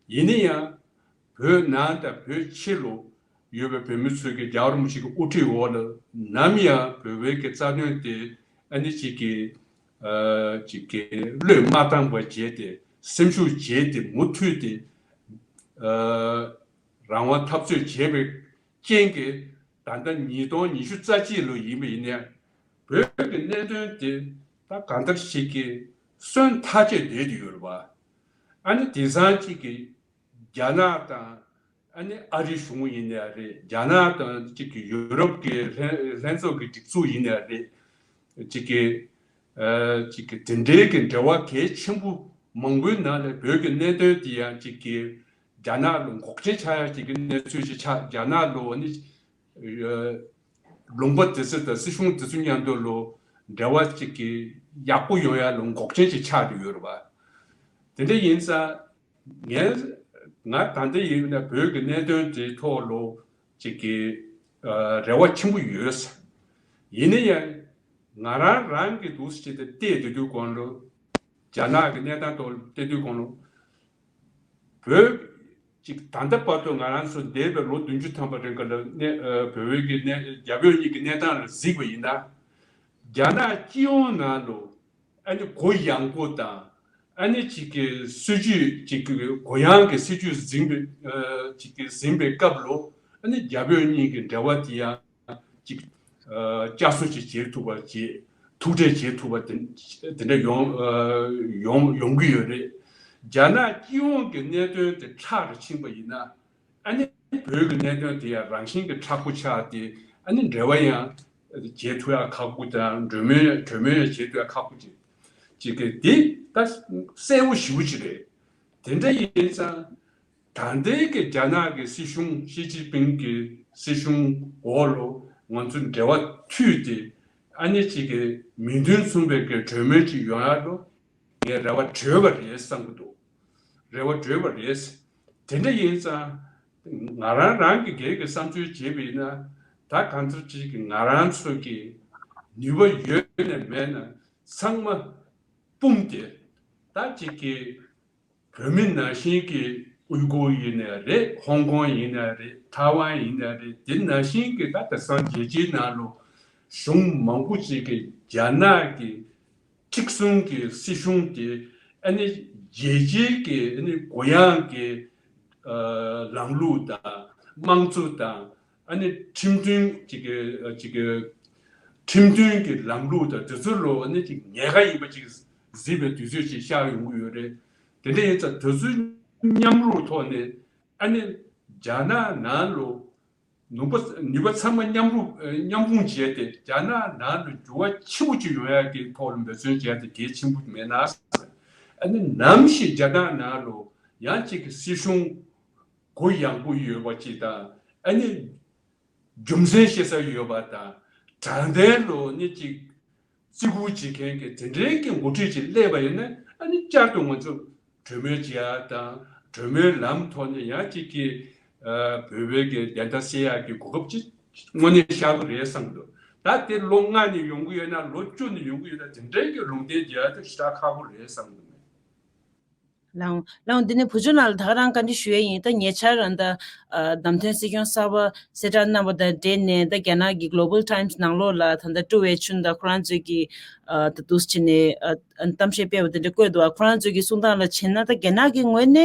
ཡིན་ན་ཡང་བོད་ནང་དང་བོད་ཕྱི་ལ་ཡོད་པའི་བོད་མི་ཚོས་ཀྱི་རྒྱལ་བ་རིན་པོ་ཆེ་གི་དབུ་ཁྲིད་འོག་ལ་ནམ་ཡང་བོད་པའི་གི་རྩ་དོན་དེ། ཨ་ནི་གཅིག་གི། ཨ། གཅིག་གི་བློས་མ་བཏང་བ་བྱས་ཏེ། སེམས་ཤུགས་བརྗེས་ཏེ། མུ་མཐུད་དེ། ཨ། རང་དབང་འཐབ་རྩོད་བྱས་པའི་རྐྱེན་གྱིས། ད་ལྟ་ཉིས་སྟོང་ཉི་ཤུ་རྩ་གཅིག་ལོ་ཡིན་པ་ཡིན་ནའི་བོད་ཀྱི་གནད་དོན་དེ་ད་གང་ལྟར་ཞིག་གིས་སོན་ཐག་ཆོད་བསྡད་དེ་ཡོད་རེད་པ། ཨ་ནི་དེང་སང་གཅིག་གི་རྒྱ་ནག་དང་། ཨ་ནི་ཨ་རིའི་གཞུང་ཡིན་ནའི་རེད། རྒྱ་ནག་དང་གཅིག་གི་ཡུ་རོབ་ཀྱི་ལྷན་ལྷན་ཚོགས་ཀྱི་སྒྲིག་འཛུགས་ཡིན་ནའི་རེད། གཅིག་གི། ཨ། གཅིག་གི་དེ་འདྲའི་གི་འབྲེལ་བ་གལ་ཆེན་པོ་མང་པོའི་ནང་ནས་བོད་ཀྱི་གནད་དོན་དེ་ཡང་གཅིག་གི་རྒྱ་ནག་ལ་འགོག་རྐྱེན་ཆགས་ཡ་གཅིག་གི་གནས་ཚུལ་ཞིག་ཆགས། རྒྱ་ནག་ལ་ཨ་ནི། ཨ། ལུང་པ་དེ་ཚོ་དང་སྲིད་གཞུང་དེ་ཚོ་མཉམ་དུ་ལ་འབྲེལ་བ་གཅིག་གི་ཡག་པོ་ཡོང་ཡ་ལ་འགོག་རྐྱེན་ཅིག་ཆགས་ཏེ་ཡོད་རེད་པ། དེ་འདྲ་ཡིན་ཙང་། ངས། ང་ད་ལྟ་ཡིན་ན་བོད་ཀྱི་གནད་དོན་དེའི་ཐོག་ལ་གཅིག་གི། ཨ། རེ་བ་ཆེན་པོ་ཡོད། ཡིན་ན་ཡང་ང་རང་རང་གི་འདུག་སེ་བྱས་ཏེ་བལྟས་བསྡད་དུས་གོང་ལ། རྒྱ་ནག་གི་གནས་སྟངས་ཐོག་ལ་བལྟས་དུས་གོང་ལ། བོད་ཅིག་ད་ལྟ་བར་དུ་ང་རང་ཚོ་འདས་པའི་ལོ་བདུན་ཅུ་ཐམ་པ་རིང་ག་ལ་གནས། ཨ། བོད་པའི་གི་གནས། རྒྱ་བོད་གཉིས་ཀྱི་གནས་སྟངས་ལ་གཟིགས་པ་ཡིན་ན། རྒྱ་ནག་སྤྱི་ཡོངས་ནང་ལ་ཨ་ནི་གུ་ཡངས་པོ་དང་། ཨ་ནི་གཅིག་གི་སྲིད་ཇུས། གཅིག་གི་གུ་ཡངས་ཀྱི་སྲིད་ཇུས་འཛིན་པའི། ཨ། གཅིག་གི་འཛིན་པའི་སྐབས་ལ། ཨ་ནི་རྒྱ་བོད་གཉིས་ཀྱི་འབྲེལ་བ་དེ་ཡང་གཅིག་ཨ། བསྐྱར་གསོ་ཅིག་བྱེད་ཐུབ་པ་བྱེད། ཐུག་འཕྲད་བྱེད་ཐུབ་པ་དེ་དེ་འདྲ་ཡོང་། ཨ། ཡོང་ཡོང་གི་ཡོད་རེད། རྒྱ་ནག་སྤྱི་ཡོངས་ཀྱི་གནད་དོན་དེ་ཁྲག་རུ་ཕྱིན་པ་ཡིན་ན། ཨ་ནི་བོད་ཀྱི་གནད་དོན་དེ་ཡང་རང་བཞིན་གྱིས་མཁྲེགས་པོ་ཆགས་ཏེ། ཨ་ནི་འབྲེལ་བ་ཡང་བྱེད་ཐུབ་ཡག་ཁག་པོ་དང་། གྲོས་མོལ་གྲོས་མོལ་ཡང་བྱེད་ཐུབ་ཡག་ཁག་པོ་ཅིག་ཅིག་གི་དེ་ད་གསལ་པོ་ཞེ་པོ་ཅིག་རེད། དེ་འདྲ་ཡིན་ཙང་། ད་ལྟའི་གི་རྒྱ་ནག་གི་སྲིད་གཞུང་། ཞི་ཅིན་ཕིང་གི་སྲིད་གཞུང་འོག་ལ་ང་ཚོ་འབྲེལ་བ་མཐུད་དེ། ཨ་ནི་གཅིག་གི་མིང་དོན་མཚུངས་པའི་གི་གྲོས་མོལ་ཅིག་ཡོང་ཡག་ལ་ངས་རེ་བ་བྲོས་པ་རེད་བསམ་གྱི་འདུག་རེ་བ་བྲོས་པ་རེད། དེ་འདྲ་ཡིན་ཙང་། ང་རང་རང་གི་སྒེར་གྱི་བསམ་ཚུལ་བྱས་པ་ཡིན་ན། ད་གང་ལྟར་ཅིག་གི་ང་རང་ཚོ་གི་ནུས་པ་ཡོད་ན་མེད་ན་ཚང་མ་སྤུངས་ཏེ། ད་ཅིག་གི་བོད་མི་ནང་བཞིན་གྱི་ཨུའི་གུར་ཡིན་ནའི་རེད། ཧོང་ཀོང་ཡིན་ནའི་རེད། ཐའེ་ཝན་ཡིན་ནའི་རེད། དེ་ནང་བཞིན་གྱི་ད་དེང་སང་རྒྱལ་སྤྱིའི་ནང་ལ་གཞུང་མང་པོ་ཅིག་གིས་རྒྱ་ནག་གི་མཁྲེགས་བཟུང་གི་སྲིད་གཞུང་དེ། ཨ་ནི་རྒྱལ་སྤྱིའི་གི། ཨ་ནི་གུ་ཡངས་ཀྱི། ཨ། ལམ་ལུགས་དང་། དམངས་གཙོ་དང་། ཨ་ནི་ཁྲིམས་མཐུན་ཅིག་གི་ཅིག་གི་ཁྲིམས་མཐུན་གྱི་ལམ་ལུགས་དང་དེ་ཚོ་ལ་ཨ་ནི་ཅིག་ཉེན་ཁ་ཡིན་པ་ཅིག་གཟིགས་པའི་དུས་ཚོད་ཅིག་ཤར་ཡོང་གི་ཡོད་རེད། དེ་འདྲ་ཡིན་ཙང་དེ་ཚོའི་མཉམ་རུབ་ཐོག་ནས། ཨ་ནི་རྒྱ་ནག་ནང་ལ་ནུས་པ་ནུས་པ་ཚང་མ་མཉམ་རུབ། ཨ། མཉམ་སྤུངས་བྱས་ཏེ། རྒྱ་ནག་ནང་ལ་འགྱུར་བ་ཆེན་པོ་ཅིག་ཡོང་ཡག་གི་ཐོག་ལ་འབད་བརྩོན་བྱས་ཏེ་གལ་ཆེན་པོ་མེད་ན། ཨ་ནི་ནམ་ཞིག་རྒྱ་ནག་ནང་ལ་ཡང་ཅིག་གི་སྲིད་གཞུང་གུ་ཡངས་པོ་ཡོད་པ་ཅིག་དང་། ཨ་ནི་རྒྱུ་མཚན་བཤད་ས་ཡོད་པ་དང་། དྲང་བདེན་ལ་ནི་ཅིག་བརྩི་བཀུར་བྱེད་མཁན་གྱི་དེ་འདྲའི་གི་འགོ་ཁྲིད་ཅིག་སླེབས་པ་ཡིན་ན། ཨ་ནི་བསྐྱར་དུ་ང་ཚོ་གྲོས་མོལ་བྱེད་ཡག་དང་། གྲོས་མོལ་ལམ་ཐོག་ནས་ཡང་ཅིག་གི། ཨ། བོད་པའི་གི་བདེན་མཐའ་གསལ་ཡག་གི་གོ་སྐབས་ཅིག་དངོས་གནས་ཤར་གི་རེད་བསམ་འདུག་ད་དེ་ལོ་ལྔ་ནས་ཡོང་གི་ཡོད་ན། ལོ་བཅུ་ནས་ཡོང་གི་ཡོད་ན། དེ་འདྲའི་གི་ལུང་བསྟན་རྒྱག་ཡག་དེ་ཞེ་དྲག་ཁག་པོ་རེད་བསམ་འདུག་ལགས་འོང་། ལགས་འོང་། འདི་ནས་བུ་ཆུང་ལགས་ལ་ད་ག་རང་བཀའ་འདྲི་ཞུ་ཡས་ཡིན། ད་ཉེ་ཆར་རང་ད། ཨ། བདམས་ཐོན་སྲིད་སྐྱོང་གསར་པ་གསལ་བསྒྲགས་གནང་བ་དང་འབྲེལ་ནས། ད་རྒྱ་ནག་གི་Global Times ནང་ལོགས་ལ་ད་ལྟ་ཀྲུའུ་ཝེ་ཆུན་དང་ཁོ་རང་ཚོས་ཀྱི། ཨ། ད་འདུག་སེ་བྱས་ནས། ཨ། གཏམ་བཤད་སྤེལ་བ་དེ་འདྲ་བཀོད་འདུག་ཨ། ཁོ་རང་ཚོས་ཀྱི་གསུང་སྟངས་ལ་བྱས་ན། ད་རྒྱ་ནག་གི་ངོས་ནས།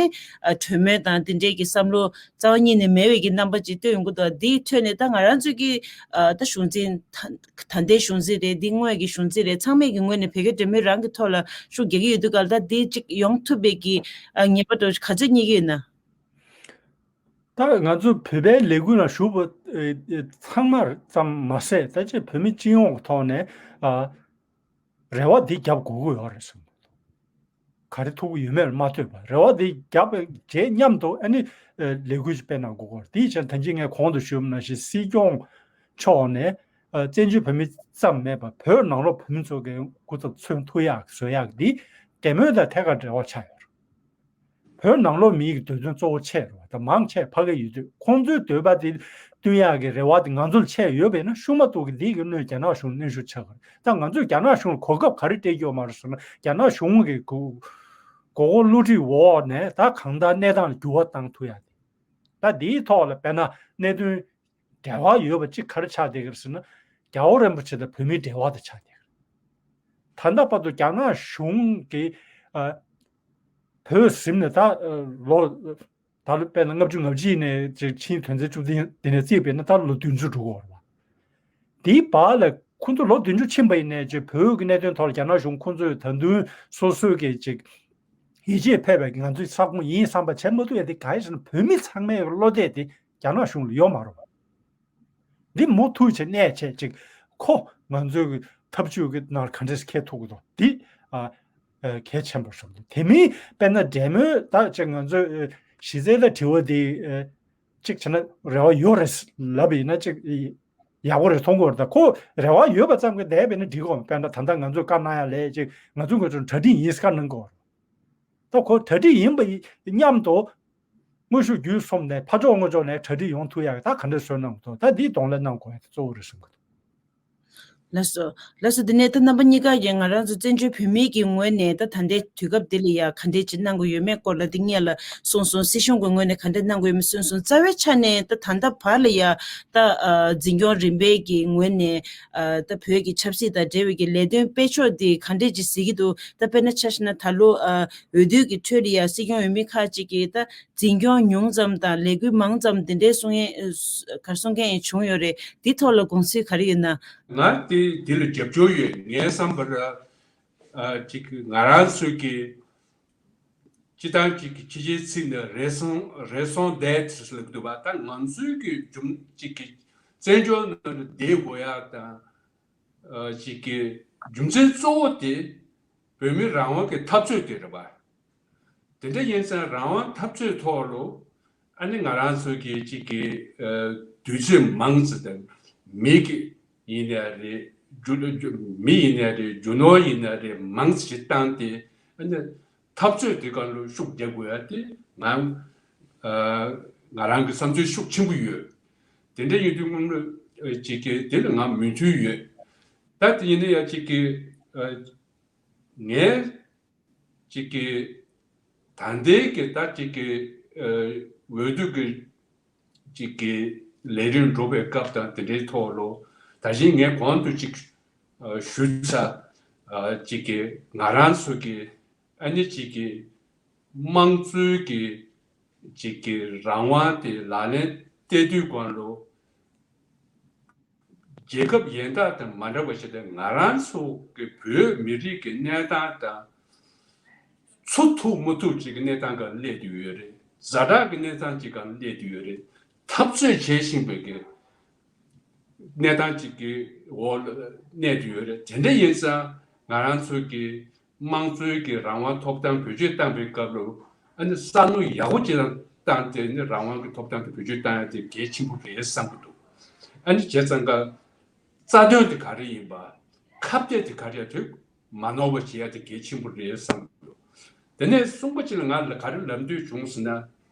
ཨ། གྲོས་མོལ་དང་དེ་འདྲའི་གི་བསམ་བློ་རྩ་བ་ཉིད་ནས་མེད་པའི་གི་རྣམ་པ་ཅིག་སྟོན་ཡོང་གི་འདུག་ཨ། འདིའི་ཁྲོད་ནས་ད་ང་རང་ཚོས་ཀྱི། ཨ། ད་གཞུང་འཛིན་ད་ད་ལྟའི་གཞུང་འཛིན་རེད། འདི་སྔོན་གྱི་གཞུང་འཛིན་རེད། ཚང་མས་ཀྱི་ངོས་ནས་བོད་རྒྱ་འབྲེལ་མོལ་རང་གི་ཐོག་ལ་ཤུགས་རྒྱག་གི་ཡོད་དུས་ག་ལ། ད་འདི་གཅིག་ཡོང་ཐུབ་པའི་གི། ཨ། ངེས་པ་འདྲ་ག་ཚོད་རྙེད་ཀྱི་ཡོད་ན། ད་ང་ཚོ་བོད་པའི་ལས་འགུལ་ནང་ཞུགས་པ། ཨེ། ཨེ། ཚང་མ་ཙམ་མ་ཟད། ད་ཅིག་བོད་མི་སྤྱི་ཡོངས་ཀྱི་ཐོག་ནས། ཨ། རེ་བ་འདི་རྒྱབ་དགོས་ཀྱི་ཡོད་རེད་བསམ། ག་རེ་ཐུག་གི་ཡོད་མེད་ལ་མ་ལྟོས་པར། རེ་བ་འདི་རྒྱབ་བྱས་མཉམ་དུ། ཨ་ནི། ཨེ། ལས་འགུལ་ཅིག་སྤེལ་གནང་དགོས་ཀྱི་ཡོད་རེད། དེའི་ཕྱིར་ད་ཅི་ངས་གོང་དུ་ཞུས་པ་ནང་བཞིན་སྲིད་སྐྱོང་མཆོག་ནས། ཨ། བཙན་བྱོལ་བོད་མི་ཙམ་མེད་པར་བོད་ནང་ལོགས་བོད་མི་ཚོ་གི་སྐུ་ཚབ་མཚོན་ཐུབ་ཡག་བཟོ་ཡག་འདི་འབྲེལ་མོལ་དང་ཐད་ཀར་འབྲེལ་བ་ཆགས་ཡོད་རེད། བོད་ནང་ལོགས་མིའི་གི་འདོད་དོན་གཙོ་བོ་ཆེ་རུ་བ་དང་མང་ཆེ་ཕ་གི་ཡོད་དུས་ཁོང་ཚོའི་འདོད་པ་དེ་བསྟུན་ཡག་གི་རེ་བ་དེ་ང་ཚོར་ཆེ་ཡོད་པས་ན་ཤུགས་མ་གཏོགས་གི་འདི་གི་གནོད་རྒྱ་ནག་གཞུང་གནོན་ཤུགས་ཆག་གི་རེད། ད་ང་ཚོས་རྒྱ་ནག་གཞུང་ལ་གོ་སྐབས་ག་རེ་སྤྲད་ཀྱི་ཡོད་མ་རེད་ཟེར་ན་རྒྱ་ནག་གཞུང་གི་གོ་གོ་གོ་བསླུ་བྲིད་འོག་ནས་ད་གང་ལྟར་གནས་སྟངས་ལ་འགྱུར་བ་བཏང་ཐུབ་ཡག་དེ། ད་འདིའི་ཐོག་ལ་དཔེར་ན་གནད་དོན་འབྲེལ་བ་ཡོད་པ་གཅིག་ག་རེ་ཆགས་བསྡད་ཀྱི་རེད་ཟེར་ན། རྒྱལ་བ་རིན་པོ་ཆེ་དང་བོད་མིའི་འབྲེལ་བ་དང་ཆགས་བསྡད་ཀྱི་རེད། ད་ལྟ་བར་དུ་རྒྱ་ནག་གཞུང་གིས་ཨ་བོད་ཟིན་ནས་ད་ཨ་ལོ་ད་ལོ་དཔེར་ན་ལྔ་བཅུ་ང་བཞི་ནས་ཅིག་ཕྱིན་དོན་ཚན་བཅུ་བདུན་འདི་ནས་བརྩིས་པས་ན་ད་ལོ་བདུན་ཅུ་འགྲོ་གི་ཡོད་རེད་བ། དེའི་བར་ལ་ཁོ་ཚོ་ལོ་བདུན་ཅུ་ཕྱིན་པ་ཡིན་ནའི་ཅིག་བོད་ཀྱི་གནད་དོན་ཐོག་ལ་རྒྱ་ནག་གཞུང་ཁོ་ཚོས་ད་དུང་སོ་སོའི་གི་ཅིག་ཡིད་ཆེས་ཕེབས་པའི་ང་ཚོའི་ས་ཁོངས་ཡིན་བསམ་པ་བྱེད་མ་ཐུབ་ཡ་དེ་ག་རེ་ཟེར་ན་བོད་མི་ཚང་མའི་བློ་གཏད་དེ་རྒྱ་ནག་གཞུང་ལ་ཡོད་མ་རེད་བ། འདི་མུ་མཐུད་བྱས་གནས་བྱས་ཅིག་ཁོ་ང་ཚོའི་གི་ཐབས་ཇུས་ཀྱི་ནང་ག་འདྲས་འཁེལ་ཐུབ་ཀྱི་འདུག་འདི་ཨ་ཨ་གལ་ཆེན་པོ་བསམ་འདུག་དེ་མིན་དཔེར་ན་འབྲེལ་མོལ་ད་ཅིག་ང་ཚོའི་ཨ་གཞི་རྩའི་ད་དྲི་བ་འདི་ཨ་གཅིག་བྱས་ན་རེ་བ་ཡོད་རེད་ལབ་ཡིན་ན་གཅིག་ཡག་པོ་རེད་མཐོང་གི་ཡོད་རེད། ད་ཁོ་རེ་བ་ཡོད་པ་ཙམ་གྱིས་བསྡད་པས་ན་འགྲིག་གོ། དཔེར་ན་ད་ལྟ་ང་ཚོས་བཀའ་གནང་ཡ་ལས་ཅིག་ང་ཚོ་ང་ཚོ་གྲ་སྒྲིག་ཡིན་བཀའ་གནང་གི་ཡོད་རེད། ད་ཁོ་གྲ་སྒྲིག་ཡིན་པ་ཡི་མཉམ་དུ་དངོས་ཤུགས་བརྒྱུད་གསུམ་ནས་ཕར་ཕྱོགས་ཚུར་ཕྱོགས་ནས་གྲ་སྒྲིག་ཡོང་ཐུབ་ཡ་གི་ད་ག་འདྲས་བཟོས་གནང་གི་འདུག་ད་འདིའི་གདོང་ལེན་གནང་དགོས་ཡ་དེ་གཙོ་བོ་རེད་བསམ་གི་འདུག་ལགས་སོ། ལགས་སོ། དེ་ནས་ད་རྣམ་པ་གཉིས་ཀ་གིས་ང་རང་ཚོ་བཙན་བྱོལ་བོད་མིའི་གི་ངོས་ནས་ད་ད་ལྟའི་དུས་སྐབས་འདི་ལ་ཡ་ག་འདྲས་ཅིག་གནང་དགོས་ཡོད་མེད་སྐོར་ལ་འདི་སྔོན་ལ་གསུངས་སོང་། སྲིད་གཞུང་གི་ངོས་ནས་ག་འདྲས་གནང་དགོས་ཡོད་མེད་གསུངས་སོང་། རྩ་བའི་ཆ་ནས་ད་ད་ལྟ་བར་ལ་ཡ་ད་ཨ་འཛིན་སྐྱོང་རིམ་པའི་གི་ངོས་ནས་ཨ་ད་བོད་ཀྱི་ཆབ་སྲིད་དང་འབྲེལ་བའི་གི་ལས་དོན་སྤེལ་ཕྱོགས་འདི་ག་འདྲས་ཅིག་གཟིགས་ཀྱི་འདུག་ད་དཔེར་ན་ཆ་བཞག་ན་ད་ལོ་ཨ་འོས་བསྡུ་གི་ཁྲོད་ལ་ཡ་སྲིད་སྐྱོང་འོས་མི་ཁག་ཅིག་གིས་ད་འཛིན་སྐྱོང་ཉུང་ཙམ་དང་ལས་འགུལ་མང་ཙམ་འདི་འདྲའི་གསུང་ཡས་ཨ་ག་རེ་གསུང་མཁན་ཡང་བྱུང་ཡོད་རེད། འདི་ཐོག་ལ་དགོངས་ཚུལ་ག་རེ་ཡོད་ན། ང་དེ་འདི་ལ་རྒྱབ་སྐྱོར་ཡོད། ངའི་བསམ་པར་ཨ་ཅིག་ང་རང་ཚོས་ཀྱི་སྤྱི་བཏང་ཅིག་གི་ཕྱི་རྒྱལ་ཚིག་ནས་raison raison d'être་ཟེར་ལབ་འདུག་པ། ད་ང་ཚོའི་གི་རྒྱུ་ཅིག་གི་བཙན་བྱོལ་ནང་དུ་བསྡད་དགོས་ཡ་དང་ཨ་ཅིག་གི་རྒྱུ་མཚན་གཙོ་བོ་དེ་བོད་མི་རང་དབང་གི་འཐབ་རྩོད་དེ་རེད་པ། དེ་འདྲ་ཡིན་ཙང་རང་དབང་འཐབ་རྩོད་ཐོག་ལ་ཨ་ནི་ང་རང་ཚོ་གི་ཅིག་གི་ཨ་དུས་ཚོད་མང་ཙམ་དང་མི་གི་ཡིན་ནའི་རེད། རྒྱུ་རྒྱུ་མི་ཡིན་ནའི་རེད། རྒྱུ་ནོར་ཡིན་ནའི་རེད། མང་ཙམ་ཞིག་བཏང་སྟེ་ཨ་ནི་འཐབ་རྩོད་དེ་སྒང་ལ་ཤུགས་རྒྱག་དགོས་ཡ་དེ་ང་ཨ་ང་རང་གི་བསམ་ཚུལ་ཤུགས་ཆེན་པོ་ཡོད། དེ་འདྲ་ཡིན་དུས་སྔོན་ལ་ཅིག་གི་དེ་ལ་ང་མོས་མཐུན་ཡོད། ད་དེ་ཡིན་ན་ཡང་ཅིག་གི་ཨ་ངས་ཅིག་གི་ད་ལྟའི་གི་ད་ཅིག་གི་ཨ་འོས་བསྡུ་གི་ཅིག་གི་ལས་རིམ་འགྲོ་བའི་སྐབས་དང་དེ་འདྲའི་ཐོག་ལ་ད་གིན་ངས་གོང་དུ་ཅིག་ཨ་ཞུས་ཚར། ཨ་ཅིག་གི་ང་རང་ཚོ་གི་ཨ་ནི་ཅིག་གི་དམངས་གཙོའི་གི་ཅིག་གི་རང་དབང་དེ་ལག་ལེན་བསྟར་དུས་སྒང་ལ་རྒྱལ་ཁབ་གཞན་དག་དང་མ་འདྲ་བ་ཞིག་དང་ང་རང་ཚོ་གི་བོད་མི་རིགས་ཀྱི་གནས་སྟངས་དང་ཚུགས་ཐུབ་མ་ཐུབ་ཅིག་གི་གནས་སྟངས་སྒང་སླེབས་བསྡད་ཡོད་རེད། ཛ་དྲག་གི་གནས་སྟངས་ཅིག་སྒང་སླེབས་བསྡད་ཡོད་རེད། འཐབ་རྩོད་བྱེད་བཞིན་པའི་གི་གནས་སྟངས་ཅིག་གི་འོག་ལ་གནས་བསྡད་ཡོད་རེད། དེ་འདྲ་ཡིན་ཙང་ང་རང་ཚོ་གི་དམངས་གཙོའི་གི་རང་དབང་ཐོབ་ཐང་བེད་སྤྱོད་བཏང་པའི་སྐབས་ལ་ཨ་ནི་བསམ་བློ་ཡག་པོ་ཅིག་བཏང་སྟེ་ནི་རང་དབང་གི་ཐོབ་ཐང་དེ་བེད་སྤྱོད་བཏང་ཡ་དེ་གལ་ཆེན་པོ་རེད་བསམ་གྱི་འདུག་ཨ་ནི་བྱས་ཙང་ཀ་རྩ་དོན་དེ་ག་རེ་ཡིན་པ། ཁ་གཏད་དེ་ག་རེ་ཡ་དེ་མ་ནོར་བ་བྱེད་ཡ་དེ་གལ་ཆེན་པོ་རེད་བསམ་གྱི་འདུག་དེ་ནས་གསུམ་པ་ཅིག་ལ་ང་ལ་ག་རེ་ལབ་འདོད་བྱུང་ཟེར་ན།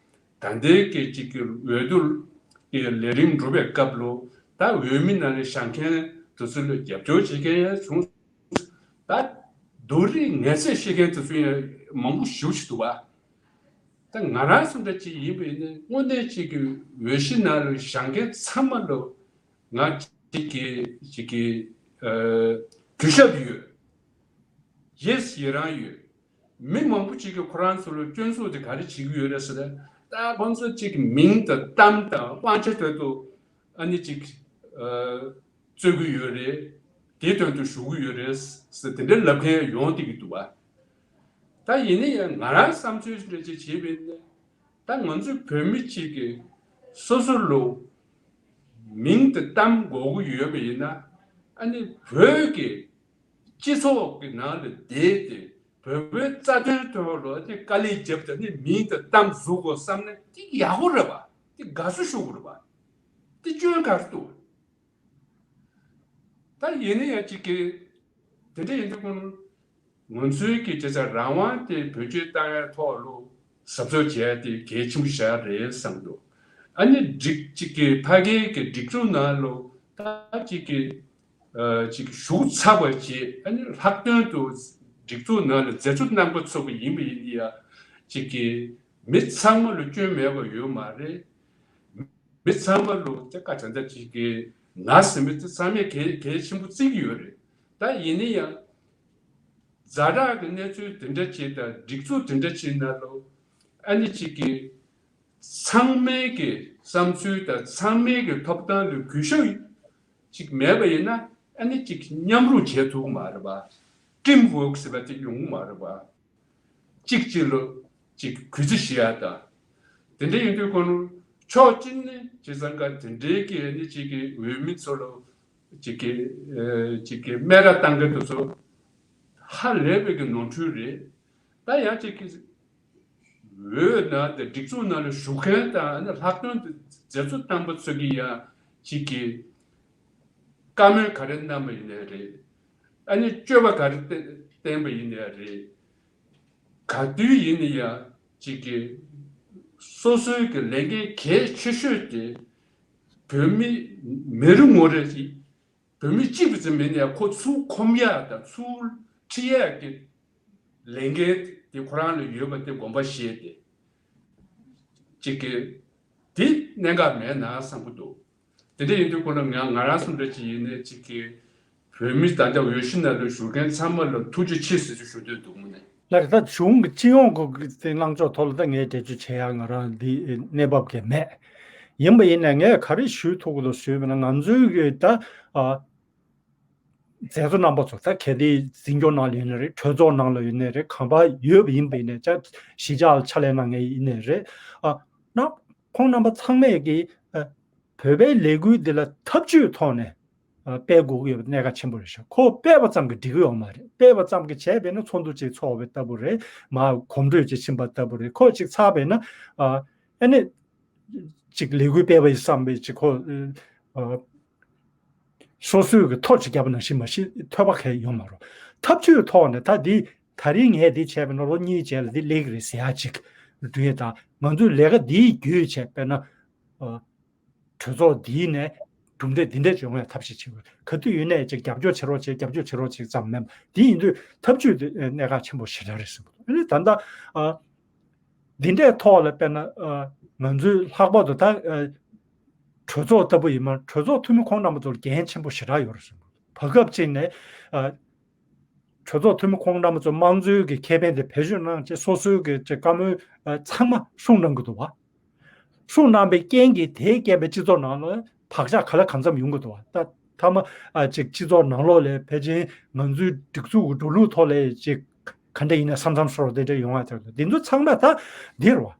ད་ལྟའི་གི་ཅིག་གི་འོས་བསྡུ་གི་ལས་རིམ་འགྲོ་བའི་སྐབས་ལ་ད་འོས་མི་ནང་ནས་བཞེངས་མཁན་དེ་ཚོ་ལ་རྒྱབ་སྐྱོར་བྱེད་མཁན་ཡང་བྱུང་། ད་རྡོ་རིང་ངན་ཚད་བཤད་མཁན་དེ་ཚོ་ཡང་མང་པོ་ཞེ་པོ་ཅིག་འདུག་བ། ད་ང་རང་ཚོ་འདྲ་ཅིག་ཡིན་པ་ཡིན་ན་དངོས་གནས་ཅིག་གི་འོས་གཞི་ནང་ལ་བཞེངས་མཁན་ཚང་མ་ལ་ང་ཅིག་གི་ཅིག་གི་ཨ་གུས་ཞབས་ཡོད། ཡེས་ཡི་རང་ཡོད། མི་མང་པོ་ཅིག་གིས་ཁོ་རང་ཚོ་ལ་སྐྱོན་འཛུགས་དེ་ག་རེ་བྱེད་ཀྱི་ཡོད་རེད་ཟེར་ན། ད་ཁོང་ཚོ་ཅིག་གི་མིང་དང་གཏམ་དང་དབང་ཆ་དོན་དུ་ཨ་ནི་ཅིག་ཨ་རྩོད་ཀྱི་ཡོད་རེད། དེའི་དོན་དུ་ཞུ་གི་ཡོད་རེད་ཟེར་དེ་འདྲའི་ལབ་མཁན་ཡོང་བསྡད་ཀྱི་འདུག་བ། ད་ཡིན་ན་ཡང་ང་རང་བསམ་ཚུལ་འདྲ་ཅིག་བྱས་པ་ཡིན་ན། ད་ང་ཚོ་བོད་མི་གཅིག་གིས་སོ་སོ་ལ་མིང་དང་གཏམ་དགོས་ཀྱི་ཡོད་པ་ཡིན་ན། ཨ་ནི་བོད་ཀྱི་སྤྱི་ཚོགས་ཀྱི་ནང་ལ་བསྡད་དེ་བོད་པའི་རྩ་དོན་ཐོག་ལ་ཨ་ནི་དཀའ་ལས་བརྒྱབ་དང་ནི་མིང་དང་གཏམ་བཟོ་དགོས་བསམ་ན་དེ་ཡག་པོ་རེད་པ། དེ་དགའ་བསུ་ཞུ་དགོས་རེད་པ། དེ་སྐྱོན་ག་རེ་འདུག་ད་ཡིན་ན་ཡང་གཅིག་གིས་དེ་འདྲ་ཡིན་དུས་ཀུན་ང་ཚོའི་གི་བྱས་ཙང་རང་དབང་དེ་བེད་སྤྱོད་བཏང་ཡའི་ཐོག་ལ་ གཟབ་གཟབ་བྱས་ཏེ་གལ་ཆེན་པོ་ཞིག་རེད་བསམ་འདུག་ཨ་ནི་སྒྲིག་གཅིག་གི་ཕ་གིའི་གི་སྒྲིག་འཛུགས་ནང་ལོ་ད་གཅིག་གི་ཨ་གཅིག་གི་ཞུགས་ཚར་བ་བྱས། ཨ་ནི་ལྷག་དོན་དུ་སྒྲིག་འཛུགས་ནང་ལ་མཛད་གཙོ་རྣམ་པ་ཚོ་གི་ཡིན་པ་ཡིན་ཡ་གཅིག་གི་མི་ཚང་མ་ལ་སྐྱོན་མེད་པ་ཡོད་མ་རེད། མི་ཚང་མ་ལོ་དེ་ཀ་ཆ་འདྲ་གཅིག་གི་ན་ཟེར་མི་དེ་ཚང་མས་གལ་གལ་ཆེན་པོ་བརྩི་གི་ཡོད་རེད། ད་ཡིན་ན་ཡང་། ཛ་དྲག་གི་གནས་ཚུལ་དེ་འདྲ་ཅིག་དང་སྒྲིག་འཛུགས་དེ་འདྲ་ཅིག་ནང་ལོ་ཨ་ནི་གཅིག་གི་ཚང་མའི་གི་བསམ་ཚུལ་དང་ཚང་མའི་གི་ཐོབ་ཐང་ལ་གུས་ཞབས་ཅིག་མེད་པ་ཡིན་ན་ཨ་ནི་གཅིག་མཉམ་རུབ་བྱེད་ཐུབ་ཀྱི་མ་རེད་པ། ཊིམ་ཝོག་ཟེར་བ་དེ་ཡོང་གི་མ་རེད་པ། གཅིག་གཅིག་ལ་གཅིག་གུས་བརྩི་ཞུ་ཡ་དང་། དེ་འདྲ་ཡིན་དུས་ཁོ་ནོ་ཕྱོགས་གཅིག་ནས་བྱས་ཙང་ཀ་དེ་འདྲའི་གི་ཨ་ནི་གཅིག་གི་འོས་མི་ཚོ་ལ། གཅིག་གི་ཨ་གཅིག་གི་སྨད་ར་བཏང་མཁན་དེ་ཚོ་ཧ་ལས་པའི་གི་ནོར་འཁྲུལ་རེད། ད་ཡང་གཅིག་གི་འོས་ནང་དེ་སྒྲིག་འཛུགས་ནང་ལ་ཞུགས་མཁན་དང་ཨ་ནི་ལྷག་དོན་དུ་མཛད་གཙོ་རྣམ་པ་ཚོ་གི་ཡང་གཅིག་གི་བཀའ་མོལ་ག་རེ་གནང་བ་ཡིན་ནའི་རེད། ཨ་ནི་སྤྱོད་པ་ག་རེ་བསྟན་བསྟན་པ་ཡིན་ནའི་རེད། ག་དུས་ཡིན་ན་ཡང་གཅིག་གི་སོ་སོའི་གི་ལས་འགན་གལ་ཆེ་ཤོས་དེ་བོད་མི་མི་རེ་ངོ་རེ་ཞིག་བོད་མི་གཅིག་པུ་ཙམ་མིན་ནས་ཁོ་ཚུར་ཁོམ་ཡག་དང་ཚུར་ཁྲིད་ཡག་གི་ལས་འགན་དེ་ཁོ་རང་ལ་ཡོད་པ་དེ་དགོངས་པ་བཞེས་ཏེ། གཅིག་གི་དེ་གནད་འགག་མེད་ན་བསམ་གྱི་འདུག་དེ་འདྲ་ཡིན་དུས་ཁོ་ན་ང་ང་རང་སུ་འདྲ་ཅིག་ཡིན་ནས་གཅིག་གི་བོད་མི་ད་ལྟ་འོས་གཞི་ནང་ལ་བཞུགས་མཁན་ཚང་མ་ལ་ཐུགས་རྗེ་ཆེ་ཟེར་ཞུ་འདོད་འདུག་མོ་ནས། ལགས་ད་གཞུང་གི་སྤྱི་ཡོངས་ཀྱི་དེ་ལངས་ཕྱོགས་ཐོག་ལ་ད་ངས་འགྲེལ་བརྗོད་བྱེད་ཡག་ང་རང་འདི་གནས་བབ་གས་མེད། ཡིན་པ་ཡིན་ནས་ངས་ག་རེ་ཞུ་ཐུབ་ཀྱི་འདུག་ཞུས་པ་ན་ང་ཚོའི་གི་ད་ཨ། མཛད་གཙོ་རྣམ་པ་ཚོ་ད་གལ་ཏེ་འཛིན་སྐྱོང་ནང་ལ་ཡོད་ནའི་རེད། གྲོས་ཚོགས་ནང་ལ་ཡོད་ནའི་རེད། གང་པ་ཡོད་པ་ཡིན་པ་ཡིན་ནའི་ཅག་གཞིས་ཆགས་ལ་ཕྱག་ལས་གནང་མཁན་ཡིན་ནའི་རེད། ཨ་ན་ཁོང་རྣམ་པ་ཚང་མས་ཀྱི་ཨ་བོད་པའི་ལས་འགུལ་འདི་ལ་འཐབ་ཇུས་ཐོག་ནས་ཨ་སྤེལ་དགོས་ཀྱི་ཡོད་པ་གནད་འགག་ཆེན་པོ་རེད་ཤག་ཁོ་སྤེལ་བ་ཙམ་གྱིས་འགྲིག་གི་ཡོད་མ་རེད། སྤེལ་བ་ཙམ་གྱིས་བྱས་པས་ན་ཚོགས་འདུ་ཅིག་ཚོགས་པའི་ལྟ་བུ་རེད། མ་གོམ་བགྲོད་ཅིག་ཕྱིན་པ་ལྟ་བུ་རེད། ཁོ་ཅིག་ཚར་བས་ན་ཨ་ཨ་ནི། ཅིག་ལས་འགུལ་སྤེལ་བ་ཡིན་བསམ་པའི་ཅིག་ཁོ། ཨ། སོ་སོའི་གི་ཐོ་ཅིག་བརྒྱབ་པ་ནང་བཞིན་མ་གཞི་ཐོས་པ་གང་ཡོང་མ་རུང་། ཐབས་ཇུས་ཐོག་ནས་ད་འདི་ད་རིང་ངས་འདི་བྱས་པ་ན་ལོ་གཉིས་རྗེས་ལ་འདི་སླེབས་ཀྱི་རེད་ཟེར་ཡ་ཅིག་འདུག་ཡས་དང་ང་ཚོས་ལས་ཀ་འདིའི་བརྒྱུད་བྱས་པས་ན། ཨ། གྲོས་ཚོགས་འདིའི་ནས་གྲུབ་འབྲས་འདི་འདྲས་ཡོང་བའི་ཐབས་ཤེས་བྱེད་དགོས། ག་དུས་ཡིན་ནའི་ཅིག་རྒྱབ་སྐྱོར་བྱེད་རོགས་བྱེད། རྒྱབ་སྐྱོར་བྱེད་རོགས་བྱེད་ཙམ་མིན་པ་འདི་ཡིན་དུས་ཐབས་ཇུས་འདི་གནད་འགག་ཆེན་པོ་ཞེ་དྲག་རེད་ཟེར་གྱི་འདུག་ཨ་ནི་ད་ལྟ། ཨ། འདི་འདྲའི་ཐོག་ལ་དཔེར་ན་ཨ་ང་ཚོའི་ལྷག་པར་དུ་ད་ཨ་གྲོས་ཚོགས་ལྟ་བུ་ཡིན་མ་གྲོས་ཚོགས་འཐུས་མི་ཁོང་རྣམ་པ་ཚོར་འགན་ཆེན་པོ་ཞེ་དྲག་ཡོད་རེད་གསུངས། བར་སྐབས་གཅིག་ནས་ཨ་གྲོས་ཚོགས་འཐུས་མི་ཁོང་རྣམ་པ་ཚོ་དམངས་གཙོའི་གི་ཁེ་ཕན་དེ་བེད་སྤྱོད་གནང་བྱས་སོ་སོའི་གི་ཅིག་བཀའ་མོལ་ཨ་ཚང་མ་གསུངས་གནང་གི་འདུག་བ། གསུངས་གནང་པའི་རྐྱེན་གྱིས་དེའི་རྐྱེན་པས་སྤྱི་ཚོགས་ནང་ལ་བག་ཆགས་ག་ལ་གང་འཚམ་ཡོང་གི་འདུག་བ། ད་མཐའ་མ་ཨ་ཅིག་སྤྱི་ཚོགས་ནང་ལོགས་ལ་ཕལ་ཆེར་ང་ཚོའི་སྒྲིག་འཛུགས་ཀྱི་འགྲོ་ལུགས་ཐོག་ལ་ཅིག་ག་འདྲ་ཡིན་ན་ས་མཚམས་སོ་སོ་དེ་འདྲ་ཡོང་བ་དེ་འདི་ཚོ་ཚང་མ་ད་འདི་རེད་བ།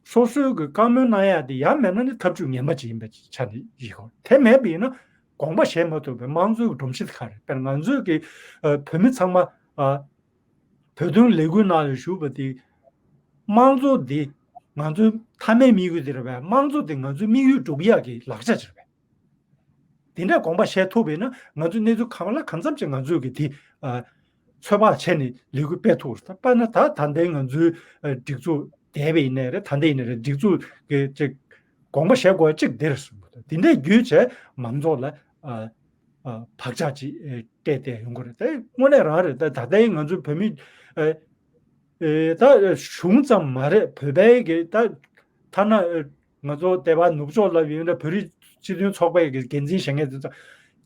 སོ་སོའི་གི་བཀའ་མོལ་གནང་ཡ་དེ་ཡང་མེད་ན་ནི་ཐབས་ཇུས་ངན་པ་ཅིག་ཡིན་པའི་ཆ་ནས་ཡིན་གོ། དེ་མེད་པ་ཡིན་ན་དགོངས་པ་བཞེས་མ་ཐུབ་པའི་དམངས་གཙོའི་གི་སྒྲོམ་གཞི་དེ་ག་རེད། དཔེར་ན་ང་ཚོའི་གི་ཨ་བོད་མི་ཚང་མ་ཨ་བོད་དོན་ལས་འགུལ་ནང་ལ་ཞུགས་པ་དེ་དམངས་གཙོ་དེ་ང་ཚོའི་མཐའ་མའི་དམིགས་ཡུལ་དེ་རེད་པས། དམངས་གཙོ་དེ་ང་ཚོའི་དམིགས་ཡུལ་སྒྲུབ་ཡག་གི་ལག་ཆ་ཅིག་རེད་པས། དེ་འདྲ་དགོངས་པ་བཞེས་ཐུབ་པས་ན་ང་ཚོའི་གནས་ཚུལ་གང་ལ་གང་འཚམ་ཅིག་ང་ཚོས་ཀྱི་དེ་ཨ་ཚོད་དཔག་བྱས་ནས་ལས་འགུལ་སྤེལ་ཐུབ་རེད། ད་དཔེར་ན་ད་ད་ལྟའི་ང་ཚོའི་ཨ་སྒྲིག་འཛུགས་འདས་པ་ཡིན་ནའི་རེད། ད་ལྟ་ཡིན་ནའི་རེད། སྒྲིག་འཛུགས་ཀྱི་ཅིག་དགོངས་པ་བཞེས་དགོས་ཅིག་འདི་རེད་གསུངས་པ་དང་དེ་འདྲའི་བརྒྱུད་བྱས་མང་ཚོགས་ལ་ཨ་ཨ་བག་ཆགས་ཅིག་ཨ་སྤྲད་བསྡད་ཡོང་གི་རེད། དེ་དངོས་གནས་རང་རེད། ད་ད་ལྟའི་ང་ཚོའི་བོད་མི་ཨ་ཨེ་ད་གཞུང་ཙམ་མ་རེད། བོད་པའི་གི་ད་ཐ་ན་ཨེ་ང་ཚོ་སྡེ་བ་ནུབ་ཕྱོགས་ལ་ཡོད་ན་བོད་རིགས་སྤྱི་མཐུན་ཚོགས་པའི་གི་འགན་འཛིན་བྱེད་མཁན་དེ་ཚོ་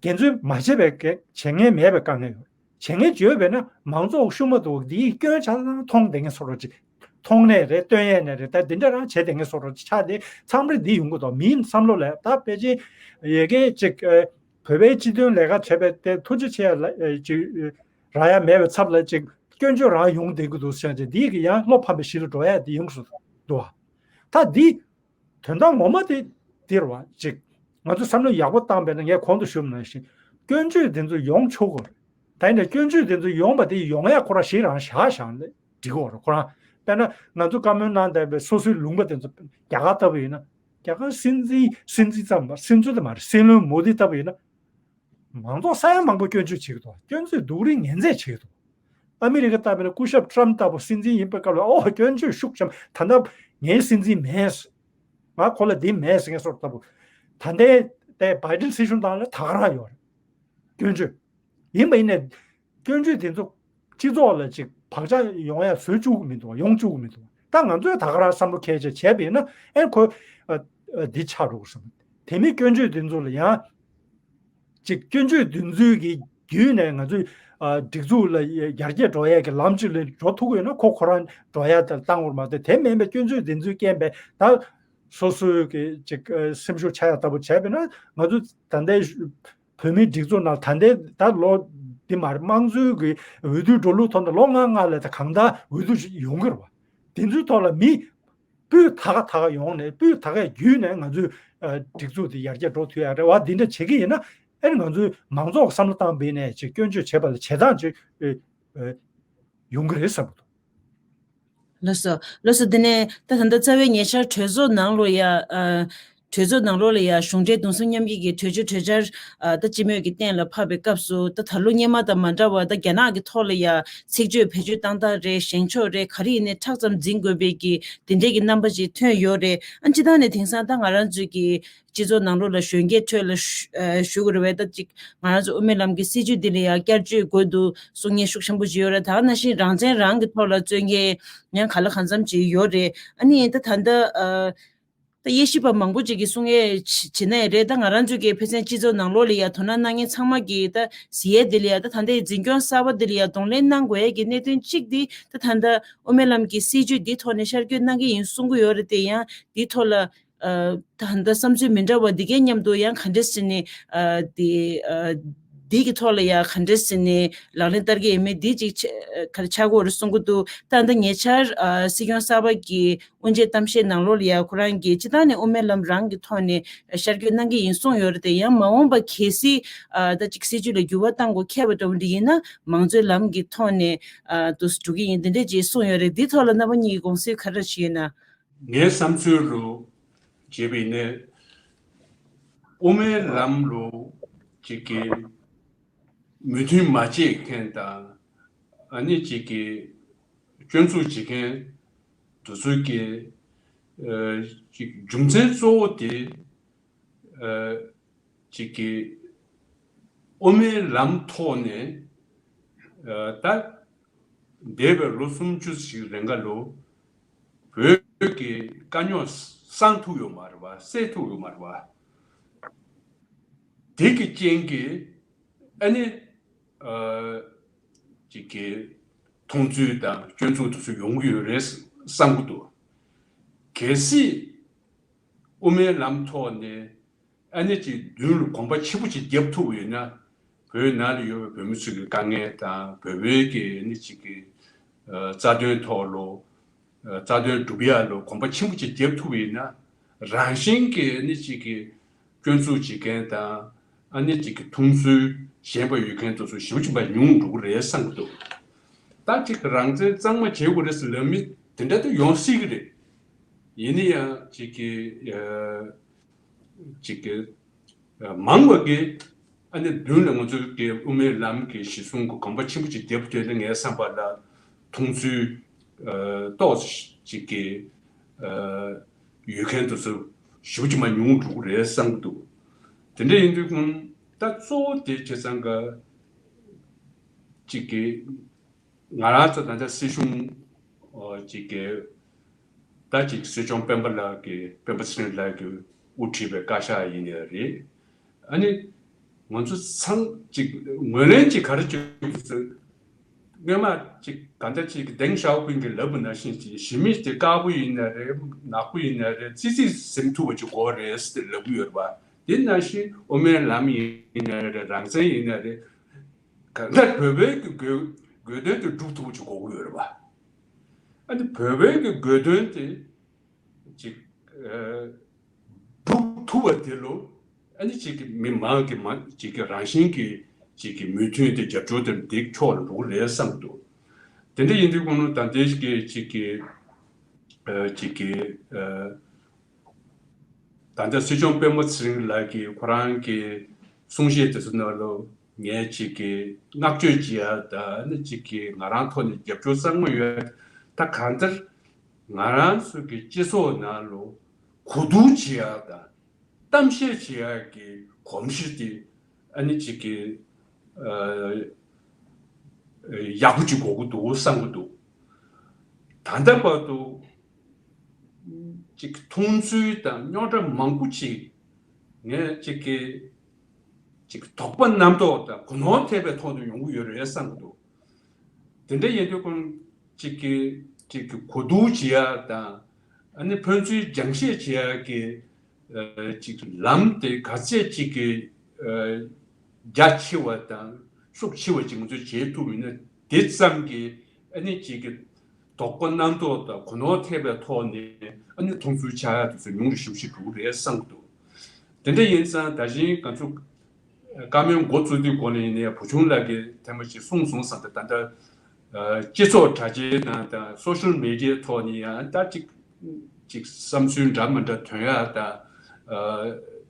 འགན་འཛིན་མ་བྱས་པའི་གི་བྱེད་མཁན་མེད་པའི་དཀའ་ངལ་ཡོད། བྱེད་མཁན་བྱོས་པས་ན་མང་ཚོགས་ཤུགས་མ་འདུག་འདིའི་སྐྱོན་ཆ་ཚང་མཐོང་བསྡད་མཁན་བཟོ་འདྲ་ཅིག་མཐོང་ནས་རེད། སྟོན་ཡས་ནས་རེད། ད་འདི་འདྲ་རང་བྱས་བསྡད་མཁན་བཟོ་འདྲ་ཅིག་ཆགས་ཏེ་མཚམས་རེ་འདི་ཡོང་གི་འདུག་མིའི་བསམ་བློ་ལ་ད་ཕལ་ཆེར་ཡ་གི་ཅིག་ཨེ་བོད་པའི་སྤྱི་མཐུན་ལས་ཀ་བྱས་པའི་དེ་ཐུགས་རྗེ་ཆེ་ལ་ཨེ་ཅིག་རག་ཡ་མེད་པའི་ཚབ་ལ་ཅིག་སྐྱོན་བརྗོད་རང་ཡོང་བསྡད་ཀྱི་འདུག་ཟེར་ཅིག་འདི་གི་ཡང་བློ་ཕམ་པའི་གཞི་ལ་འགྲོ་ཡ་འདི་ཡོང་གི་འདུག་ད་འདི་དོན་དག་ངོ་མ་དེ་འདིར་བ་ཅིག་ང་ཚོ་བསམ་བློ་ཡག་པོ་བཏང་པས་ན་ངས་གོང་དུ་ཞུས་པ་ནང་བཞིན་སྐྱོན་བརྗོད་དེ་ཚོ་ཡོང་ཆོག་གི་རེད། ད་ཡིན་ན་སྐྱོན་བརྗོད་དེ་ཚོ་ཡོང་བ་དེ་ཡོང་ཡ་ཁོ་རང་གཞི་རང་བཞག་བཞག་ནས་འགྲིག་གི་རེད། ཁོ་རང་དཔེར་ན་ང་ཚོ་བཀའ་མོལ་གནང་བསྡད་པའི་སོ་སོའི་ལུང་པ་དེ་ཚོ་རྒྱ་གར་ལྟ་བུ་ཡིན་ན་རྒྱ་གར་སྲིད་འཛིན་སྲིད་འཛིན་ཙམ་མ་སྲིད་འཛིན་དེ་མ་རེད། སྲིད་བློན་མོ་དི་ལྟ་བུ་ཡིན་ན། མང་ཚོགས་ས་ཡ་མང་པོ་སྐྱོན་བརྗོད་བྱེད་ཀྱི་འདུག་སྐྱོན་བརྗོད་སྡུག་རུས་ངན་རྫས་བྱེད་ཀྱི་འདུག་ཨ་མི་རི་ཀ་ལྟ་བུ་ན་སྐུ་ཞབས་ཊམ་ལྟ་བུ་སྲིད་འཛིན་ཡིན་པའི་སྐབས་ལ་ཨོ་སྐྱོན་བརྗོད་ཤུགས་ཆེན་པོ། ད་ལྟ་ངའི་སྲིད་འཛིན་མེད། ང་ཁོ་ལ་འདི་མེད་ཟེར་མཁན་སོགས་ལྟ་བུ། ད་ལྟའི་དེ་བྷའི་ཌེན་སྲིད་གཞུང་ནང་ལ་ད་ག་རང་ཡོད་རེད། སྐྱོན་བརྗོད། ཡིན་པ་ཡིན་ནའི་སྐྱོན་བརྗོད་དེ་ཚོ་སྤྱི་ཚོགས་ལ་ཅིག་བག་ཆགས་ཡོང་ཡ་བཟོ་བཅུག་གི་མི་འདུག་བ། ཡོང་བཅུག་གི་མི་འདུག་བ། ད་ང་ཚོས་ད་ག་རང་བསམ་བློ་འཁྱེར་བྱས་བྱས་པ་ཡིན་ན་ཨེ་ཁོ་ཨ་ཨ་འདི་ཆགས་འགྲོ་གི་རེད་བསམ། དེ་མིན་སྐྱོན་བརྗོད་དེ་ཚོ་ལ་ཡང་ཅིག་སྐྱོན་བརྗོད་དེ་ཚོའི་གི་བརྒྱུད་ནས་ང་ཚོས་ཨ་སྒྲིག་འཛུགས་ལ་ཡར་རྒྱས་འགྲོ་ཡས་ཀྱི་ལམ་ཅིག་ལ་འགྲོ་ཐུབ་ཀྱི་ཡོད་ན་ཁོ་ཁོ་རང་འགྲོ་ཡ་དེ་བཏང་བར་མ་གཏོགས། དེ་མིན་པའི་སྐྱོན་བརྗོད་དེ་ཚོའི་རྐྱེན་པས་ད་སོ་སོའི་གི་ཅིག་ཨ་སེམས་ཤུགས་ཆག་ཡ་ལྟ་བུ་བྱས་པས་ན་ང་ཚོ་ད་ལྟའི་བོད་མིའི་སྒྲིག་འཛུགས་ནང་ད་ལྟའི་ད་ལོ་འདི་མ་རེད། དམངས་གཙོའི་གི་འོས་བསྡུའི་འགྲོ་ལུགས་ཐོག་ནས་ལོ་ལྔ་ལྔ་ལ་ད་གང་ལྟར་འོས་བསྡུ་ཡོང་གི་རེད་བ། དེ་ཚོའི་ཐོག་ལ་མི་སྤུས་དག་ག་དག་ག་ཡོང་ནས་སྤུས་དག་གས་བརྒྱུད་ནས་ང་ཚོའི་ཨ་སྒྲིག་འཛུགས་འདི་ཡར་རྒྱས་འགྲོ་ཐུབ་ཡ་རེད་བ། འདི་འདྲ་བྱེད་ཀྱི་ཡིན་ན་ཨེ་ང་ཚོའི་མང་ཚོགས་བསམ་བློ་བཏང་བས་ནས་ཅིག་སྐྱོན་བརྗོད་བྱེད་པ་ལ་བྱེད་སྟངས་ཅིག་ཨེ་ཨེ་ཡོང་གི་རེད་བསམ་གྱི་འདུག་ལགས་སོ། ལགས་སོ། དེ་ནས་ད་ད་ལྟ་རྩ་བའི་ཉེ་ཆར་གྲོས་ཚོགས་ནང་ལོ་ཡ། ཨ། གྲོས་ཚོགས་ནང་ལོགས་ལ་ཡ་གཞུང་འབྲེལ་གདུང་སེམས་མཉམ་སྐྱེད་ཀྱི་གྲོས་ཆོད་གྲོས་འཆར་ཨ་ད་སྤྱི་མོས་ཀྱི་སྟེང་ལ་ཕབ་པའི་སྐབས་སུ་ད་ད་ལོ་སྔོན་མ་དང་མ་འདྲ་བར་ད་རྒྱ་ནག་གི་ཐོག་ལ་ཡ་ཚིག་བརྗོད་བེད་སྤྱོད་བཏང་སྟངས་རེད། བཞེངས་ཕྱོགས་རེད། ག་རེ་ཡིན་ནའི་ཁྲག་ཙམ་འཛིན་དགོས་པའི་གི་དེ་འདྲའི་གི་རྣམ་པ་ཞིག་ཐོན་ཡོད་རེད། ཨ་སྤྱི་བཏང་ནས་དེང་སང་ད་ང་རང་ཚོའི་གི་སྤྱི་ཚོགས་ནང་ལོགས་ལ་གཞོན་སྐྱེས་ཁྲོད་ལ་ཞུ་ཨ་ཞུ་དགོས་རེད་པས། ད་ཅིག་ང་རང་ཚོ་དབུ་མའི་ལམ་གྱི་སྲིད་བྱུས་འདི་ལ་ཡང་བསྐྱར་བཅོས་དགོས་འདུག་གསུང་མཁན་ཤུགས་ཆེན་པོ་ཅིག་ཡོད་རེད། ད་ག་ནང་བཞིན་རང་བཙན་རང་གི་ཐོག་ལ་རྩོད་མཁན་ཡང་ག་ལ་གང་འཚམ་ཅིག་ཡོད་རེད། ཨ་ནི་ད་ད་ལྟ་ཨ་ད་དབྱེ་ཞིབ་པ་མང་པོ་ཅིག་གིས་གསུང་ཡས་བྱེད་ན་ཡང་རེད། ད་ང་རང་ཚོ་གི་ཕལ་ཆེར་སྤྱི་ཚོགས་ནང་ལོགས་ལ་ཡང་དོ་སྣང་གནང་མཁན་ཚང་མ་གིས་ད་གཟིགས་ཡས་འདི་ལ་ཡང་ད་ད་ལྟའི་འཛིན་སྐྱོང་གསར་པ་འདི་ལ་ཡང་གདོང་ལེན་གནང་དགོས་ཡས་ཀྱི་གནད་དོན་གཅིག་འདི་ད་ད་ལྟ་དབུ་མའི་ལམ་གྱི་སྲིད་བྱུས་འདི་ཐོག་ནས་ཤར་བསྐྱོད་གནང་གི་ཡིན་གསུང་གི་ཡོད་རེད་དེ། ཡང་འདི་ཐོག་ལ་ཨ་ད་ལྟ་བསམ་ཚུལ་མི་འདྲ་བ་འདི་གའི་མཉམ་དུ་ཡང་ག་འདྲས་ཟེར་ནས་ཨ་དེ་ཨ་འདི་གི་ཐོག་ལ་ཡང་ག་འདྲས་ཟེར་ནས་ལག་ལེན་བསྟར་གྱི་ཡིན་མིན་འདི་ཅིག་ཆ་ག་རེ་ཆགས་ཀྱི་ཡོད་རེད་གསུང་གི་འདུག་ད་ལྟ་ཉེ་ཆར་ཨ་སྲིད་སྐྱོང་གསར་པ་གི་དབུ་འབྱེད་གཏམ་བཤད་ནང་ལོགས་ལ་ཡང་ཁོ་རང་གིས་སྤྱི་བཏང་ནས་དབུ་མའི་ལམ་རང་གི་ཐོག་ནས་ཤར་བསྐྱོད་གནང་གི་ཡིན་གསུངས་ཡོད་རེད་དེ། ཡང་མ་འོངས་པ་གལ་སྲིད་ཨ་ད་ཅིག་སྲིད་བྱུས་ལ་འགྱུར་བ་གཏང་དགོས་འཁེལ་བ་འདྲ་བོ་འདི་ཡིན་ན་མང་གཙོའི་ལམ་གྱི་ཐོག་ནས་ཨ་དུ་འགྲོ་གི་ཡིན་འདི་འདྲས་ཅིག་གསུངས་ཡོད་རེད། འདི་ཐོག་ལ་རྣམ་པ་གཉིས་ཀྱི་དགོངས་ཚུལ་ག་རེ་ཞིག་ཡོད་ན། ངའི་བསམ་ཚུལ་ལུ་བྱས་པ་ཡིན་ན། དབུ་མའི་ལམ་ལུ་ཅིག་གི་མོས་མཐུན་མ་བྱེད་མཁན་དང་ཨ་ནི་ཅིག་གི་སྐྱོན་འཛུགས་བྱེད་མཁན་དེ་ཚོ་གི་ཨ་ཅིག་རྒྱུ་མཚན་གཙོ་བོ་དེ་ཨ་ཅིག་གི་དབུ་མའི་ལམ་ཐོག་ནས་ཨ་ད་འདས་པའི་ལོ་སུམ་ཅུ་ཞིག་རིང་ག་ལུ་བོད་ཀྱི་དཀའ་རྙོག་སངས་ཐུབ་ཡོད་མ་རེད་བ། སེལ་ཐུབ་ཡོད་མ་རེད་བ། དེ་གི་རྐྱེན་གྱིས་ཨ་ནི་ཨ་ཅིག་གི་མཐོང་ཚུལ་དང་སྐྱོན་འཛུགས་དེ་ཚོ་ཡོང་གི་ཡོད་རེད་བསམ་གྱི་འདུག་གལ་སྲིད་དབུ་མའི་ལམ་ཐོག་ནས་ཨ་ནི་ཅིག་མདུན་ལ་གོམ་པ་ཆེན་པོ་ཅིག་རྒྱབ་ཐུབ་པ་ཡིན་ན། བོད་ནང་ལ་ཡོད་པའི་བོད་མི་ཚོ་གི་དཀའ་ངལ་དང་བོད་བོད་ཀྱི་ཨ་ནི་ཅིག་གི་ཨ་རྩ་དོན་ཐོག་ལ་ཨ་རྩ་དོན་སྒྲུབ་ཡ་ལ་གོམ་པ་ཆེན་པོ་ཅིག་རྒྱབ་ཐུབ་པ་ཡིན་ན། རང་བཞིན་གྱིས་ཨ་ནི་ཅིག་གི་སྐྱོན་འཛུགས་བྱེད་མཁན་དང་ཨ་ནི་ཅིག་གི་མཐོང་ཚུལ་གཞན་པ་ཡོད་མཁན་དེ་ཚོ་ཞེ་པོ་ཅིག་མར་ཉུང་འགྲོ་གི་རེད་བསམ་གྱི་འདུག་ད་ཅིག་རང་བཙན་གཙང་མ་བྱེད་དགོས་རེད་ཟེར་ལབ་མི་དེ་འདྲ་དུ་ཡོང་སྲིད་ཀྱི་རེད། ཡིན་ན་ཡང་ཅིག་གི་ཨ་ཅིག་གི་ཨ་མང་བ་གིས་ཨ་ནི་མདུན་ལ་ང་ཚོ་གི་དབུ་མའི་ལམ་གྱི་གཞི་བཟུང་གི་གོམ་པ་ཆེན་པོ་ཅིག་རྒྱབ་དུས་ལ་ངའི་བསམ་པ་ལ་མཐོང་ཚུལ་ཨ་ཏོག་ཙམ་ཅིག་གི་ཨ་ཡོད་མཁན་དེ་ཚོ་ཞེ་པོ་ཅིག་མར་ཉུང་འགྲོ་གི་རེད་བསམ་གྱི་འདུག་དེ་འདྲ་ཡིན་དུས་ཀུན་ད་གཙོ་བོ་དེ་བྱས་ཙང་ག་ཅིག་གི་ང་རང་ཚོ་ད་ལྟ་སྲིད་གཞུང་ཨ་ཅིག་གི་ད་ཅིག་སྲིད་སྐྱོང་སྤེན་པ་ལགས་ཀྱིས་སྤེན་པ་ཚེ་རིང་ལགས་ཀྱིས་དབུ་ཁྲིད་པའི་བཀའ་ཤག་ཡིན་ནའི་རེད། ཨ་ནི་ང་ཚོ་ཚང་ཅིག་ངོས་ལེན་ཅིག་ག་རེ་བྱེད་དགོས་ཟེར། སྔོན་མ་ཅིག་ག་འདྲ་ཅིག་ཌེང་ཞའོ་ཕིང་གིས་ལབ་པ་ནང་བཞིན་ཅིག་ཞི་མི་དེ་དཀར་པོ་ཡིན་ནའི་རེད། ནག་པོ་ཡིན་ནའི་རེད། ཙི་ཙི་ཟིན་ཐུབ་པ་ཅིག་དགོས་རེད་ཟེར་ལབ་ཀྱི་ཡོད་རེད་པ། དེ་ནང་བཞིན་དབུ་མའི་ལམ་ཡིན་ནའི་རེད། རང་བཙན་ཡིན་ནའི་རེད། གང་ལྟར་བོད་པའི་གི་དགོས་དགོས་དོན་དེ་སྒྲུབ་ཐུབ་པ་ཅིག་དགོས་ཀྱི་ཡོད་རེད་པ། ཨ་ནི་བོད་པའི་གི་དགོས་དོན་དེ་ཅིག་ཨ་སྒྲུབ་ཐུབ་པ་དེ་ལུ་ཨ་ནི་ཅིག་གི་མི་མང་གི་མང་ཅིག་གི་རང་བཞིན་གྱི་ཅིག་གི་མོས་མཐུན་དེ་རྒྱབ་སྐྱོར་དེ་འདི་ཕྱོགས་ལ་འགྲོ་གི་རེད་བསམ་གྱི་འདུག་དེ་འདྲ་ཡིན་དུས་ཁོང་ལུ་ད་ལྟའི་གི་ཅིག་གི་ཨ་ཅིག་གི་ཨ་ད་ལྟ་སྲིད་སྐྱོང་སྤེན་པ་ཚེ་རིང་ལགས་ཀྱིས་ཁོ་རང་གི་གསུང་བཤད་དེ་ཚོ་ནང་ལ་ ངས་ཅིག་གི་བསྔགས་བརྗོད་བྱེད་ཡ་དང་ནི་ཅིག་གི་ང་རང་ཐོག་ནས་རྒྱབ་སྐྱོར་གཙང་མ་ཡོད། ད་གང་ལྟར་ང་རང་ཚོ་གི་སྤྱི་ཚོགས་ནང་ལོ་གོ་བསྡུར་བྱེད་ཡ་དང་གཏམ་བཤད་བྱེད་ཡ་གི་གོམས་གཤིས་དེ་ཨ་ནི་ཅིག་གི་ཡག་པོ་ཅིག་དགོས་ཀྱི་འདུག་བསམ་གྱི་འདུག་ད་ལྟ་བར་དུ་ཅིག་མཐོང་ཚུལ་དང་རྙོག་དྲ་མང་པོ་ཅིག་ངས་ཅིག་གི་ཅིག་དོགས་པ་རྣམ་རྟོག་དང་གོ་ནོར་ཐེབས་པའི་ཐོག་ཏུ་ཡོང་གི་ཡོད་རེད་བསམ་གྱི་འདུག་དེ་འདྲ་ཡིན་དུས་ཁོང་ཅིག་གི་ཅིག་གི་གོ་བསྡུར་བྱེད་ཡ་དང་ཨ་ནི་ཕན་ཚུན་སྦྱང་བཤད་བྱེད་ཡ་གི་ཅིག་ལམ་དེ་ག་ཚད་ཅིག་གི་རྒྱ་ཆེ་བ་དང་ཤུགས་ཆེ་བ་ཅིག་ང་ཚོས་བྱེད་ཐུབ་ཡོད་ན་དེ་ཙམ་གྱིས་ཨ་ནི་ཅིག་གི་དོགས་པ་རྣམ་རྟོག་དང་གོ་ནོར་ཐེབས་པའི་ཐོག་ནས་ཨ་ནི་མཐོང་ཚུལ་ཆགས་ཡ་དེ་ཚོ་ཉུང་རུ་ཞིབ་ཞིབ་འགྲོ་གི་རེད་བསམ་གྱི་འདུག་དེ་འདྲ་ཡིན་ཙང་ད་གིན་ང་ཚོ་བཀའ་མོལ་འགོ་བཙུགས་དུས་སྐོར་ལ་ཡིན་ནའི་བུ་ཆུང་ལགས་ཀྱིས་ཐེངས་མ་གཅིག་གསུངས་སོང་བསམ་སྟེ། ད་ལྟ་སྤྱི་ཚོགས་དྲ་རྒྱའི་ནང་དང་སོ་ཤལ་མི་ཌི་ཡའི་ཐོག་ནས་ཡང་ད་ཅིག་ཅིག་བསམ་ཚུལ་འདྲ་མི་འདྲ་ཐོན་ཡ་དང་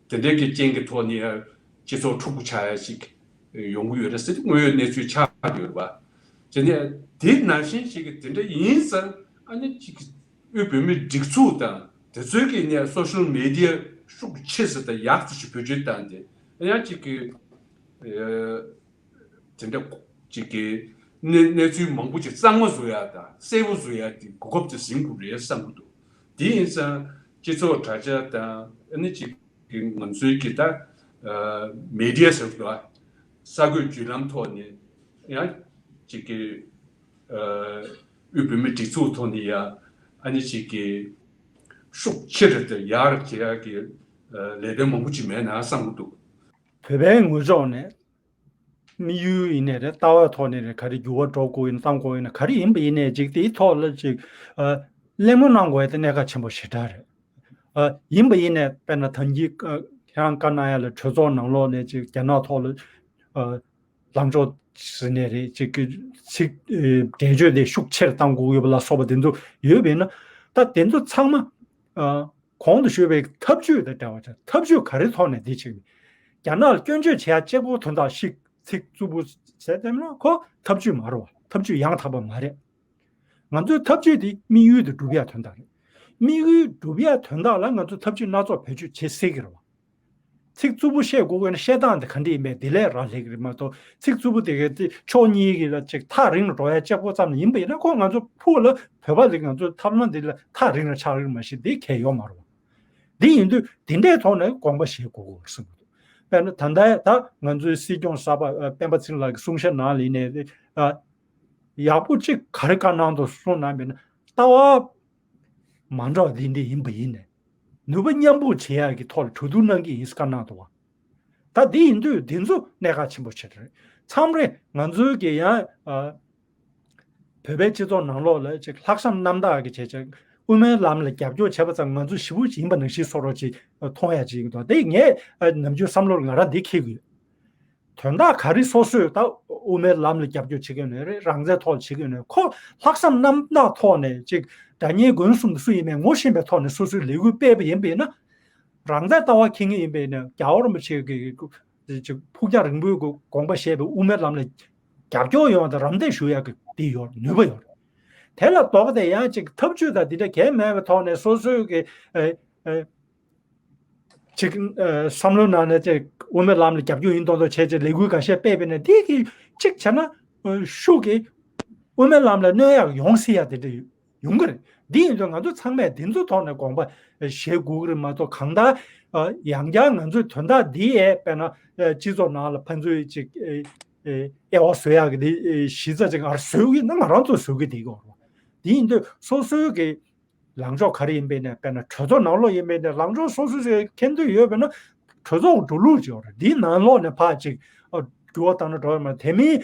དེ་འདྲའི་གི་རྐྱེན་གྱི་ཐོག་ནས་ཡང་སྤྱི་ཚོགས་འཁྲུག་པོ་ཆགས་ཡ་ཞིག་ཡོང་གི་ཡོད་རེད་ཟེར་ཏེ་དངོས་ཡོད་གནས་ཚུལ་ཆགས་ཡོད་རེད་པ། དེ་ནས་དེ་ནང་བཞིན་ཞིག་གི་དེ་འདྲ་ཡིན་ཙང་ཨ་ནི་ཅིག་དབུས་བོད་མིའི་སྒྲིག་འཛུགས་དང་དེ་ཚོའི་གི་ནས་སོ་ཤལ་མི་ཌི་ཡ་ཤུགས་ཆེ་ས་དང་ཡག་ཙམ་ཞིག་བེད་སྤྱོད་བཏང་སྟེ་ཡང་ཅིག་གི་དེ་འདྲ་ཅིག་གི་གནས་གནས་ཚུལ་མང་པོ་ཅིག་གཙང་མ་བཟོ་ཡ་དང་གསལ་པོ་བཟོ་ཡ་དེ་གོ་སྐབས་དེ་ཟིན་དགོས་རེད་བསམ་གྱི་འདུག་དེ་ཡིན་ཙང་སྤྱི་ཚོགས་དྲ་རྒྱ་དང་ཨ་ནི་ཅིག་གི་ང་ཚོའི་གི་ད་མི་ཌི་ཡ་ཟེར་དགོས་གསར་འགོད་བརྒྱུད་ལམ་ཐོག་ནས་ཡང་ཅིག་གི་དབུས་བོད་མིའི་སྒྲིག་འཛུགས་ཐོག་ནས་ཡང་ཨ་ནི་ཅིག་གི་ཤུགས་ཆེ་རུ་དང་ཡར་བྱེད་ཡ་གི་ལས་དོན་མང་པོ་ཅིག་མེད་ན་བསམ་གྱི་འདུག་བོད་པའི་ངོས་ཕྱོགས་ནས་དམིགས་ཡུལ་ཡིན་ནའི་རེད། ལྟ་བའི་ཐོག་ནས་རེད། ག་རེ་འགྱུར་བ་འགྲོ་དགོས་ཡིན་བཏང་དགོས་ཡིན་ན་ག་རེ་ཡིན་པ་ཡིན་ནའི་ཅིག་དེའི་ཐོག་ལ་ཅིག་གླེང་མོལ་གནང་དགོས་ཡ་དེ་གནད་འགག་ཆེན་པོ་ཞེ་དྲག་རེད། ཡིན་པ་ཡིན་ནའི་དཔེར་ན་ད་གིན་ཁྱེད་རང་བཀའ་གནང་ཡ་ལ་གྲོས་ཚོགས་ནང་ལོགས་ནས་ཅིག་རྒྱ་ནག་ཐོག་ལ་ལངས་ཕྱོགས་ཟེར་ནའི་རེད། ཅིག་གི་ཚིག་འགྲེལ་བརྗོད་དེ་ཤུགས་ཆེར་བཏང་དགོས་ཡོད་པ་ལ་སོགས་པ་དེ་ཚོ་ཡོད་པ་ཡིན་ན། ད་དེ་ཚོ་ཚང་མ་གོང་དུ་ཞུས་པའི་ཐབས་ཇུས་དང་འབྲེལ་བ་ཆགས། ཐབས་ཇུས་ག་རེ་ཐོག་ནས་འདི་བྱེད་ཀྱི། རྒྱ་ནག་ལ་སྐྱོན་བརྗོད་བྱེད་ཡ་གཅིག་པོ་དོན་དག་ཞིག་ཚིག་རྩུབ་པོ་བྱས་ཙམ་ལ་ཁོ་ཐབས་ཇུས་མ་རེད་བ། ཐབས་ཇུས་ཡང་དག་པ་མ་རེད། ང་ཚོའི་ཐབས་ཇུས་དེ་དམིགས་ཡུལ་དེ་སྒྲུབ་ཡ་དོན་དག་རེད། དམིགས་ཡུལ་སྒྲུབ་ཡ་དོན་དག་ལ་ང་ཚོ་ཐབས་ཇུས་སྣ་ཚོགས་བེད་སྤྱོད་བྱེད་སྲིད་ཀྱི་རེད་བ། ཚིག་རྩུབ་པོ་བཤད་དགོས་དགོས་ན་བཤད་སྟངས་དེ་ག་འདྲ་ཡིན་པས་དེ་ལས་རག་ལས་ཀྱི་རེད་མ་གཏོགས། ཚིག་རྩུབ་པོ་དེ་གའི་ཚིག་ཕྱོགས་གཉིས་ཀྱི་ལ་ཅིག་ཐག་རིང་ལ་འགྲོ་ཡ་གཅིག་པོ་ཙམ་ཡིན་པ་ཡིན་ན་ཁོ་ང་ཚོ་ཕུགས་ལ་བོད་པ་ལ་ང་ཚོ་ཐབས་ལམ་འདི་ལ་ཐག་རིང་ལ་ཆགས་རིང་མ་གཞི་འདི་གལ་ཡོད་མ་རེད་བ། འདི་ཡིན་དུས་དེ་འདྲའི་ཐོག་ནས་དགོངས་པ་བཞེས་དགོས་དགོས་གསུངས་འདུག་དཔེར་ན་ད་ལྟ་ད་ང་ཚོའི་སྲིད་སྐྱོང་གསར་པ་ཨ་སྤེན་པ་ཚེ་རིང་ལགས་ཀྱི་གསུང་བཤད་ནང་ལ་ཡིན་ནའི་ཨ་ཡག་པོ་གཅིག་ག་རེ་བཀའ་གནང་འདུག་གསུངས་གནང་བས་ན། ལྟ་བ་མ་འདྲ་བ་འདི་འདྲ་ཡིན་པ་ཡིན་ནའི་ནུས་པ་མཉམ་སྤུངས་བྱེད་ཡག་གི་ཐོག་ལ་གྲོས་བསྡུར་གནང་གི་ཡིན་ཟེར་བཀའ་གནང་འདུག་བ། ད་འདི་ཡིན་དུས་འདི་ཚོ་གནད་འགག་ཆེན་པོ་ཆེ་རེད། མཚམས་རེ་ང་ཚོའི་གི་ཡང་ཨ་བོད་པའི་སྤྱི་ཚོགས་ནང་ལོགས་ལ་ཅིག་ལྷག་བསམ་རྣམ་དག་གི་བྱས་ཅིག་དབུ་མའི་ལམ་ལ་རྒྱབ་སྐྱོར་བྱས་པ་ཙམ་ང་ཚོ་ཞེ་པོ་ཅིག་ཡིན་པ་ནང་བཞིན་བཟོ་འདྲ་ཅིག་མཐོང་ཡ་ཅིག་ཡིན་འདུག་དེ་ངས་ཨ་ནམ་རྒྱུན་བསམ་བློ་ལ་ང་རང་འདི་འཁྱེར་གི་ཡོད། དོན་དག་ག་རེ་སོ་སོས་ད་དབུ་མའི་ལམ་ལ་རྒྱབ་སྐྱོར་བྱེད་ཀྱི་ཡོད་ནའི་རེད། རང་བཙན་ཐོག་ལ་བྱེད་ཀྱི་ཡོད་ནའི་ཁོ་ལྷག་བསམ་རྣམ་དག་ཐོག་ནས་ཅིག་དགྲ་གཉེན་མགོན་གསུམ་དུ་སུ་ཡིན་མིན་ངོ་ཤེས་པའི་ཐོག་ནས་སོ་སོའི་ལས་འགུལ་སྤེལ་བ་ཡིན་པ་ཡིན་ན། རང་བཙན་ལྟ་བ་འཁྱེར་མཁན་ཡིན་པ་ཡིན་ན་རྒྱལ་བ་རིན་པོ་ཆེ་གི་ཅིག་ཕུགས་རྒྱང་རིང་པོའི་དགོངས་པ་བཞེས་པའི་དབུ་མའི་ལམ་ལ་རྒྱབ་སྐྱོར་ཡོང་བ་དང་རམ་འདེགས་ཞུ་ཡག་གི་དེ་ཡོད་ནུས་པ་ཡོད་རེད། དེ་ལ་ལྡོག་སྟེ་ཡང་ཅིག་ཐབས་ཇུས་དང་འདི་འདྲ་གལ་མེད་པའི་ཐོག་ནས་སོ་སོའི་གི་ཨེ་ཨེ། ཅིག་ཨ་བསམ་བློའི་ནང་ནས་ཅིག་དབུ་མའི་ལམ་ལ་རྒྱབ་སྐྱོར་ཡིན་མདོག་མདོག་བྱས་ཅིག་ལས་འགུལ་འགའ་ཤས་སྤེལ་བས་ན་དེ་གིས་ཅིག་བྱས་ན་ཨ་ཤུགས་ཀྱིས་དབུ་མའི་ལམ་ལ་གནོད་ཡག་ཡོང་སྲིད་ཡ་དེ་འདྲ་ཡོང་གི་རེད། འདི་ཡིན་དུས་ང་ཚོ་ཚང་མས་འདི་ཚོ་ཐོག་ནས་དགོངས་པ་བཞེས་དགོས་ཀྱི་རེད་མ་གཏོགས་གང་ལྟར་ཨ་ཡང་བསྐྱར་ང་ཚོའི་དོན་དག་འདི་ཨེ་དཔེར་ན་ཨ་སྤྱི་ཚོགས་ནང་ལ་ཕན་ཚུན་ཅིག་ཨེ་ཨེ་དབྱེ་བ་བཟོ་ཡག་གི་འདི་ཨེ་གཞི་རྩ་ཅིག་ང་རང་བཟོ་གི་ན་ང་རང་ཚོ་བཟོ་གི་འདི་གོ་རེད། འདི་ཡིན་དུས་སོ་སོའི་གི་ལངས་ཕྱོགས་ག་རེ་ཡིན་པའི་ནས་དཔེར་ན་གྲོས་ཚོགས་ནང་ལོགས་ཡིན་པའི་ནས་ལངས་ཕྱོགས་སོ་སོ་སོའི་མཁྱེན་འདོད་ཡོད་པས་ན་གྲོས་ཚོགས་འགྲོ་ལུགས་ཅིག་ཡོད་རེད། འདིའི་ནང་ལོགས་ནས་ཕར་ཅིག་ཨ་འགྱུར་བ་བཏང་ན་འགྲོ་ཡོད་མ་རེད། དེ་མིན་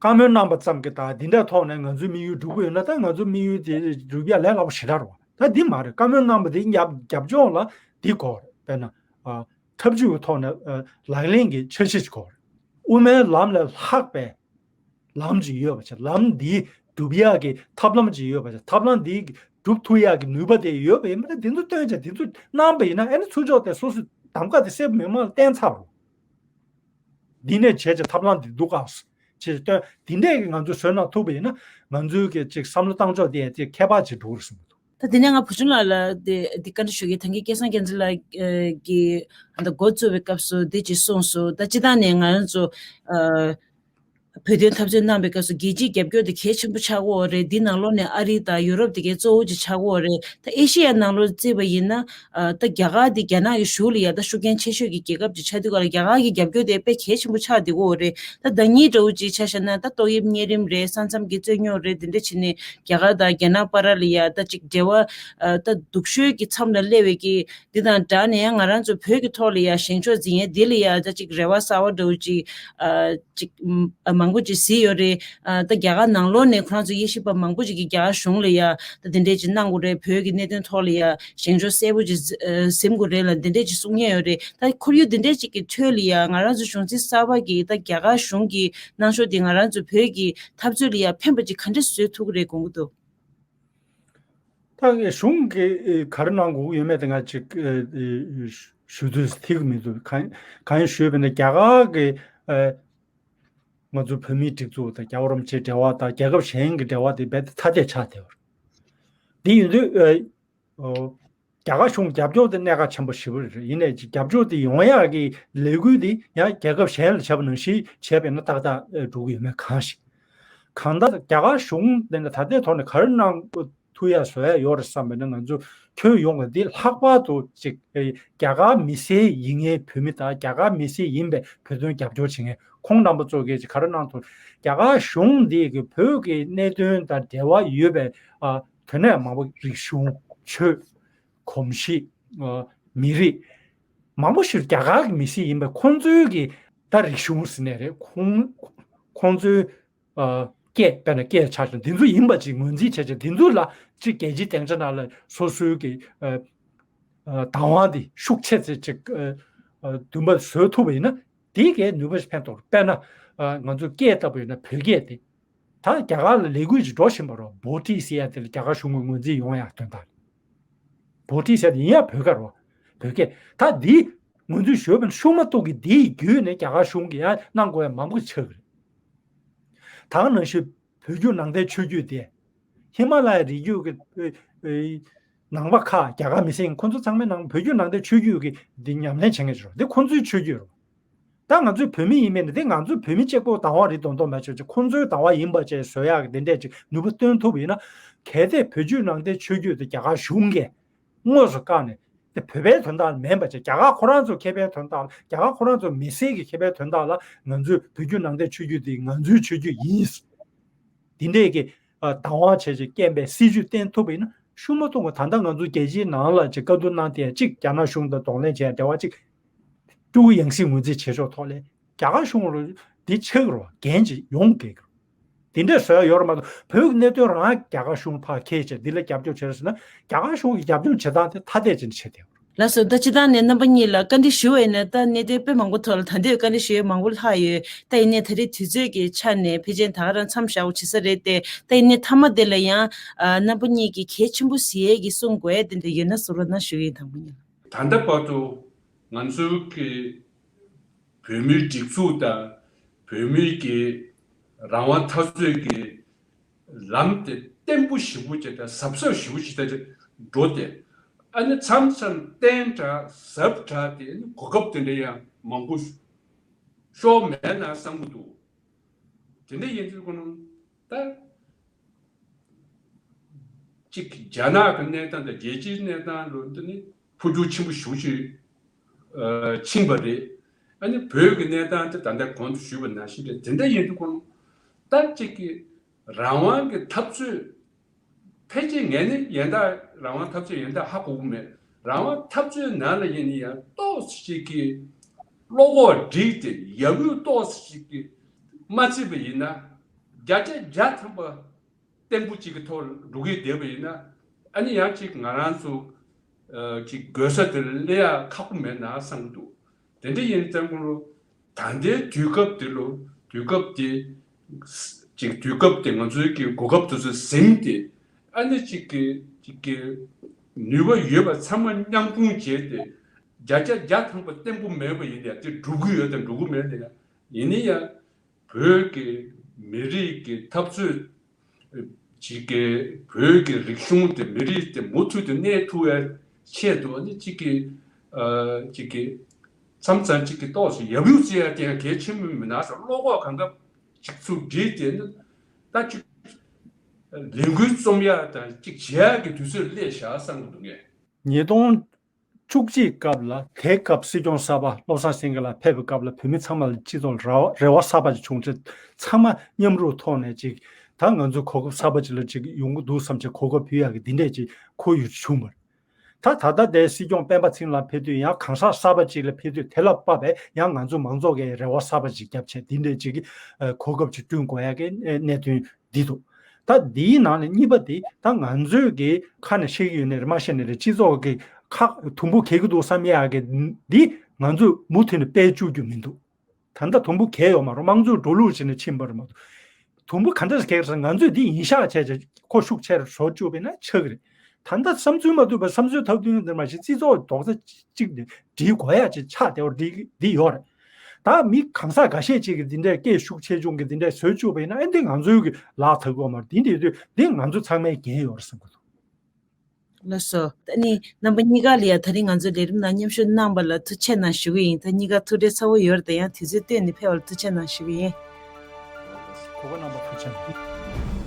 བཀའ་མོལ་གནང་པ་ཙམ་གྱིས་ད་འདི་འདྲའི་ཐོག་ནས་ང་ཚོའི་དམིགས་ཡུལ་འགྲུབ་ཀྱི་ཡོད་ན་ད་ང་ཚོའི་དམིགས་ཡུལ་དེ་འགྲུབ་ཡ་ལས་སླ་པོ་ཞེ་དྲག་རེད་བ། ད་འདི་མ་རེད། བཀའ་མོལ་གནང་པ་དེ་རྒྱབ་རྒྱབ་ལྗོངས་ལ་འདི་དགོས་རེད། དཔེར་ན་ཨ་ཐབས་ཇུས་ཀྱི་ཐོག་ནས་ཨ་ལག་ལེན་གྱི་འཆར་གཞི་ཅིག་དགོས་རེད། དབུ་མའི་ལམ་ལས་ལྷག་པའི་ལམ་ཅིག་ཡོད་པ་ཆགས། ལམ་འདི་སྒྲུབ་ཡག་གི་ཐབས་ལམ་ཅིག་ཡོད་པ་ཆགས། ཐབས་ལམ་འདི་སྒྲུབ་ཐུབ་ཡག་གི་ནུས་པ་དེ་ཡོད་པ་ཡིན་པ་དེ་ཚོ་སྟོན་བྱས་དེ་ཚོ་གནང་པ་ཡིན་ན་ཨ་ནི་ཚུར་ཕྱོགས་དེ་སོ་སོའི་གདམ་ག་དེ་གསལ་པོ་མི་མང་ལ་བསྟན་ཚར་རོ། འདི་ནས་བྱས་ཀྱི་ཐབས་ལམ་འདི་འདུག་ག་ཅེས་སྟོན། འདི་འདྲས་ཀྱི་ང་ཚོས་བཟོས་གནང་ཐུབ་པ་ཡིན་ན་ང་ཚོའི་གི་ཅིག་བསམ་བློ་བཏང་ཕྱོགས་དེ་ཅིག་ཁྱད་པར་ཅིག་འགྲོ་གི་རེད་བསམ་གྱི་འདུག་ད་དེ་ནས་ང་བུ་ཆུང་ལགས་ལ་དེ་དེ་བཀའ་འདྲི་ཞུ་གི། ད་གིན་སྐལ་བཟང་རྒྱལ་མཚན་ལགས་ཀྱིས་ད་འགོ་བཙུགས་པའི་སྐབས་སུ་དེ་ཅིག་གསུངས་སོང་། ད་སྤྱིར་བཏང་ནས་ང་རང་ཚོ་བོད་དོན་འཐབ་རྩོད་གནང་བའི་སྐབས་སུ་རྒྱལ་སྤྱིའི་རྒྱབ་སྐྱོར་དེ་གལ་ཆེན་པོ་ཆགས་ཀྱི་ཡོད་རེད། འདི་ནང་ལོགས་ནས་ཨ་རི་དང་ཡུ་རོབ་དེ་གའི་གཙོ་བོ་ཅིག་ཆགས་ཀྱི་ཡོད་རེད། ད་ཨེ་ཤི་ཡ་ནང་ལོགས་བརྩིས་པ་ཡིན་ན་ད་རྒྱ་གར་དེ་རྒྱ་ནག་གི་གཞུག་ལ་ཡ་ད་ཤུགས་རྐྱེན་ཆེ་ཤོས་ཀྱི་རྒྱལ་ཁབ་ཅིག་ཆགས་དུས་སྒང་ལ་རྒྱ་གར་གྱི་རྒྱབ་སྐྱོར་དེ་དཔེ་གལ་ཆེན་པོ་ཆགས་བསྡད་ཀྱི་ཡོད་རེད། ད་ཟླ་ཉིན་འདྲ་བོ་ཅིག་ཆ་བཞག་ན་ད་ཏོག་དབྱིབས་གཉན་རིམས་རེད། ས་མཚམས་ཀྱི་རྩོད་རྙོག་རེད། དེ་འདྲ་བྱས་ནས་རྒྱ་གར་དང་རྒྱ་ནག་བར་ལ་ཡ་ད་ཅིག་འབྲེལ་བ་ད་སྡུག་ཤོས་ཀྱི་མཚམས་ལ་སླེབས་པའི་གི་འདི་དང་སྦྲགས་ནས་ཡང་ང་རང་ཚོ་བོད་ཀྱི་ཐོག་ལ་ཡ་བཞེངས་ཕྱོགས་འཛིན་ཡས་འདི་ལ་ཡ་ད་ཅིག་རེ་བ་གསར་བ་འདྲ་བོ་ཅིག་ཨ་ཅིག་ཨ་མང་པོ་ཅིག་གཟིགས་ཡོད་རེད། ཨ་ད་རྒྱ་གར་ནང་ལོགས་ནས་ཁོ་རང་ཚོ་དབྱེ་ཞིབ་པ་མང་པོ་ཅིག་གིས་རྒྱ་གར་གཞུང་ལ་ཡ་ད་དེ་འདྲས་ཅིག་གནང་དགོས་རེད། བོད་ཀྱི་གནད་དོན་ཐོག་ལ་ཡ་བཞེངས་ཕྱོགས་གསལ་པོ་ཅིག་གཟིགས་ཨ་འཛིན་དགོས་རེད་ལ་དེ་འདྲས་ཅིག་གསུང་མཁན་ཡོད་རེད། ད་ཁོར་ཡུག་དེ་འདྲས་ཅིག་གི་ཁྲོད་ལ་ཡ་ང་རང་ཚོ་གཞུང་འཛིན་གསར་པ་གིས་ད་རྒྱ་གར་གཞུང་གི་གནང་ཕྱོགས་དེ་ང་རང་ཚོ་བོད་ཀྱི་འཐབ་རྩོད་ལ་ཡ་ཕན་པ་ཅིག་ག་འདྲས་བཟོ་ཐུབ་ཀྱི་རེད་དགོངས་ཀྱི་འདུག་ད་གཞུང་གིས་ག་རེ་གནང་དགོས་ཀྱི་ཡོད་མེད་དེ་ང་ཅིག་ཞུ་དུས་ཐིག་མི་འདུག་གང་གང་ཞུས་པ་ཡིན་ན་རྒྱ་གར་གྱི་ང་ཚོ་བོད་མིའི་སྒྲིག་འཛུགས་དང་རྒྱལ་བ་རིན་པོ་ཆེའི་འབྲེལ་བ་དང་རྒྱལ་ཁབ་གཞན་གྱི་འབྲེལ་བ་དེ་རྦད་དེ་ཐ་དད་ཆགས་བསྡད་པ་རེད། དེ་ཡིན་དུས་རྒྱ་གར་གཞུང་རྒྱབ་སྐྱོར་དེ་གནད་འགག་ཆེན་པོ་ཞེ་པོ་རེད། ཡིན་ནའི་རྒྱབ་སྐྱོར་དེ་ཡོང་ཡག་གི་ལས་འགུལ་དེ་ཡང་རྒྱལ་ཁབ་གཞན་ལ་བྱས་པ་ནང་བཞིན་བྱས་པ་ཡིན་ན་ཏག་ཏག་འགྲོ་གི་ཡོད་མེད་གང་ཞིག་གང་ལྟར་རྒྱ་གར་གཞུང་དེ་ནི་ད་ལྟའི་ཐོག་ནས་ག་རེ་གནང་ཐུབ་ཡ་བཟོ་ཡ་ཡོད་རེད་བསམ་པ་ཡིན་ན་ང་ཚོ་ཁྱོན་ཡོངས་ལ་འདི་ལྷག་པར་དུ་ཅིག་རྒྱ་གར་མི་སེར་ཡིན་མཁན་བོད་མི་དང་རྒྱ་གར་མི་སེར་ཡིན་པའི་བོད་དོན་རྒྱབ་སྐྱོར་བྱེད་མཁན་ཁོང་རྣམ་པ་ཚོ་གིས་ཅིག་ག་རེ་གནང་ཐུབ། རྒྱ་གར་གཞུང་འདི་གི་བོད་ཀྱི་གནད་དོན་དང་འབྲེལ་བ་ཡོད་པའི་ཨ་དོན་གནད་མང་པོ་རིག་གཞུང་ཆོས་གོམས་གཤིས་ཨ་མི་རིགས་མང་པོ་ཞིག་རྒྱ་གར་གྱི་མི་སེར་ཡིན་པས་ཁོང་ཚོའི་གི་ད་རིག་གཞུང་ཟེར་ནའི་རེད། ཁོང་ཁོང་ཚོའི་ཨ་སྐད་དཔེར་ན་སྐད་ཆ་ཆ་འདི་ཚོ་ཡིན་པ་ཅིག་ངོས་འཛིན་བྱས་བྱས་འདི་ཚོ་ལ་ཅིག་རྒྱལ་སྤྱིའི་སྡིངས་ཆ་ནང་ལ་སོ་སོའི་གི་ཨ་ཨ་བདག་དབང་འདི་ཤུགས་ཆེ་ཚེ་ཅིག་ཨ་ཨ་འདུན་པ་བཟོ་ཐུབ་པ་ཡིན་ན་དེའི་གའི་ནུས་པ་ཞིག་ཕན་ཐོགས། དཔེར་ན་ཨ་ང་ཚོ་སྐད་ལྟ་བུ་ཡིན་ན་བོད་སྐད་དེ། ད་རྒྱ་གར་ལ་ལས་འགུལ་ཅིག་འགྲོ་བཞིན་པ་རེད། བྷོ་ཊི་ཟེར་ཡ་དེ་ལ་རྒྱ་གར་གཞུང་གིས་ངོས་འཛིན་ཡོང་ཡ་དོན་དག་རེད། བྷོ་ཊི་ཟེར་ཡ་དེ་ཡིན་ཡ་བོད་སྐད་རེད། བོད་སྐད་ད་འདི་ངོས་འཛིན་ཞུས་པ་ན་ཤུགས་མ་གཏོགས་ཀྱི་འདི་ཡི་བརྒྱུད་ནས་རྒྱ་གར་གཞུང་གིས་ཡང་གནང་དགོས་ཡ་མང་པོ་ཆགས་ཀྱི་རེད། ད་ག་ནང་བཞིན་བོད་བརྒྱུད་ནང་བསྟན་ཆོས་བརྒྱུད་དེ་ཧི་མ་ལ་ཡའི་རི་རྒྱུད་ཀྱི་ཨེ་ཨེ་ནང་པ་ཁག་རྒྱ་གར་མི་སེར་ཡིན། ཁོ་ཚོ་ཚང་མའི་ནང་བོད་བརྒྱུད་ནང་བསྟན་ཆོས་བརྒྱུད་ཀྱི་འདི་ཉམས་ལེན་བྱེད་མཁན་ཅིག་རེད། འདི་ཁོ་ཚོའི་ཆོས་བརྒྱུད་རེད། ད་ང་ཚོའི་བོད་མི་ཡིན་མིན་ནི་དེ་ང་ཚོའི་བོད་མི་གཅིག་པོ་བདག་དབང་རེད་མདོག་མདོག་མ་བྱས་ཀྱི་ཁོང་ཚོའི་བདག་དབང་ཡིན་པ་བཅས་བཟོ་ཡག་གི་དེ་འདྲས་ཅིག་ནུས་པ་སྟོན་ཐུབ་པ་ཡིན་ན། གལ་ཏེ་བོད་བརྒྱུད་ནང་བསྟན་ཆོས་བརྒྱུད་དེ་རྒྱ་གར་གཞུང་གིས་དངོས་སུ་བཀག་ནས་དེ་བོད་པའི་དོན་དག་ལ་མིན་པ་བྱས། རྒྱ་གར་ཁོ་རང་ཚོའི་ཁེ་ཕན་དོན་དག་ལ། རྒྱ་གར་ཁོ་རང་ཚོའི་མི་སེར་གྱི་ཁེ་ཕན་དོན་དག་ལ་ང་ཚོའི་བོད་བརྒྱུད་ནང་བསྟན་ཆོས་བརྒྱུད་དེ་ང་ཚོའི་ཆོས་བརྒྱུད་ཡིན། དེ་འདྲས་ཀྱི་ཨ་བདག་དབང་བྱས་བྱས་བསྐྱངས་པའི་སྲིད་བྱུས་བསྟན་ཐུབ་པ་ཡིན་ན་ཤུགས་མ་གཏོང་བ། ད་ལྟ་ང་ཚོ་རྒྱལ་སྤྱིའི་ནང་ལ་ཅིག་བཀའ་བསྡུར་གནང་སྟེ་ཅིག་རྒྱ་ནག་གཞུང་དང་གདོང་ལེན་བྱས་འབྲེལ་བ་ཅིག་ཀྲུའུ་ཡང་སྲིད་ངོས་འཛིན་བྱེད་ཕྱོགས་ཐོག་ལས་རྒྱ་གར་གཞུང་ལ་འདི་ཆགས་ཀྱི་རེད་བ། འགན་ཅིག་ཡོང་དགོས་ཀྱི་རེད། དེ་འདྲས་བཟོ་ཡ་ཡོད་རེད་མ་གཏོགས་བོད་ཀྱི་གནད་དོན་རང་རྒྱ་གར་གཞུང་ཕར་འཁྱེར་བྱས་འདི་ལ་རྒྱབ་སྐྱོར་བྱེད་རེད་ཟེར་ན་རྒྱ་གར་གཞུང་གི་རྒྱབ་སྐྱོར་བྱེད་སྟངས་དེ་ཐ་དད་ཅིག་བྱེད་བསྡད་ཡོད་རེད། ལགས་སོ། ད་སྤྱིར་བཏང་ནས་རྣམ་པ་གཉིས་ལ་བཀའ་འདྲི་ཞུ་བ་ཡིན་ན་ད་གནད་དོན་དཔེ་མང་པོ་ཐོག་ལ་ད་ལྟའི་བཀའ་འདྲི་ཞུ་ཡ་མང་པོ་ལྷག་ཡོད། ད་ཡིན་ནའི་ད་རེས་དུས་ཚོད་ཀྱི་ཆ་ནས་ཕལ་ཆེར་ད་ག་རང་མཚམས་བཞག་པ་བྱེད་ས་རེད་དེ། ད་ཡིན་ནའི་མཐའ་མ་དེ་ལ་ཡང་ཨ་རྣམ་པ་གཉིས་ཀྱིས་གལ་ཆེན་པོ་གཟིགས་ཡས་ཀྱི་གསུང་དགོས་ཡས་དེ་འདྲ་ཡོད་ན་ཟུར་པ་ན་ཞུ་གི་ཡིན། དང་པོ་ཉིད་ལ། ད་ལྟ་བར་དུ་ང་ཚོའི་གི་བོད་མིའི་སྒྲིག་འཛུགས་དང་བོད་མིའི་གི་རང་དབང་འཐབ་རྩོད་ཀྱི་ལམ་དེ་བརྟན་པོ་ཞེ་པོ་ཅིག་དང་གཟབ་གཟབ་ཞེ་པོ་ཅིག་དང་འགྲོ་སྟེ། ཨ་ནི་མཚམས་མཚམས་བརྟན་དྲགས་གཟབ་དྲགས་དེ་གོ་སྐབས་དེ་འདྲ་ཡང་མང་པོ་ཤོར་མེད་ན་བསམ་གྱི་འདུག་དེ་འདྲ་ཡིན་དུས་ཁོ་ན་ད་གཅིག་རྒྱ་ནག་གི་གནས་སྟངས་དང་རྒྱལ་སྤྱིའི་གནས་སྟངས་ལོ་འདི་ནི་འཕོ་འགྱུར་ཆེན་པོ་ཞེ་པོ་ཅིག་ཨ་ཕྱིན་པ་རེད། ཨ་ནི་བོད་ཀྱི་གནས་སྟངས་དེ་ད་ལྟ་གོང་དུ་ཞུས་པ་ནང་བཞིན་རེད། དེ་འདྲ་ཡིན་དུས་ཁོ་ན་ད་གཅིག་གི་རང་དབང་གི་འཐབ་རྩོད་ཕལ་ཆེར་ངས་ནི་ཡན་ལག་རང་དབང་འཐབ་རྩོད་ཡན་ལག་ཧ་གོ་གི་མེད། རང་དབང་འཐབ་རྩོད་ནང་ལ་ཡིན་ན་ཡང་ཏོག་ཙམ་ཅིག་གི་བློ་ཁོག་བསྒྲིགས་ཏེ་ཡབ་ཡུམ་ཏོག་ཙམ་ཅིག་གི་མ་བརྩིས་པ་ཡིན་ན་བརྒྱ་ཆ་བརྒྱ་ཐམ་པ་བརྟན་པོ་ཅིག་གི་ཐོག་འགྲོ་གི་བསྡད་པ་ཡིན་ན། ཨ་ནི་ཡང་ཅིག་ང་རང་ཚོ་ཨ་ཅིག་དགོས་ས་དེ་སླེབས་ཡ་ཁག་པོ་མེད་ན་བསམ་གྱི་འདུག་དེ་འདྲ་ཡིན་ཙང་ཁོ་ལོ། ད་ལྟའི་དུས་སྐབས་དེ་ལོ། དུས་སྐབས་དེ་ཅིག་དུས་སྐབས་དེ་ང་ཚོའི་གི་གོ་སྐབས་དེ་ཚོ་ཟིན་ཏེ། ཨ་ནི་ཅིག་གི་ཅིག་གི་ནུས་པ་ཡོད་པ་ཚང་མ་མཉམ་སྤུངས་བྱས་ཏེ་བརྒྱ་ཆ་བརྒྱ་ཐམ་པ་བརྟན་པོ་མེད་པ་ཡིན་ཡང་དེ་འགྲུབ་ཀྱི་ཡོད་དང་འགྲུབ་ཀྱི་མེད་དེ་ཡང་ ཡིན་ན་ཡང་བོད་ཀྱི་མི་རིགས་ཀྱི་འཐབ་རྩོད་ཅིག་གི་བོད་ཀྱི་རིག་གཞུང་དེ་མི་རིགས་དེ་མུ་མཐུད་དུ་གནས་ཐུབ་ཡ་ཆེད་དུ་ཨ་ནི་གཅིག་གི་ཨ་གཅིག་གི་མཚམས་མཚམས་གཅིག་གི་ཏོག་ཙམ་ཡབ་ཡུམ་བརྩི་ཡ་དེ་ཡང་གལ་ཆེན་པོ་མིན་ན་ཟེར། བློ་ཁོག་གང་ག་གཅིག་ཚུགས་བསྒྲིལ་ཏེ་ནི་ད་གཅིག་ལས་འགུལ་རྩོམ་ཡ་དང་གཅིག་བྱེད་ཡ་གི་དུས་ཚོད་སླེབས་བཞག་བསམ་གི་འདུག་ངས། ཉིས་སྟོང་བཅུ་གཅིག་སྐབས་ལ། དེའི་སྐབས་སྲིད་སྐྱོང་གསར་པ་བློ་བཟང་སེང་གེ་ལགས་ཕེབས་པའི་སྐབས་ལ་བོད་མི་ཚང་མ་ལ་སྤྱི་ཚོགས་ལ་རེ་བ་རེ་བ་གསར་པ་ཅིག་བྱུང་། ཚང་མ་མཉམ་རུབ་ཐོག་ནས་ཅིག་ད་ང་ཚོ་གོ་སྐབས་གསར་པ་ཅིག་ལ་ཅིག་ཡོང་གི་འདུག་བསམ་བྱས་གོ་སྐབས་ཕུལ་ཡག་གི་འདི་འདྲས་ཅིག་ཁོར་ཡུག་བྱུང་བ་རེད། ད་ད་ལྟ་དེ་སྲིད་སྐྱོང་སྤེན་པ་ཚེ་རིང་ལགས་ཕེབས་དུས་ཡང་གང་ཟག་གསར་པ་ཅིག་ལ་ཕེབས་དུས་དེ་ལ་དཔག་པའི་ཡང་ང་ཚོ་མང་ཚོགས་ཀྱི་རེ་བ་གསར་པ་ཅིག་བརྒྱབ་བྱས་འདི་འདྲས་ཅིག་གོ་སྐབས་ཅིག་བསྐྲུན་དགོས་ཡག་གི་གནད་དོན་འདི་འདུག་ད་འདིའི་ནང་ནས་གཉིས་པ་དེ་ད་ང་ཚོས་ཀྱི་ཁ་ནས་བཤད་ཀྱི་ཡོད་ནའི་རེད། མ་བཤད་ནའི་རེད། སྤྱི་ཚོགས་ཀྱི་ཁ་དུམ་བུ་གས་ཀྱི་འདུག་བསམ་ཡག་གི་འདི་ང་ཚོས་མུ་མཐུད་ནས་སྤེལ་བཅུག་རྒྱུ་མི་འདུག་ད་ལྟ་དུམ་བུ་གས་ཡོད་མ་རེད། དམངས་གཙོའི་འགྲོ་ལུགས་བྱས་ནས་ཕྱིན་པ་རེད་མ་གཏོགས། དུམ་བུ་ག་འདྲ་གས་ཟེར་ན་ང་ཚོས་འདི་ཡིན་ཤག་བྱས་བྱས་ཁོ་ཤུགས་ཆེ་རུ་བཟོ་བཅུག་པས་ན་ཆགས་ཀྱི་རེད། ད་ལྟ་བསམ་ཚུལ་མ་ཐུབ་པ་བསམ་ཚུལ་ཐབས་བདུན་འདིར་མ་ཞིག་སྤྱི་ཚོགས་རྡོག་རྩ་གཅིག་ནས་སྒྲིལ་དགོས་ཡག་ཅིག་ཆགས་བསྡད་པ་འདི་འདི་ཡོད་རེད། ད་མི་གང་ཟག་འགའ་ཤས་ཅིག་གིས་འདི་འདྲའི་སྐད་ཤུགས་ཆེ་ཆུང་གིས་འདི་འདྲའི་བཟོས་བཅུག་པ་ཡིན་ན་ཨེ་འདི་ང་ཚོའི་གི་ལག་ཐག་གོ་མ་རེད། འདི་འདྲའི་དུས་འདི་ང་ཚོ་ཚང་མའི་འགན་ཡོད་རེད་བསམ་གི་འདུག་ལགས་སོ། ད་ནི་རྣམ་པ་གཉིས་ཀ་ལ་ཡང་ད་རིང་ང་ཚོའི་ལས་རིམ་ནང་མཉམ་ཞུགས་གནང་བ་ལ་ཐུགས་རྗེ་གནང་ཞུ་གི་ཡིན། ད་གཉིས་ཀ་ཐུགས་ཁྲལ་ཚ་བོ་ཡོད་རེད། ད་ཡང་དུས་ཚོད་བཏོན་ནས་ཕེབས་པ་ལ་ཐུགས་རྗེ་གནང་ཞུ་གི་ཡིན། གོ་སྐབས་གནང་བར་ཐུགས་རྗེ་གནང་།